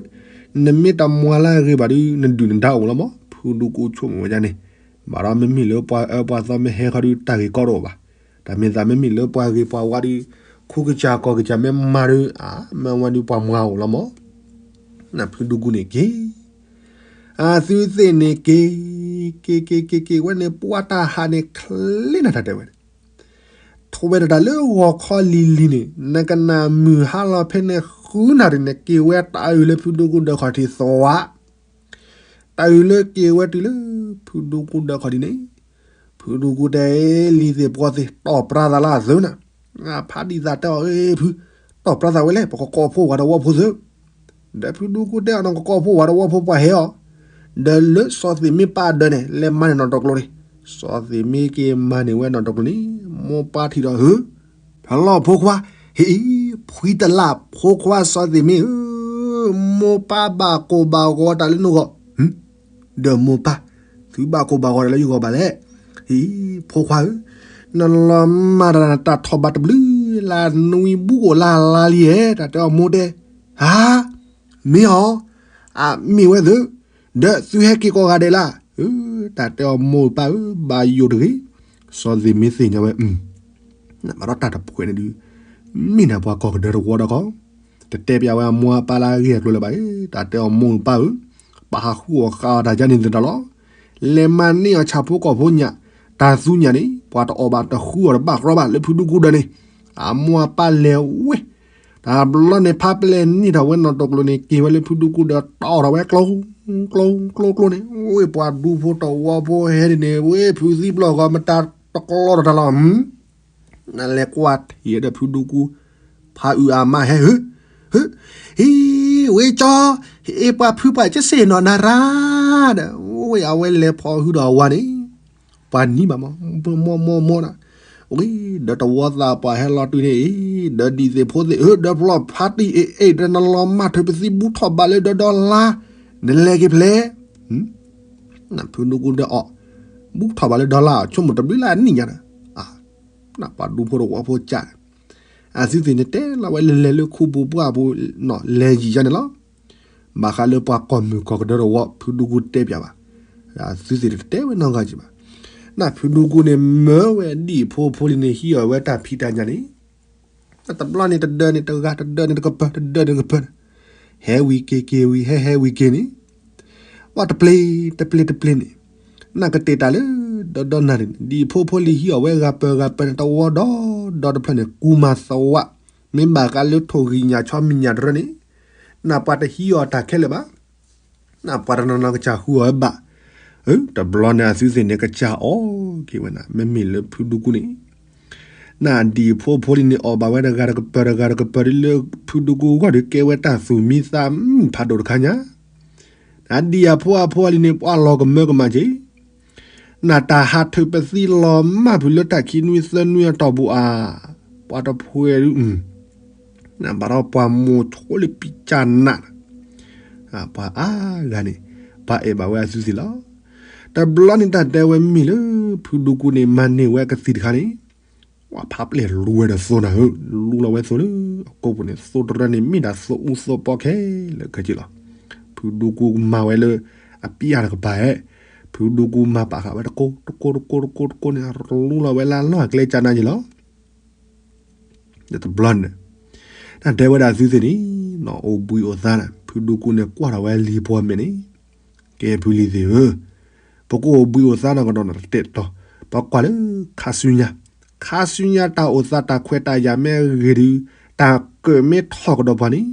နမ့ၢ်တမၤလၢအဂ့ၤဘၣ်ဒုး နဒုၣ်နဒါအိၣ်လီၤမး, ဖုဒူကူဆိကမိၣ်ဝဲဒၣ်န့ၣ်, ဘၣ်ဒီးမ့မ့ၢ်လၢပှၤအၢပှၤသီမ့ၢ်ဟဲခီဒုး တၢ်ဂ့ၢ်ကီတအိၣ်ဘၣ်, တၢ်မ့ၢ်သးမ့မ့ၢ်လၢပှၤဂ့ၤပှၤဝါဒုး, ခူကစၢ်ကီၢ်ကစၢ်မ့ၢ်မၤဒုး အါ မ့ၢ်ဝဲဒုးပှၤမၤအိၣ်လီၤမး, နဖုဒူကူန့ၣ်က့ၤ အသုသ့ၣ်န့ၣ်က့ၤ, က့ၤက့ၤက့ၤက့ၤဝဲန့ၣ် ပှၢ်တၢ်ဟးန့ၣ်ချ့နၤတၢ်တဲဝဲန့ၣ်, ထီၣ်ဝဲဒၣ်တၢ်လၢဂီၤခီလံၤလံၤန့ၣ် နကနၣ်မုၢ်ဟါလီၤဖဲန့ၣ်ဃုနၣ်ရံၣ်န့ၣ် က့ၤဝဲတၢ်အုၣ်လၢဖုဒူကူဒီးခီၣ်ထံးသဝး, တၢ်အုၣ်လၢက့ၤဝဲတုၤလၢ ဖုဒူကူဒီးခီၣ်ထံးန့ၣ်, ဖုဒူကူတဲ လံၤသ့ၣ်ပှီၢ်သ့ၣ် တီၢ်ပြါသးလၢအသုနၤ, ဖးဒံးသးတဲအီၤ ဖု, တီၢ်ပြါသးဝဲလဲၣ် ပကကိးဖိဝဲတဝီဖိသၢ ဒီးဖုဒူကူတဲအီၤ နကကိးဖိဝဲတဝီဖိပှၤဟဲအီၤ, ဒီးလၢစီၤသ့ၣ်မ့ၢ်ပၢ်ဒၢးန့ၣ် လဲၤမၤန့ၢ်နီၢ်တကျိၤန့ၣ်, စီၤသ့ၣ်မ့ၢ်က့ၤမၤန့ၢ်ဝဲနီၢ်တကျိၤန့ၣ်, မိၢ်ပၢ်ထံၣ်ဒီး ဟု, ဖလီၢ်ဖိခွါ, ဟ့ၣ်အံၤ, ဖှံတလၢ်ဖိခွါစီၤသ့ၣ်မ့ၢ်ဧၢ, မိၢ်ပၢ်ဘၣ်ကိၢ်ဘၣ်ဂီၤတၢ်လၢနဂီၢ်, ဒီးမိၢ်ပၢ်, သုဘၣ်ကိၢ်ဘၣ်ဂီၤတၢ်လၢယဂီၢ်ဘၣ်လဲၣ်, ဟ့ၣ်, ဖိခွါဧၢ, နလီၤမၢ်တၢ်နတၢ်ထီၣ်ဘးတဘျုးလၢနွံဘူအိၣ်လၢ်လါလံဧဲ, တၢ်တဲအီၤမိၢ်တဲ, ဟါ, မ့ၢ်အီၤ, အမ့ၢ်ဝဲသၢ, ဒီးသုဟဲက့ၤကိးဂၤဒဲးလၢ, တၢ်တဲအီၤမိၢ်ပၢ်ဧၢ, ဘၣ်ယိၣ်တဂ့ၤ, စီၤသ့ၣ်မ့ၢ်သ့ၣ်ညါဝဲ, ဘၣ်ဒီးတၢ်တဖှဲးန့ၣ်ဒုး, မ့ၢ်နၤပှၤကီၢ်ကဒၢတဝီဒီးခီ, တတဲပျးဝဲအမိၢ်အပၢ်လၢအဂ့ၢ်အကျိၤလၢၤဘၣ်, တၢ်တဲအီၤမိၢ်ပၢ်ဧၢ, ပာ်ဟးဃုအီၣ်ဃာ်အီၣ်တၢ်ယါန့ၣ်သတးလီၤ, လဲၤမၤန့ၢ်အီၤဆၣ်ဖိကီၢ်ဖိညၣ်, တၢ်သူညၣ်န့ၣ် ပှၤတအီၣ်ဘၣ်တဃုအီၣ်တဘၣ်ကြီဘၣ်လၢဖုဒူကူဒီးန့ၣ်, အမိၢ်အပၢ်လဲၤဝဲ တဘျီန့ၣ် ဖးပျဲၢ်နံၣ်ထီၣ်ဝဲနီၢ်တကျိၤန့ၣ် က့ၤဝဲလၢဖုဒူကူဒီးတီၢ်ထီၣ်ဝဲကျိ ကျိ ကျိ ကျိန့ၣ်, ဝ့ၢ်ပှၤဒူဖိတဝီဖိဟဲဒ်န့ၣ် ဝ့ၢ်ဖုသံပျီၢ်ဂီၤမတၤတကျီထီၣ်တၢ်လီၤ, နလဲၤကွၢ်ထံၣ်ဒီးဖုဒူကူ, ဖးအုၣ်အမါဟဲဧၢ, ဟ့ၣ်, ဝ့ၢ်ကၠီ, ဟ့ၣ်ပှၤဖုပှၤကစ့ၣ်နီၢ်နၤရၣ်, ဒီး, ဝ့ၢ်အဝဲလဲၤဖီၣ်ဟုဒီးအဝၤန့ၣ် ပှၤနံၤဘၣ်မး, မိၢ်မိၢ်မိၢ်မိၢ်နၤ, ဝံၤဒီးတဝီသးပှၢ်ဟဲလီၤတုၤန့ၣ်အံၤ, ဒီးဒံၣ်သ့ၣ်ဖိသ့ၣ်ဧၢ, ဒီးဖျီၣ်ဖးတံၢ်အ့ၣ်အ့ၣ်, ဒီးနလီၤမၢ်ထုးပသံဘူးထီၣ်ဘးလၢဒီဒီလါ, နလဲၤက့ၤဖဲလဲၣ်, ဖုဒူကူဒီးအီၤ, ဘူးထီၣ်ဘးလၢဒီလါအီၤ ဆိကမိၣ်တဘျုးလၢအနံၣ်ညါဒီး, ပှၤဒူဖိတဝီဖိကၢ်, အသုသ့ၣ်န့ၣ်တဲလီၤဝဲလဲၤလဲၤလၢခူပူၤပှၢ်ပူၤ, လဲၤယံာ်ယါန့ၣ်လီၤ. ဘၣ်ဃးလၢပှၤကီၢ်မုၢ်ကီၢ်ကဒၢတဝီ ဖုဒူကူတဲပျးဘၣ်, အသုသ့ၣ်န့ၣ်တတဲဝဲနီတဂၤက့ၤဘၣ်. နဖုဒူကူန့ၣ် မၢဝဲဒံၣ်ဖိဖိလံၤန့ၣ် ဟံးအီၣ်ဝဲတၢ်ဖံးတၢ်ညၣ်န့ၣ်, တဘျီန့ၣ်တဒၢန့ၣ်တဂၤ တဒၢန့ၣ်တကပၤ တဒၢန့ၣ်တကပၤန့ၣ်, ဟဲဝံၤက့ၤက့ၤဝံၤ ဟဲဟဲဝံၤက့ၤန့ၣ် ပှၤတပျ့ၤတပျ့ၤတပျ့ၤန့ၣ်, နကတဲာ်တၢ်လၢ ဒီဒီနၤန့ၣ် ဒံၣ်ဖိဖိလံၤဟံးအီၣ်ဝဲဂၤပၢၤဂၤပၢၤန့ၣ် တဝီဒီဒီတဖျၢၣ်န့ၣ် ကူမၤသဝး, မ့ၢ်ဘၣ်ဃးလၢထိၣ်ဂံၢ်ညၣ်ဆီမံၤညၣ်တရၢန့ၣ်, နပှၤတဟံးအီၣ်တၢ်ခဲလၢာ်ဘၣ်, နပှၤတနီၤနီၤကစၢ်ဃုအီၣ်ဝဲဘၣ်, တဘျီန့ၣ်အသုသ့ၣ်န့ၣ် ကစၢ်အီၣ်က့ၤဝဲနၤ မ့မ့ၢ်လၢဖုဒူကူန့ၣ် နဒံၣ်ဖိဖိလံန့ၣ် အီၣ်ဘၣ်ဝဲတဂၤတကပၤတဂၤတကပၤဒ်လၢ ဖုဒူကူဝီၤဒီးကဲဝဲတၢ်သူၣ်မံသးမုာ်ဖးဒိၣ်တခါညါ, နဒံၣ်အဖိအဖိလံန့ၣ် ပှၤလီၤကမၢကမၣ်က့ၤ နတၢ်ဟးထုးပသံလီၤမၢ်ဖုးလၢတၢ်ခံနွံသၢနွံအတီၢ်ပူၤဧါ, ပှၤတဖှဲးဒုး နဘၣ်ဒီးပှၤမိၤဆိလၢပံကၢ်နး, ပှၤအါဂၤန့ၣ် ပှၤအဲၣ်ဘၣ်ဝဲအသုသ့ၣ်လီၤ. တဘျီန့ၣ်တၢ်တဲဝဲမ့ၢ်လၢ ဖုဒူကူန့ၣ် မၤန့ၢ်ဝဲကသံၣ်တခါန့ၣ်, ပှၤဖးပျဲၢ်လူဝဲဒီးသိနၤဧၢ, လူလီၤဝဲသိလၢအကိာ်ပူၤန့ၣ် သိတရၢန့ၣ် မ့ၢ်ဒၣ်သိအူသိပီခဲလၢာ်ခဲဆ့လီၤ. ဖုဒူကူမၤဝဲလၢ အပျဲၢ်တကပၤဧဲ, ဖုဒူကူမၤပာ်ဃာ်ဝဲတကိး တကိး တကိး တကိး တကိးန့ၣ် လူလီၤဝဲလၢအလီၢ်အကျဲကၢ်နၤယ့ၣ်လီၤ. တဘျီန့ၣ် တၢ်တဲဝဲဒၣ်သုသ့ၣ်န့ၣ် အိၣ်ဘှံးအိၣ်သါန့ၣ် ဖုဒူကူန့ၣ် ကွၢ်ထီၣ်ဝဲလံၤပှီၢ်မဲာ်န့ၣ်, ကဲဖုလံၤသ့ၣ်ဧၢ, ပကအိၣ်ဘှံးအိၣ်သါနီၢ်ကဒီးနီၢ်တတဲာ်တီၤ, ပကွၢ်လၢခါဆူညါ, ခါဆူညါတၢ်အိၣ်သးတၢ်ခွဲးတၢ်ယာ်မ့ၢ်ဂ့ၤဒုး, တၢ်ကၢၣ်မ့ၢ်ထီၣ်ကဒီးပှၤန့ၣ်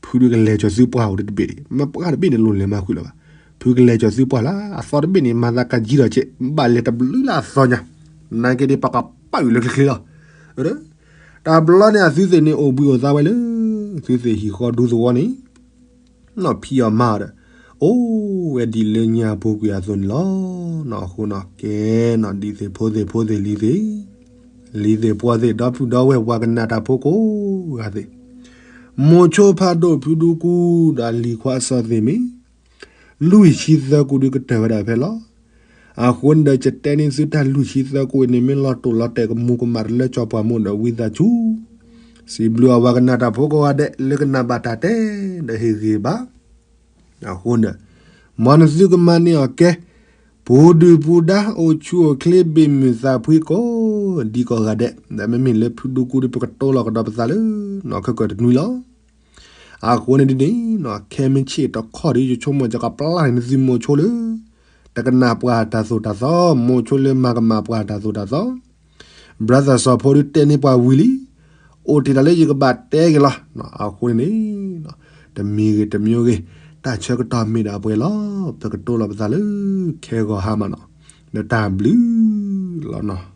ဖုဒုးကလဲၤကၠီၤသုပှၢ်အိၣ်တဘ့ၣ်ဒံး, မ့ၢ်ပှၢ်တဘ့ၣ်န့ၣ် လိၣ်လဲၤမၤဃုာ်လၢၤဘၣ်. ဖုကလဲၤကၠီၤသုပှၢ်လၢ အသီတဘ့ၣ်န့ၣ် မၤသးကယံၤထီၣ်ကဲး, ဘၣ်လဲၤတဘျုးလၢအသီညါ, နာ်က့ဒ်ပကပာ်အုၣ်လၢချ့ချ့လီၤ. တဘျီန့ၣ် အသုသ့ၣ်န့ၣ် အိၣ်ဘှံးအိၣ်သါဝဲလၢ သုသ့ၣ်ဟံၣ်ဃီဒူသဝီန့ၣ် နီၢ်ဖံးအီၣ်မၤအီၤဒီး အိၣ်ဝဲဒ်လၢညါပူၤကွံာ်အသိးန့ၣ်လီၤ. နီၢ်အဃိနီၢ်ကဲနီၢ်ဒ်သ့ၣ်ဖိသ့ၣ်ဖိသ့ၣ်လံၤသ့ၣ်, လံၤသ့ၣ်ပှီၢ်သ့ၣ်ဒီပုၢ်ဒီဝဲၢ်ပှၤကနၣ်တၢ်ဖိကိးဂၤသ့ၣ်, မိၤဆိဖးဒိၣ်ဖုဒူကူဒီးလံၤခွါစီၤသ့ၣ်မ့ၢ် လွံၢ်ဆံသၢကိးဒုးကတၢၢ်ဝဲဒၣ်ဖဲလီၤ. အဃိန့ၣ်ဒီး ယတဲန့ၢ်သုတၢ်လွံၢ်ဆံသၢကိးအံၤန့ၣ် မ့ၢ်လီၤတိာ်လီၤတဲာ်ကမူကမၣ်တလၢကၠီၤပှၢ်မိၢ်ဒီးဝံသးစူၤ စံးဘျုးအဝဲကနၣ်တၢ်ဖိကိးဂၤဒဲးလၢကနၣ်ဘၣ်တၢ်တဲဒီးဟ့ၣ်ဂ့ၤဘၣ်. အဃိန့ၣ်ဒီး မ်နသုကမၤန့ၢ်အီၤကဲ ပူၤဒုၣ်ပူၤဒါ အိၣ်ဆူၣ်အိၣ်ချ့ ဘ့ၣ်မုၢ်သးဖှံကိး ဒ်ကိးဂၤဒဲး, ဒီးမ့မ့ၢ်လၢဖုဒူကူဒီး ပကတိၤလီၤကဒီးပသးလၢ နီၢ်ခဲကၢၢ်တနွံလီၤ. အဃိန့ၣ်ဒ်န့ၣ် ခဲမုၢ်ဆ့ၣ်တခီဒုး ယဆိကမိၣ်ယကပျၢ်န့ၢ်နသုမိၤဆိလၢ တကနၣ်ပှၤတၢ်သိၣ်တၢ်သီ, မိၤဆိလၢမၤကမၣ်ပှၤတၢ်သိၣ်တၢ်သီ, brother စီၤဖိဒုးတဲန့ၢ်ပှၤဝံၤလံ, အိၣ်တ့ၢ်တၢ်လၢယကဘၣ်တဲက့ၤလီၤ. အဃိန့ၣ် တမံၤဂ့ၤတမံၤဂ့ၤ, တၢ်ဆၢကတီၢ်မ့ၢ်ဒၣ်ပှဲၤလီၤ. ပကတိၤလီၤပသးလၢ ခဲဂီၤဟါမးနီၤ, ဒီးတၢ်ဘျုးလီၤနီၤ.